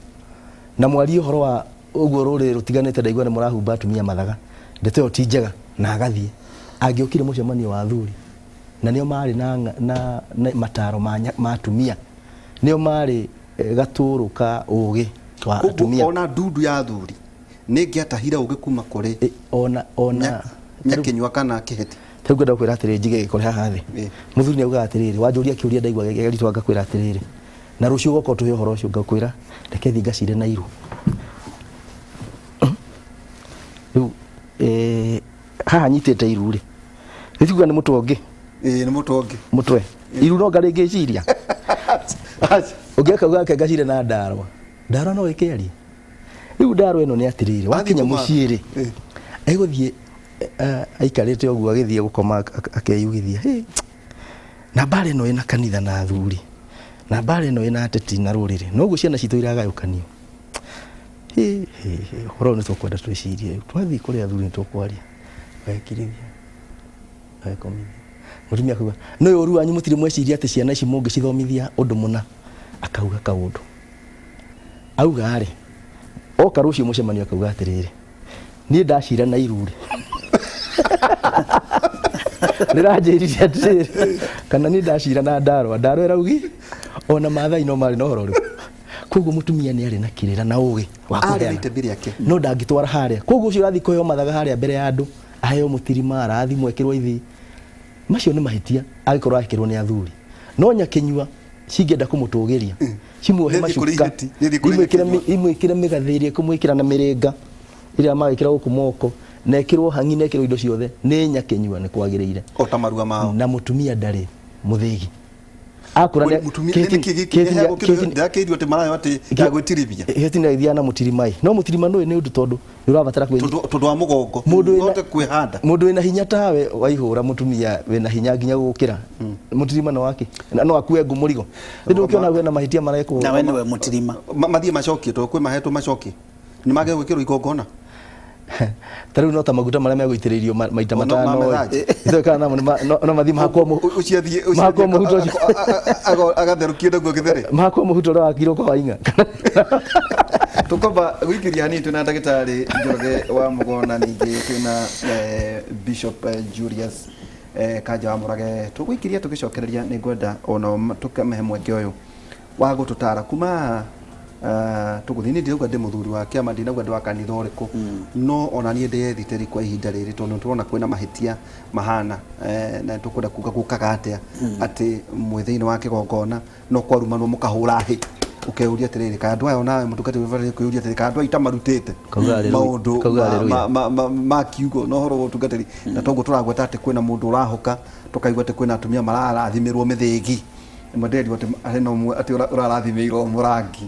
na mwarie ũhoro wa ũguo rũrĩrĩ rũtiganĩte, ndaigua nĩ mũrahumba atumia mathaga, ndeto ĩyo ti njega, na agathiĩ. Angĩokire mũcemanio wa athuri, na nĩo marĩ na mataro ma atumia, nĩo marĩ gatũrũ ka ũgĩ wa atumia. Ona ndundu ya athuri nĩ ĩngĩatahire ũgĩ kuma kũrĩ ona Nyakĩnyua kana Kĩheti. Rĩu ngwenda gũkwĩra atĩrĩrĩ, njige gĩkore haha thĩ. Mũthuri nĩ augaga atĩrĩrĩ, wanjũria kĩũria ndaigua gĩritũ ngakwĩra atĩrĩrĩ, na rũciũ ũgoka ũtũhe ũhoro ũcio, ngakwĩra reke thiĩ ngacire na iru. Rĩu haha nyitĩte iru rĩ, nĩ tikuga nĩ mũtwe ũngĩ? Ĩĩ, nĩ mũtwe ũngĩ. Mũtwe iru no ngarĩngĩciria ũngĩ akauga ake ngacire na ndarwa. Ndarwa no ĩkĩarie. Rĩu ndarwa ĩno nĩ atĩrĩrĩ, wakinya mũciĩ rĩ, egũthiĩ aikarĩte ũguo agĩthiĩ gũkoma akeyugithia, hĩ, na mbara ĩno ĩna kanitha na athuri, na mbara ĩno ĩna ateti na rũrĩrĩ, noguo ciana citũ iragayũkanio. Hĩ, hĩ, hĩ, ũhoro ũyũ nĩ tũkwenda twĩcirie. Rĩu twathiĩ kũrĩ athuri nĩ tũkwaria. Agekirithia, agekomithia. Mũtumia akauga, nĩ ũru wanyu mũtirĩ mweciria atĩ ciana ici mũngĩcithomithia ũndũ mũna. Akauga kaũndũ. Auga rĩ, oka rũciũ mũcemanio akauga atĩrĩrĩ, niĩ ndacira na iru rĩ, rĩranjĩrire atĩrĩrĩ, kana niĩ ndacira na ndarwa, ndarwa ĩraugi, ona Maathai no marĩ na ũhoro ũrĩkũ. Koguo mũtumia nĩ arĩ na kĩrĩra na ũgĩ wa Arĩ na kũheana. itemi rĩake. No ndangĩtwara harĩa. Koguo ũcio ũrathiĩ kũheo mathaga harĩa mbere ya andũ, aheo mũtirima, arathimwo, ekĩrwo ithi. Macio nĩ mahĩtia angĩkorwo arekĩrwo nĩ athuri. No nyakĩnyua cingĩenda kũmũtũgĩria, cimuohe Nĩthiĩ kũrĩ macuka, iheti, nĩthiĩ kũrĩ nyakĩnyua. imwĩkĩre mĩgathĩ ĩrĩa ĩkũmwĩkĩra na mĩrĩnga ĩrĩa magĩkĩra gũkũ moko, na ĩkĩrwo hang'i na ĩkĩrwo indo ciothe, nĩ nyakĩnyua nĩ kwagĩrĩire. O ta marua mao. Na mũtumia ndarĩ mũthĩgi. Akũra nĩ Mũtumia nĩ kĩ gĩkĩ ndĩrakĩirio atĩ marayo atĩ ya gwĩtiribia. Kĩheti nĩ agĩthiaga na mũtirima ĩ. No mũtirima nũĩ nĩ ũndũ tondũ nĩ ũrabatara kwĩ Tondũ wa mũgongo. Mũndũ wĩna Ũhote kwĩhanda. Mũndũ wĩna hinya tawe waihũra mũtumia wĩna hinya nginya gũgũkĩra. Mũtirima nĩ wake. Na no akue ngũ mũrigo. Rĩu ũkĩona wĩna mahĩtia marekwo. Na we nĩwe mũtirima. Mathiĩ macokie tondũ kwĩ mahetwo macokie. Nĩ magĩrĩirwo gwĩkĩrwo igongona. Ta rĩu no ta maguta marĩa megũitĩrĩrio maita No, matano ĩ. mamethaji. Itoĩ kana namo no mathiĩ mahakwo Ũcio athiĩ ũcio mahakwo athiĩ mũhuto ũcio. agatherũkio naguo gĩthere. Mahakwo mũhuto ũrĩa wakirwo kwa Waing'a. Tũkwamba gwĩkĩria hanini twĩna ndagĩtarĩ Njoroge wa Mũgo na ningĩ twĩna Bishop Julius Kanja wa Mũrage. Tũgũikĩria tũgĩcokereria nĩ ngwenda onao tũkamahe mweke ũyũ wa gũtũtara kuma tũgũthiĩ. Niĩ ndirauga ndĩ mũthuri wa kĩama, ndinauga ndĩ wa kanitha ũrĩkũ, no ona niĩ ndĩ ethitĩri kwa ihinda rĩrĩ tondũ nĩtũrona kwĩna mahĩtia mahana, na tũkwenda kuga gũkaga atĩa atĩ mwĩ thĩinĩ wa kĩgongona no kwarumanwo mũkahũra hĩ, ũkeyũria atĩrĩrĩ, kaĩ andũ aya onawe mũtungatĩri ũbataire kwĩyũria atĩrĩrĩ, kaĩ andũ aya itamarutĩte Kauga hallelujah. maũndũ Kauga hallelujah. ma kiugo na ũhoro wa ũtungatĩri. Na toguo tũragweta atĩ kwĩna mũndũ ũrahũka, tũkaigua atĩ kwĩna atumia mararathimĩrwo mĩthĩgi. Ĩmwe ndĩrerirwo atĩ harĩ na ũmwe atĩ ũrarathimĩirwo mũrangi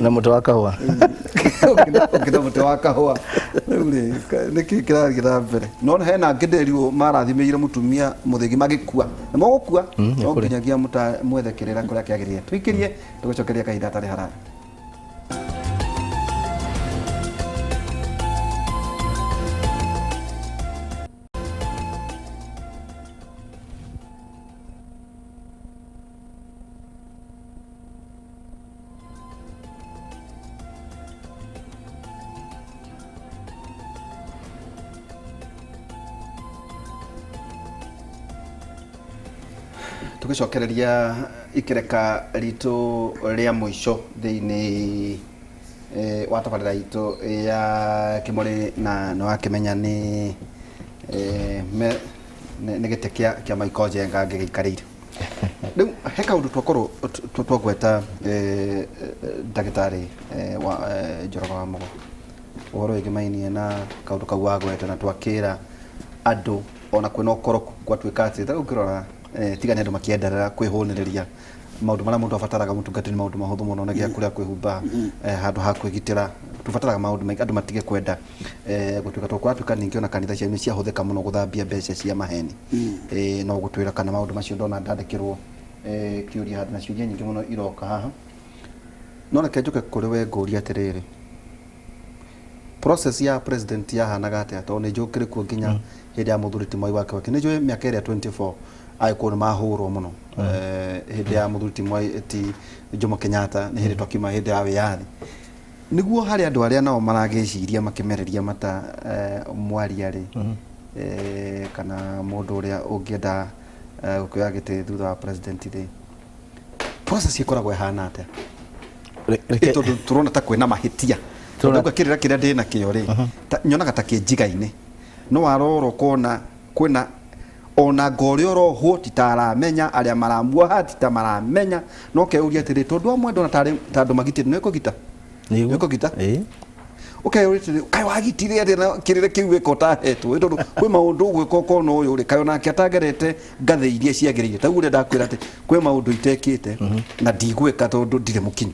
na mũtĩ wa kahũa. Ũngĩ na mũtĩ wa kahũa. Rĩu rĩ, nĩkĩ kĩrathiĩ na mbere? No hena angĩ ndĩrerirwo marathimĩire mũtumia mũthĩgi magĩkua. Na mũgũkua, no nĩ kũrĩ. nginyagia mwethe kĩrĩra kũrĩa kĩagĩrĩire. Tũikĩrie, tũgũcokeria kahinda hatarĩ haraya. Tũgĩcokereria ikereka ritũ rĩa mũico thĩinĩ wa tabarĩra itũ ya Kĩmũrĩ, na nĩ wakĩmenya nĩ gĩtĩ kĩa Michael Njenga ngĩgĩikarĩire. Rĩu he kaũndũ twakorwo twagweta, ndagĩtarĩ wa Njoroge wa Mũgo, ũhoro wĩgĩmainie na kaũndũ kau wagweta, na twakĩra andũ ona kwĩna ũkoroku gwatuĩka atĩ rĩu ũngĩrora, tiga nĩ andũ makĩenderera kwĩhũnĩrĩria maũndũ marĩa mũndũ abataraga mũtungatĩri, maũndũ mahũthũ mũno na gĩa kũrĩa kwĩhumba, handũ ha kwĩgitĩra tũbataraga maũndũ maingĩ andũ matige kwenda gũtuĩka tondũ kũratuĩka ningĩ ona kanitha cianyu nĩ ciahũthĩka mũno gũthambia mbeca cia maheni. No gũtwĩra kana maũndũ macio ndona ndandĩkĩrwo Kĩũria haha na ciũria nyingĩ mũno iroka haha, no reke njũke kũrĩ we ngũrie atĩrĩrĩ, process ya president yahanaga atĩa? Tondũ nĩ njũĩ kĩrĩ kuo nginya hĩndĩ ya mũthuri ti Mwai wa Kibaki, nĩ njũĩ mĩaka ĩrĩa 24 agĩkũyũ nĩ mahũrwo mũno. Hĩndĩ ya mũthuri ti Mwai ti Jomo Kenyatta nĩ hĩndĩ twakiuma hĩndĩ ya wĩyathi, nĩguo harĩ andũ arĩa nao maragĩciria makĩmereria mata mwaria rĩ, kana mũndũ ũrĩa ũngĩenda gũkĩoya gĩtĩ thutha wa president rĩ, process ĩkoragwo ĩhana atĩa? Tondũ tũrona ta kwĩna mahĩtia. Tondũ kĩrĩra kĩrĩa ndĩ nakĩo rĩ, nyonaga ta kĩ njiga-inĩ, no warora ũkona kwĩna ona nga ũrĩa ũrohwo ti ta aramenya, arĩa maramuoha ti ta maramenya, no keyũria atĩrĩ, tondũ amwe ndona tarĩ ta andũ magitĩte nĩ kũgita. Nĩguo. Nĩ kũgita. Ĩĩ. Ũkeyũria atĩrĩ, kaĩ wagitire atĩa na kĩrĩra kĩu wĩka ũtahetwo? Ĩ tondũ kwĩ maũndũ ũgwĩka ũkona ũyũ rĩ, kaĩ onake atagerete ngathĩ iria ciagĩrĩire? Ta rĩu ũrĩa ndakwĩra atĩ kwĩ maũndũ itekĩte na ndigwĩka tondũ ndirĩ mũkinyu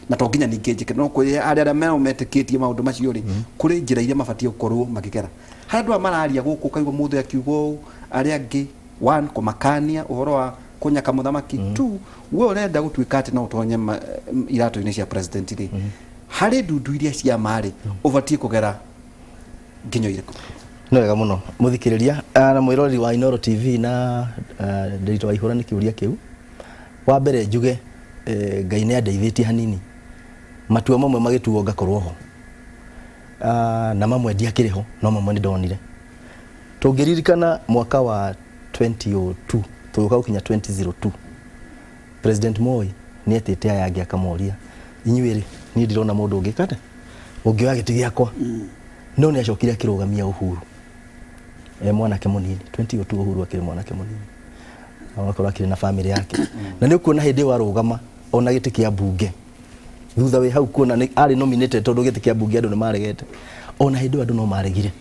na to nginya ningĩ njĩke, no kwĩ arĩa arĩa nao metĩkĩtie maũndũ macio rĩ, kũrĩ njĩra iria mabatiĩ gũkorwo makĩgera. Harĩ andũ aya mararia gũkũ, ũkaigua mũndũ akiuga ũũ, arĩa angĩ one kũmakania ũhoro wa kũnyaka mũthamaki, two we ũrenda gũtuĩka atĩ no ũtonye iratũ-inĩ cia president rĩ, harĩ ndundu iria cia ma rĩ, ũbatiĩ kũgera nginyo irĩkũ? Nĩ wega mũno mũthikĩrĩria na mwĩroreri wa Inooro TV na Ndĩritũ wa Ihũra nĩ kĩũria kĩu. Wa mbere njuge Ngai nĩ andeithĩtie hanini, matua mamwe magĩtuo ngakorwo ho, na mamwe ndiakĩrĩ ho no mamwe nĩ ndonire. Tũngĩririkana mwaka wa 2002 tũgĩũka gũkinya 2002, President Moi nĩ etĩte aya angĩ akamoria, inyuĩ rĩ, niĩ ndirona mũndũ ũngĩka atĩa, ũngĩoya gĩtĩ gĩakwa. No nĩ acokire akĩrũgamia Uhuru e mwanake mũnini. 2002 Uhuru akĩrĩ mwanake mũnini, agakorwo akĩrĩ na famĩlĩ yake, na nĩ ũkuona hĩndĩ ĩyo arũgama ona gĩtĩ kĩa mbunge thutha wĩ hau kuona nĩ arĩ nominated, tondũ gĩtĩ kĩa mbunge andũ nĩ maregete. Ona hĩndĩ ĩyo andũ no maregire,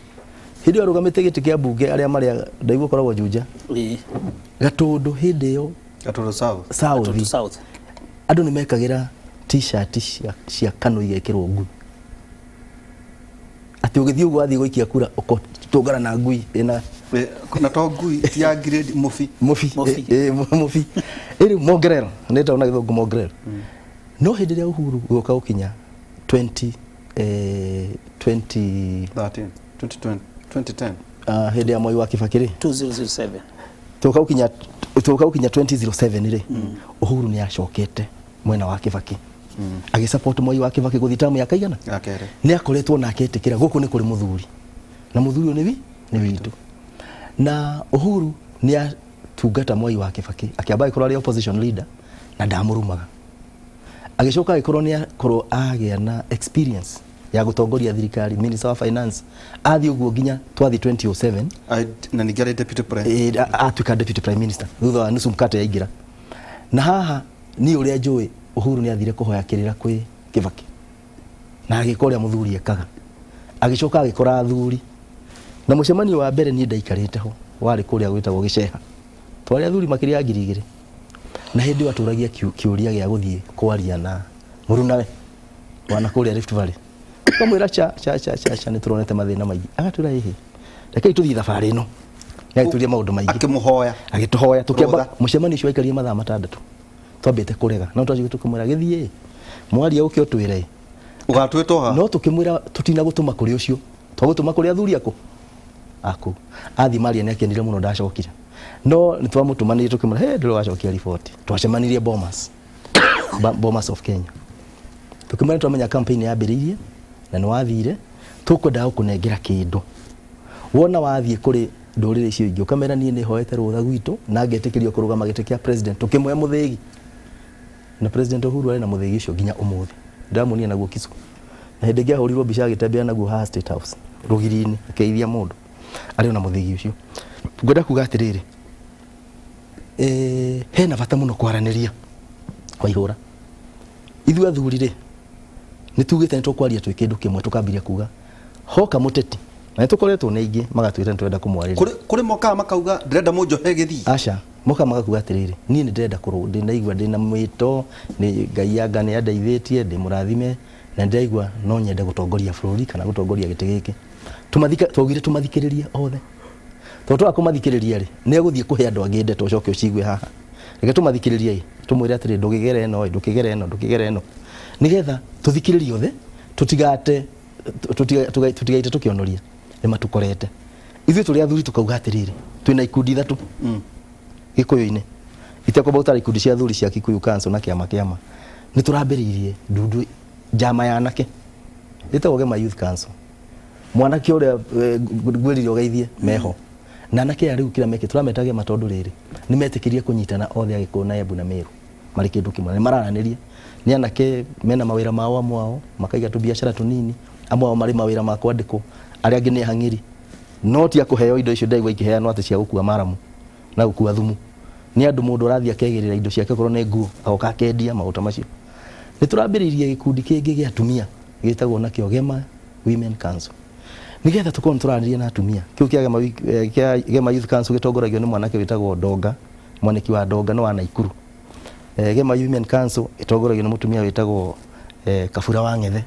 hĩndĩ ĩyo arũgamĩte gĩtĩ kĩa mbunge arĩa marĩa ndaigua ũkoragwo Juja. Ĩĩ. Gatũndũ hĩndĩ ĩyo. Gatũndũ South. South. Gatũndũ South. Andũ nĩ mekagĩra t-shirt cia KANU igekĩrwo ngui, atĩ ũgĩthiĩ ũguo wathiĩ gũikia kura ũkotũngana na ngui ĩna Na to ngui ti ya grade mũbi. Mũbi. Mũbi. Mũbi ĩrĩ mongrel, nĩ ĩtagwo na gĩthũngũ mongrel. No hĩndĩ ĩrĩa Uhuru gũka gũkinya 20 20 13 2020 2010. Hĩndĩ ya Mwai wa Kibaki rĩ, 2007. Tũka gũkinya 2007 rĩ, Uhuru nĩ acokete mwena wa Kibaki, agĩsupport Mwai wa Kibaki gũthiĩ tamu ya kaigana? Ya kerĩ. Nĩ akoretwo nake etĩkĩra gũkũ nĩ kũrĩ mũthuri na mũthuri ũyũ nĩ witũ, na Uhuru nĩ atungata Mwai wa Kibaki, akĩamba agĩkorwo arĩ opposition leader na ndamũrumaga, agĩcoka agĩkorwo nĩ akorwo agĩa na experience ya gũtongoria thirikari, minister wa finance, athiĩ ũguo nginya twathiĩ 2007. Na ningĩ arĩ deputy prime. Atuĩka deputy prime minister thutha wa nusu mkate yaingĩra. Na haha niĩ ũrĩa njũĩ, Uhuru nĩ athire kũhoya kĩrĩra kwĩ Kibaki na agĩka ũrĩa mũthuri ekaga, agĩcoka agĩkora athuri na mũcemanio wa mbere niĩ ndaikarĩte ho warĩ kũrĩa gwĩtagwo Gĩceha, twarĩ athuri makĩria ya 2000, na hĩndĩ ĩyo atũragia kĩũria gĩa gũthiĩ kwaria na mũrunawe wana kũrĩa Rift Valley. Tukamwĩra cha cha cha cha cha, nĩ tũronete mathĩna maingĩ. Agatwĩra, ĩhĩ, rekei tũthiĩ thabarĩ ĩno. Nĩ agĩtũria maũndũ maingĩ. Akĩmũhoya. Agĩtũhoya tũkĩamba. Rũtha. Mũcemanio ũcio waikarire mathaa 6 twambĩte kũrega, no twacokire tũkĩmwĩra gĩthiĩ mwaria ũke ũtwĩre. Ũgatwĩtwo ha? No tũkĩmwĩra tũtina gũtũma kũrĩ ũcio, twagũtũma kũrĩ athuri aku aku. Athiĩ maria nĩ akenire mũno, ndacokire, no nĩ twamũtũmanĩire tũkĩmwĩra he ndũrĩ wacokia riboti. Twacemanirie Bomas, Bomas of Kenya, tũkĩmwĩra twamenya campaign yambĩrĩirie na nĩ wathire, tũkwendaga gũkũnengera kĩndũ wona wathiĩ kũrĩ ndũrĩrĩ icio ingĩ ũkamera niĩ nĩ hoete rũtha gwitũ na ngetĩkĩrio kũrũgama gĩtĩ kĩa president. Tũkĩmũhe mũthĩgi, na President Uhuru arĩ na mũthĩgi ũcio nginya ũmũthĩ. Ndĩramuonia naguo Kisu, na hĩndĩ ĩngĩ ahũrirwo mbica agĩtembea naguo haha State House rũgiri-inĩ akĩgeithia mũndũ arĩ ona mũthĩgi ũcio. Ngwenda kuga atĩrĩrĩ, hena bata mũno kwaranĩria. Waihũra, ithuĩ athuri rĩ, nĩ tugĩte nĩ tũkwaria twĩ kĩndũ kĩmwe, tũkambiria kuga hoka mũteti, na nĩ tũkoretwo nĩ aingĩ magatwĩra nĩ tũrenda kũmwarĩria. Kũrĩ mokaga makauga ndĩrenda mũnjohe gĩthii? Aca, moka magakuga atĩrĩrĩ, niĩ nĩ ndĩrenda kũrũ ndĩnaigua ndĩna mwĩto nĩ Ngai, anga nĩ andeithĩtie, ndĩ mũrathime, na ndĩraigua no nyende gũtongoria bũrũri kana gũtongoria gĩtĩ gĩkĩ. Tũmathika twaugire tũmathikĩrĩrie othe, tondũ twaga kũmathikĩrĩria rĩ, nĩ egũthiĩ kũhe andũ angĩ ndeto ũcoke ũcigue haha. Reke tũmathikĩrĩrie ĩ, tũmwĩre atĩrĩ ndũgĩgere ĩno ĩ, ndũkĩgere ĩno, ndũkĩgere ĩno, nĩgetha tũthikĩrĩrie othe, tũtigate tũtigaite tũkĩonoria nĩ matũkorete. Ithuĩ tũrĩ athuri tũkauga atĩrĩrĩ, twĩna ikundi ithatũ Gĩkũyũ-inĩ, itekwamba gũtara ikundi cia athuri cia Kikuyu Council na kĩama kĩama, nĩ tũrambĩrĩirie ndundu njama ya anake ĩtagwo Gema Youth Council. Mwanake ũrĩa ngwĩrire ũgeithie meho na anake aya rĩu kĩrĩa mekĩte tũrameta Gema tondũ rĩrĩ nĩ metĩkĩrie kũnyitana othe Agĩkũyũ na Embu na Meru marĩ kĩndũ kĩmwe na nĩ mararanĩria. Nĩ anake mena mawĩra mao amwe ao makaiga tũbiacara tũnini, amwe ao marĩ mawĩra ma kwandĩkwo, arĩa angĩ nĩ ahang'ĩri. No ti a kũheo indo icio ndĩraigua ikĩheanwo atĩ cia gũkua maramu na gũkua thumu. Nĩ andũ mũndũ ũrathiĩ akegĩrĩra indo ciake okorwo nĩ nguo agoka akendia maũndũ ta macio. Nĩ tũrambĩrĩirie gĩkundi kĩngĩ gĩa atumia gĩtagwo nakĩo Gema Women Council. Nĩgetha tũkorwo nĩ tũraranĩria na atumia. Kĩu kĩa Gema, kĩa Gema Youth Council gĩtongoragio nĩ mwanake wĩtagwo Ndonga, mwanĩki wa Ndonga nĩ wa Naikuru. Gema Women Council ĩtongoragio nĩ mũtumia wĩtagwo Kabura wa Ng'ethe,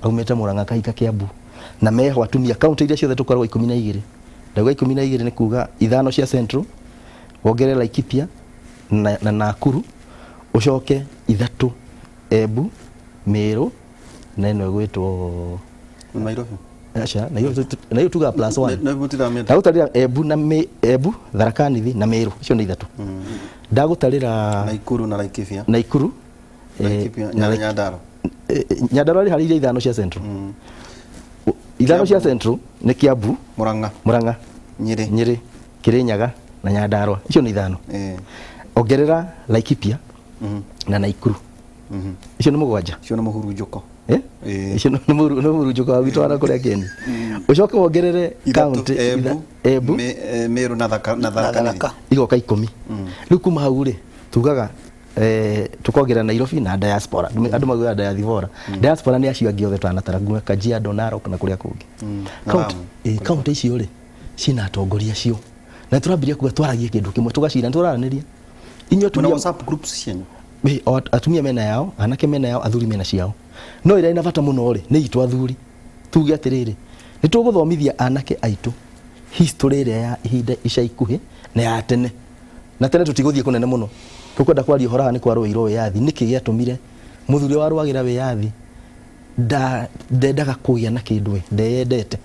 aumĩte Murang'a Kahika Kiambu. Na meho atumia kaunti iria ciothe tũkoragwo 12. Ndauga 12 nĩ kuga 5 cia Central, wongerere Laikipia na Nakuru, ũcoke 3 Embu, Meru na ĩno ĩgwĩtwo Nairobi. Aca, na hiyo tuga plus 1. Na mũtiramĩenda. Ndagũtarĩra Embu na Embu, Tharaka Nithi na Meru, icio nĩ 3. Ndagũtarĩra Naikuru na Laikipia. Naikuru, Laikipia, na Nyandarua. Nyandarua rĩ harĩ iria 5 cia Central. 5 cia Central nĩ Kiambu, Murang'a, Murang'a, Nyeri, Nyeri, Kirinyaga na Nyandarua. Icio nĩ 5. Ongerera Laikipia na Naikuru. Icio nĩ 7. Icio nĩ mũhurunjũko. Icio nĩ mũhurunjũko wa gwitũ wa kũrĩa Kenya. Ũcoke wongerere kaunti Embu, Embu, Meru na Tharaka na Tharaka. Nithi. Igoka 10. Rĩu kuma hau rĩ, tugaga tukongerera Nairobi na diaspora. Andũ maugaga diaspora. Diaspora nĩ acio angĩ othe twanatara, nginya Kajiado, Narok na kũrĩa kũngĩ. Kaunti icio rĩ, ciĩna atongoria acio. Na tũrambĩrĩria kuga twaragie kĩndũ kĩmwe, tũgacira, nĩtũraranĩria. Inyuĩ Mwĩna atumia WhatsApp groups cianyu? O atumia mena yao, anake mena yao, athuri mena ciao. No ĩrĩa ĩna bata mũno rĩ, nĩ itũ athuri. Tuge atĩrĩrĩ, nĩ tũgũthomithia anake aitũ history ĩrĩa ya ihinda ica ikuhĩ na ya tene. Na tene tũtigũthiĩ kũnene mũno. Tũkwenda kwaria ũhoro haha nĩ kwarũĩirwo wĩyathi. Nĩkĩ gĩatũmire mũthuri ũrĩa warũagĩra wĩyathi ndendaga kũgĩa na kĩndũ we, ndeyendete?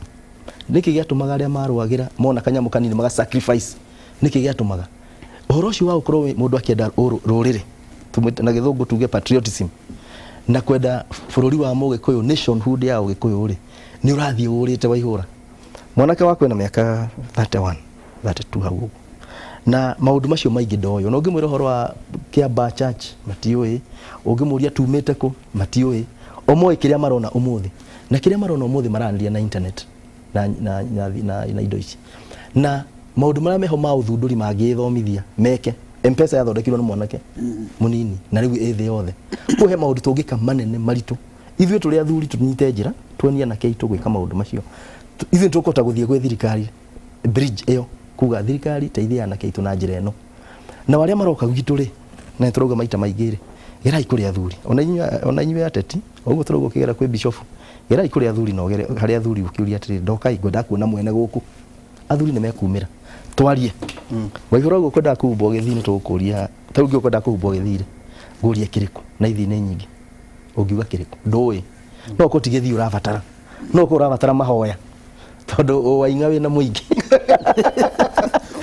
Nĩkĩ gĩatũmaga arĩa marũagĩra mona kanyamũ kanini maga sacrifice? Nĩkĩ gĩatũmaga? Ũhoro ũcio wa gũkorwo mũndũ akĩenda rũrĩrĩ, na gĩthũngũ tuge patriotism, na kwenda bũrũri wa Mũgĩkũyũ, nationhood ya Ũgĩkũyũ rĩ, nĩ ũrathiĩ ũrĩte Waihũra. Mwanake wakwa ena mĩaka 31, 32 hau ũguo. Na maũndũ macio maingĩ ndoĩ. Ona ũngĩmwĩra ũhoro wa Kiambaa Church, matiũĩ. Ũngĩmũria tumĩte kũ, matiũĩ. O moĩ kĩrĩa marona ũmũthĩ. Na kĩrĩa marona ũmũthĩ maranĩria na internet na indo ici. Na maũndũ marĩa meho ma ũthundũri mangĩthomithia meke. M-Pesa yathondekirwo nĩ mwanake mũnini na rĩu ĩ thĩ yothe. Kũu he maũndũ tũngĩka manene maritũ. Ithuĩ tũrĩ athuri tũnyite njĩra, tuonie anake aitũ gwĩka maũndũ macio. Ithuĩ nĩtũkũhota gũthiĩ gwĩ thirikari bridge ĩyo, kuga thirikari teithia anake aitũ na njĩra ĩno. Na arĩa maroka gwitũ rĩ, na nĩtũrauga maita maingĩ rĩ, gerai kũrĩ athuri. Ona inyuĩ ateti, o ũguo tũrauga ũkĩgera kwĩ bishop, gerai kũrĩ athuri na ũgere harĩ athuri ũkĩũria atĩrĩrĩ, ndokai ngwendaga kuona mwene gũkũ. Athuri nĩ mekumĩra. Twarie. Waihũra ũguo ũkwendaga kũhumbwo gĩthii nĩ tũgũkũria, ta rĩu ũngĩũka ũkwendaga kũhumbwo gĩthii rĩ, ngũrie kĩrĩkũ? Na ithii nĩ nyingĩ. Ũngiuga kĩrĩkũ? Ndũĩ. No ũkorwo ti gĩthii ũrabatara. No ũkorwo ũrabatara mahoya. Tondũ waing'a wĩna mũingĩ.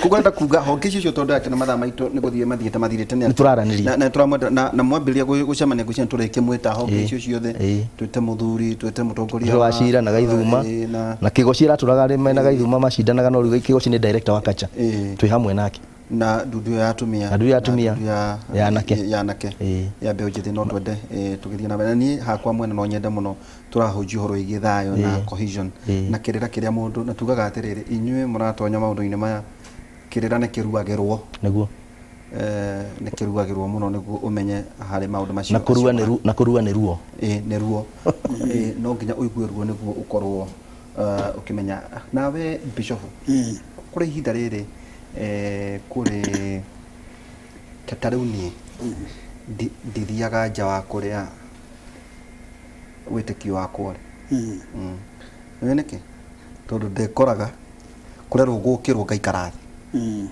Koguo arenda kuga honge icio ciothe tondũ yake na mathaa maitũ nĩ gũthiĩ mathiĩte mathirĩte nĩ atĩ- Nĩtũraranĩria. Na, na tũramwenda na mwambĩrĩria gũcemania ngwĩciria nĩtũrĩkĩmwĩta honge icio ciothe. Twĩte mũthuri, twĩte mũtongoria wa Cira na Gaithuma. Na Na Kĩgoci ĩratũraga arĩ mena Gaithuma macindanaga no rĩu Kĩgoci nĩ director wa culture. Twĩ hamwe nake. Na ndundu ya atumia. Na ndundu ya atumia. Na ndundu Ya anake. ya anake. Ya mbeũ njĩthĩ no twende tũgĩthiĩ na mbere. Na niĩ hakwa mwene no nyende mũno tũrahunjia ũhoro wĩgiĩ thayũ na cohesion. Na kĩrĩra kĩrĩa mũndũ, na tugaga atĩrĩrĩ, inyuĩ mũratonya maũndũ-inĩ maya, kĩrĩra nĩ kĩruagĩrwo. Nĩguo. Nĩ kĩruagĩrwo mũno nĩguo ũmenye harĩ maũndũ macio. Na kũrua nĩ na kũrua nĩ ruo. Nĩ ruo. No nginya ũigue ruo nĩguo ũkorwo ũkĩmenya. Nawe Bishop, kũrĩ ihinda rĩrĩ kũrĩ ta rĩu niĩ ndithiaga nja wa kũrĩa wĩtĩkio wakwa ũrĩ. Nĩũĩ nĩkĩ? Tondũ ndĩkoraga kũrerwo gũkĩrwo ngaikara thĩ.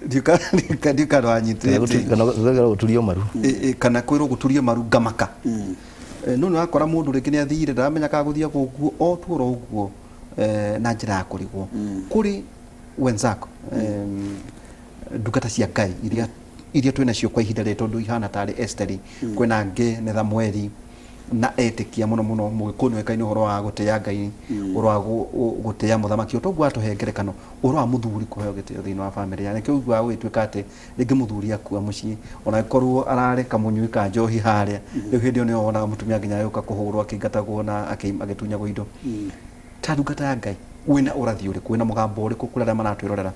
Ndiũka wanyitĩte. Kana gũturio maru. Kana kwĩrwo gũturio maru ngamaka. No nĩ wakora mũndũ rĩngĩ nĩ athire, ndaramenya kana gũthiĩ ũguo o tu oro ũguo, na njĩra ya kũrigwo kũrĩ wenzako, ndungata cia Ngai iria twĩ nacio kwa ihinda rĩrĩ, tondũ ihana tarĩ Esteri, kwĩna angĩ nĩ Thamueli, na etĩkia mũno mũno Mũgĩkũyũ nĩoĩkaine ũhoro wa gũtĩĩa Ngai, ũhoro wa gũtĩĩa mũthamaki, o toguo atũhe ngerekano ũhoro wa mũthuri kũheo gĩtĩo thĩinĩ wa bamĩrĩ yake. Nĩkĩo ũiguaga gũgĩtuĩka atĩ rĩngĩ mũthuri akua mũciĩ, ona angĩkorwo ararĩ kamũnyui ka njohi harĩa, rĩu hĩndĩ ĩyo nĩyo wonaga mũtumia nginya agĩũka kũhũrwo akĩingatagwo na agĩtunyagwo indo. Ta ndungata ya Ngai, wĩna ũrathi ũrĩkũ, wĩna mũgambo ũrĩkũ kũrĩ arĩa maratwĩrorera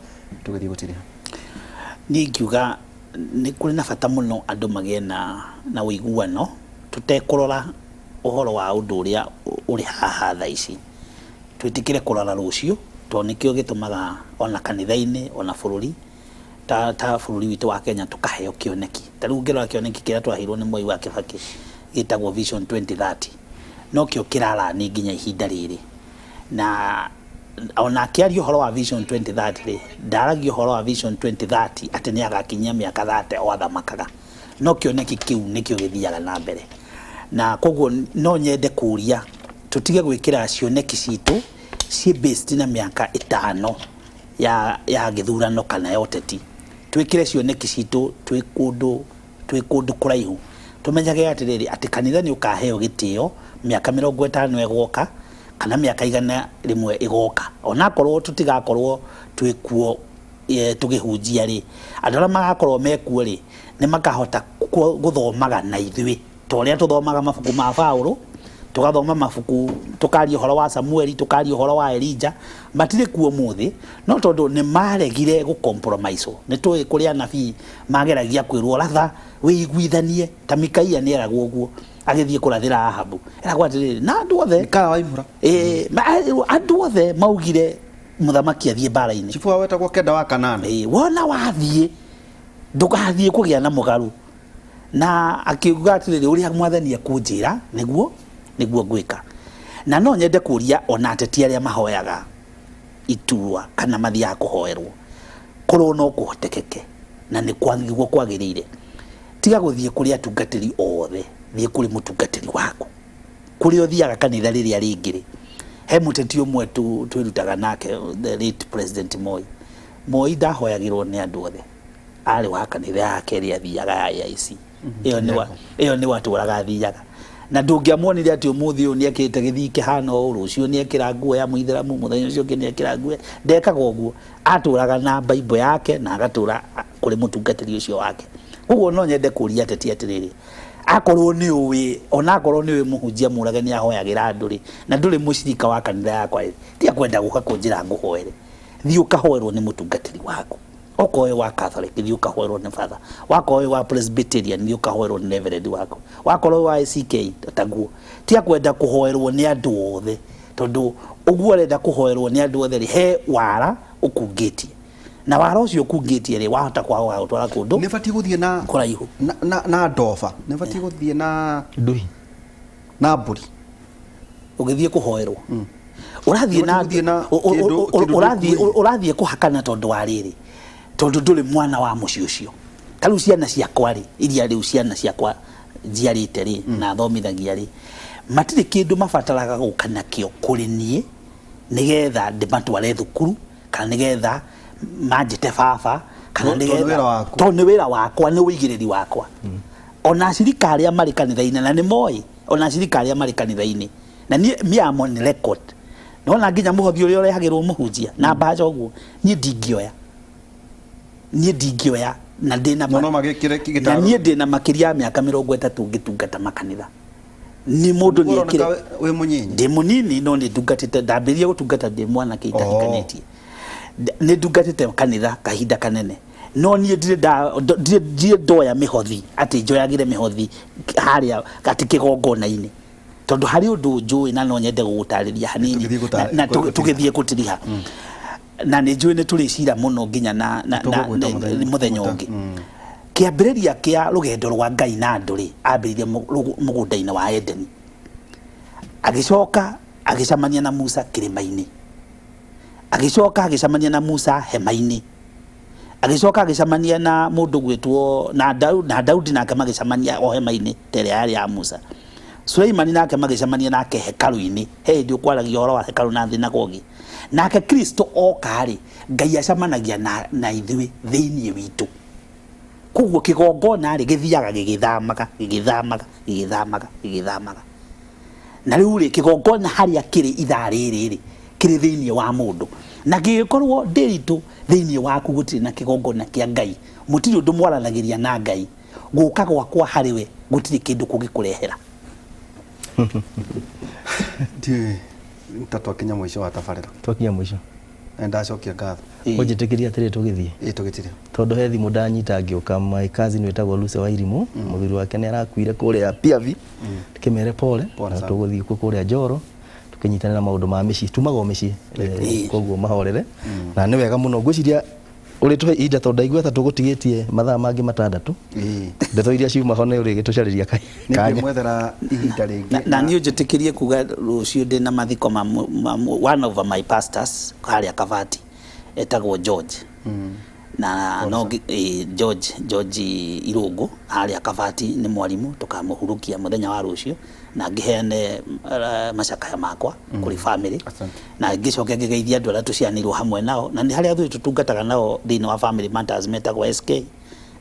tũgĩthiĩ gũtiriha? Niĩ ingiuga nĩ kũrĩ na bata mũno andũ magĩe na ũiguano tũtekũrora ũhoro wa ũndũ ũrĩa ũrĩ haha thaa ici. Twĩtĩkĩre kũrora rũciũ tondũ nĩkĩo gĩtũmaga ona kanitha-inĩ ona bũrũri ta bũrũri witũ wa Kenya tũkaheo kĩoneki. Ta rĩu ũngĩrora kĩoneki kĩrĩa twaheirwo nĩ Mwai wa Kĩbakĩ gĩtagwo Vision 2030, nokĩo kĩrarani nginya ihinda rĩrĩ. Na ona akĩaria ũhoro wa Vision 2030 rĩ, ndaragia ũhoro wa Vision 2030 atĩ nĩ agakinyia mĩaka 30 o athamakaga. No kĩoneki kĩu nĩkĩo gĩthiaga na mbere. Na koguo no nyende kũria tũtige gwĩkĩra cioneki citũ ciĩ based na mĩaka 5 ya gĩthurano kana ya ũteti. Twĩkĩre cioneki citũ twĩ kũndũ kũraihu. Tũmenyage atĩrĩrĩ, atĩ kanitha nĩ ũkaheo gĩtĩo mĩaka 50 ĩgoka kana mĩaka 100 ĩgoka. Onakorwo tũtigakorwo twĩkuo tũgĩhunjia rĩ, andũ arĩa magakorwo mekuo rĩ, nĩ makahota gũthomaga na ithuĩ ta ũrĩa tũthomaga mabuku ma Paũlũ, tũgathoma mabuku, tũkaria ũhoro wa Samueli, tũkaria ũhoro wa Elija. Matirĩ kuo ũmũthĩ, no tondũ nĩ maregire gũ compromise. Nĩ tũĩ kũrĩ anabii mageragia kwĩrwo ratha wĩiguithanie, ta Mikaia nĩ eragwo ũguo agĩthiĩ kũrathĩra Ahabu, eragwo atĩrĩrĩ, na andũ othe Mikaya wa Imura. Andũ othe maugire mũthamaki athiĩ mbara-inĩ. Chifu wao wetagwo Kenda wa Kanana. Wona wathiĩ ndũgathiĩ kũgĩa na mũgarũ, na akiuga atĩrĩrĩ, ũrĩa mwathani ekũnjĩra nĩguo ngwĩka. Na no nyende kũria ona ateti arĩa mahoyaga iturwa kana mathiaga kũhoerwo, korwo no kũhotekeke na nĩ nĩguo kwagĩrĩire, tiga gũthiĩ kũrĩ atungatĩri othe, thiĩ kũrĩ mũtungatĩri waku kũrĩa ũthiaga kanitha rĩrĩa rĩngĩ rĩ. He mũteti ũmwe twĩrutaga nake, the late President Moi. Moi ndahoyagĩrwo nĩ andũ othe, arĩ wa kanitha yake ĩrĩa athiaga ya AIC. Ĩyo nĩ watũraga athiaga, na ndũngĩamuonire atĩ ũmũthĩ ũyũ nĩ ekĩrĩte gĩthii kĩhana ũũ, rũciũ nĩ ekĩra nguo ya mũithĩramu, mũthenya ũcio ũngĩ nĩ ekĩra nguo. Ndekaga ũguo, atũraga na Bible yake na agatũra kũrĩ mũtungatĩri ũcio wake. Koguo no nyende kũria ateti atĩrĩrĩ, akorwo nĩ ũĩ, ona akorwo nĩ ũĩ mũhunjia Mũrage nĩ ahoyagĩra andũ rĩ, na ndũrĩ mũcirika wa kanitha yakwa rĩ, tiga kwenda gũka kũnjĩra ngũhoere. Thiĩ ũkahoerwo nĩ mũtungatĩri waku. Okorwo wĩ wa Catholic, thiĩ ũkahoerwo nĩ father. Wakorwo wĩ wa Presbyterian, thiĩ ũkahoerwo nĩ reverend waku. Wakorwo wĩ wa ACK, taguo. Tiga kwenda kũhoerwo nĩ andũ othe, tondũ ũguo ũrenda kũhoerwo nĩ andũ othe rĩ, he wara ũkungĩtie, na wara ũcio ũkungĩtie rĩ, wahota kwaga gũtwara kũndũ Nĩ batiĩ gũthiĩ na kũraihu. Na ndoba, nĩ batiĩ gũthiĩ na Nduhi. Na mbũri. Ũgĩthiĩ kũhoerwo ũrathiĩ na Nĩ gũthiĩ na kĩndũ ũrathiĩ ndũkuĩte. Ũrathiĩ kũhakana tondũ wa rĩrĩ, tondũ ndũrĩ mwana wa mũciĩ ũcio. Ta rĩu ciana ciakwa rĩ, iria rĩu ciana ciakwa njiarĩte rĩ na thomithagia rĩ, matirĩ kĩndũ mabataraga gũka nakĩo kũrĩ niĩ nĩgetha ndĩmatware thukuru kana nĩgetha manjĩte baba kana Tondũ nĩ nĩgetha wĩra waku. Tondũ nĩ wĩra wakwa, nĩ ũigĩrĩri wakwa. Ona acirika arĩa marĩ kanitha-inĩ na nĩ moĩ, ona acirika arĩa marĩ kanitha-inĩ na niĩ, me am on record. Nona nginya mũhothi ũrĩa ũrehagĩrwo mũhunjia na mbaca ũguo, niĩ ndingĩoya na ndĩna No magĩkĩre na gĩtaro. Niĩ ndĩna makĩria ya mĩaka 30 ngĩtungata makanitha. Ni mũndũ Ũroneka nĩekĩre wĩ mũnyinyi. Ndĩ mũnini, no nĩ ndungatĩte. Ndambĩrĩrie gũtungata ndĩ mwanake itahikanĩtie. Nĩ ndungatĩte kanitha kahinda kanene, no niĩ ndirĩ ndoya mĩhothi atĩ njoyagĩre mĩhothi harĩa atĩ kĩgongona-inĩ, tondũ harĩ ũndũ njũĩ na no nyende gũgũtarĩria hanini. Tũgĩthiĩ Na tũgĩthiĩ gũtiriha, na nĩ njũĩ nĩ tũrĩcira mũno nginya na Tũgũgwĩta mũthenya mũthenya ũngĩ. Kĩambĩrĩria kĩa rũgendo rwa Ngai na andũ rĩ, ambĩrĩirie mũgũnda-inĩ wa Edeni, agĩcoka agĩcemania na Musa kĩrĩma-inĩ, agĩcoka agĩcemania na Musa hema-inĩ. Agĩcoka agĩcemania na mũndũ gwĩtwo na na Daudi, nake magĩcemania o hema-inĩ ta ĩrĩa yarĩ ya Musa. Suleimani nake magĩcemania nake hekarũ-inĩ, he hĩndĩ ũkwaragia ũhoro wa hekarũ na thinagogi. Nake Kristo oka-rĩ, Ngai acemanagia na ithuĩ thĩinĩ witũ. Koguo kĩgongona-rĩ gĩthiaga gĩgĩthamaga, gĩgĩthamaga, gĩgĩthamaga, gĩgĩthamaga. Na rĩu rĩ, kĩgongona harĩa kĩrĩ ithaa rĩrĩ rĩ, kĩrĩ thĩinĩ wa mũndũ. Na gĩgĩkorwo ndĩritũ thĩinĩ waku gũtirĩ na kĩgongona kĩa Ngai, mũtirĩ ũndũ mwaranagĩria na Ngai, gũka gwakwa harĩ we gũtirĩ kĩndũ kũngĩkũrehera. Ndiũĩ ta twakinya mũico wa tabarĩra. Twakinya mũico. Na nĩndacokia ngatho. Ũnjĩtĩkĩrie atĩrĩ tũgĩthiĩ. Ĩĩ tũgĩtire. Tondũ he thimũ ndanyita ngĩũka, my cousin wĩtagwo Lucy Wairimũ, mũthuri wake nĩ arakuire kũrĩa Piavi, tũkĩmere pole, Pole na sana. tũgũthiĩ kuo kũrĩa Njoro, tũkĩnyitanĩra maũndũ ma mĩciĩ, tumaga o mĩciĩ, koguo mahorere, na nĩ wega mũno, ngwĩciria ũrĩtũhe ihinda tondũ ndaigua ta tũgũtigĩtie mathaa mangĩ matandatũ, ndeto iria ciuma ho nĩ ũrĩgĩtũcarĩria kanya. Nĩngwĩmwethera ihinda rĩngĩ. Na niĩ ũnjĩtĩkĩrie kuga rũciũ ndĩ na mathiko ma one of my pastors harĩa Kabati etagwo George. Na no George, George Irũngũ harĩa Kabati nĩ mwarimũ, tũkamũhurũkia mũthenya wa rũciũ na ngĩheane macakaya makwa kũrĩ family. Na ngĩcoke ngĩgeithia andũ arĩa tũcianĩirwo hamwe nao, na nĩ harĩa athuri tũtungataga nao thĩinĩ wa family matters metagwo SK,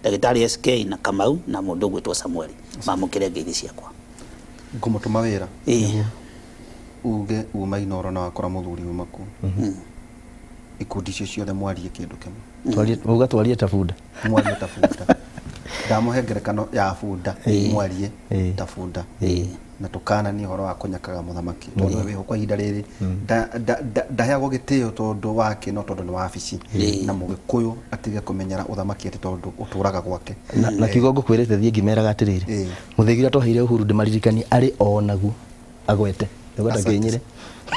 ndagĩtarĩ SK na Kamau na mũndũ ũgwĩtwo Samuel, mamũkĩre ngeithi ciakwa. Ngũmũtũma wĩra. Uge uma Inooro na wakora mũthuri uma kũ. Ikundi icio ciothe mwarie kĩndũ kĩmwe. Twarie, uga twarie ta bunda. Mwarie ta bunda. Ndamũhe ngerekano ya bunda, mwarie ta bunda. Na tũkananie ũhoro wa kũnyakaga mũthamaki. Tondũ we wĩho kwa ihinda rĩrĩ, ndaheagwo gĩtĩo tondũ wake no tondũ nĩ wabici. Na mũgĩkũyũ atige kũmenyera ũthamaki atĩ tondũ ũtũraga gwake. Na kiugo ngũkwĩrĩte thiĩ ngĩmeraga atĩrĩrĩ, mũthĩgi ũrĩa twaheire Uhuru ndĩmaririkanie arĩ o naguo agwete. Nĩgweta kĩnyĩre.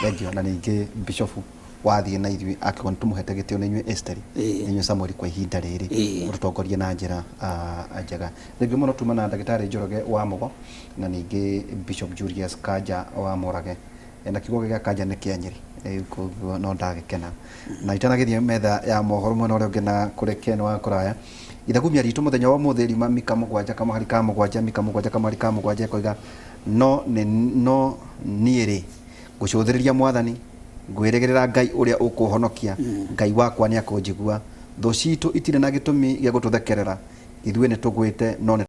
Thengiũ. Na ningĩ Bishofu wathiĩ na ithuĩ akiuga nĩtũmũhete gĩtĩo nĩ inyuĩ Esteri, nĩ inyuĩ Samuel kwa ihinda rĩrĩ mũtũtongorie na njĩra njega. Thengiũ mũno tuma na ndagĩtarĩ Njoroge wa Mũgo na ningĩ Bishop Julius Kanja wa Mũrage. Na kiugo gĩa Kanja nĩ kĩa Nyĩrĩ, koguo no ndagĩkena. Na itanagĩthiĩ metha ya mohoro mwena ũrĩa ũngĩ na kũrĩ Ken wa kũraya, ithagumia ritũ mũthenya wa ũmũthĩ riuma Mika mũgwanja kamũhari ka mũgwanja, Mika mũgwanja kamũhari ka mũgwanja ĩkoiga no nĩ no niĩ rĩ ngũcũthĩrĩria Mwathani, ngwĩrĩgĩrĩra Ngai ũrĩa ũkũhonokia, Ngai wakwa nĩakũnjigua. Thũ citũ itirĩ na gĩtũmi gĩa gũtũthekerera, ithuĩ nĩtũgwĩte no nĩ.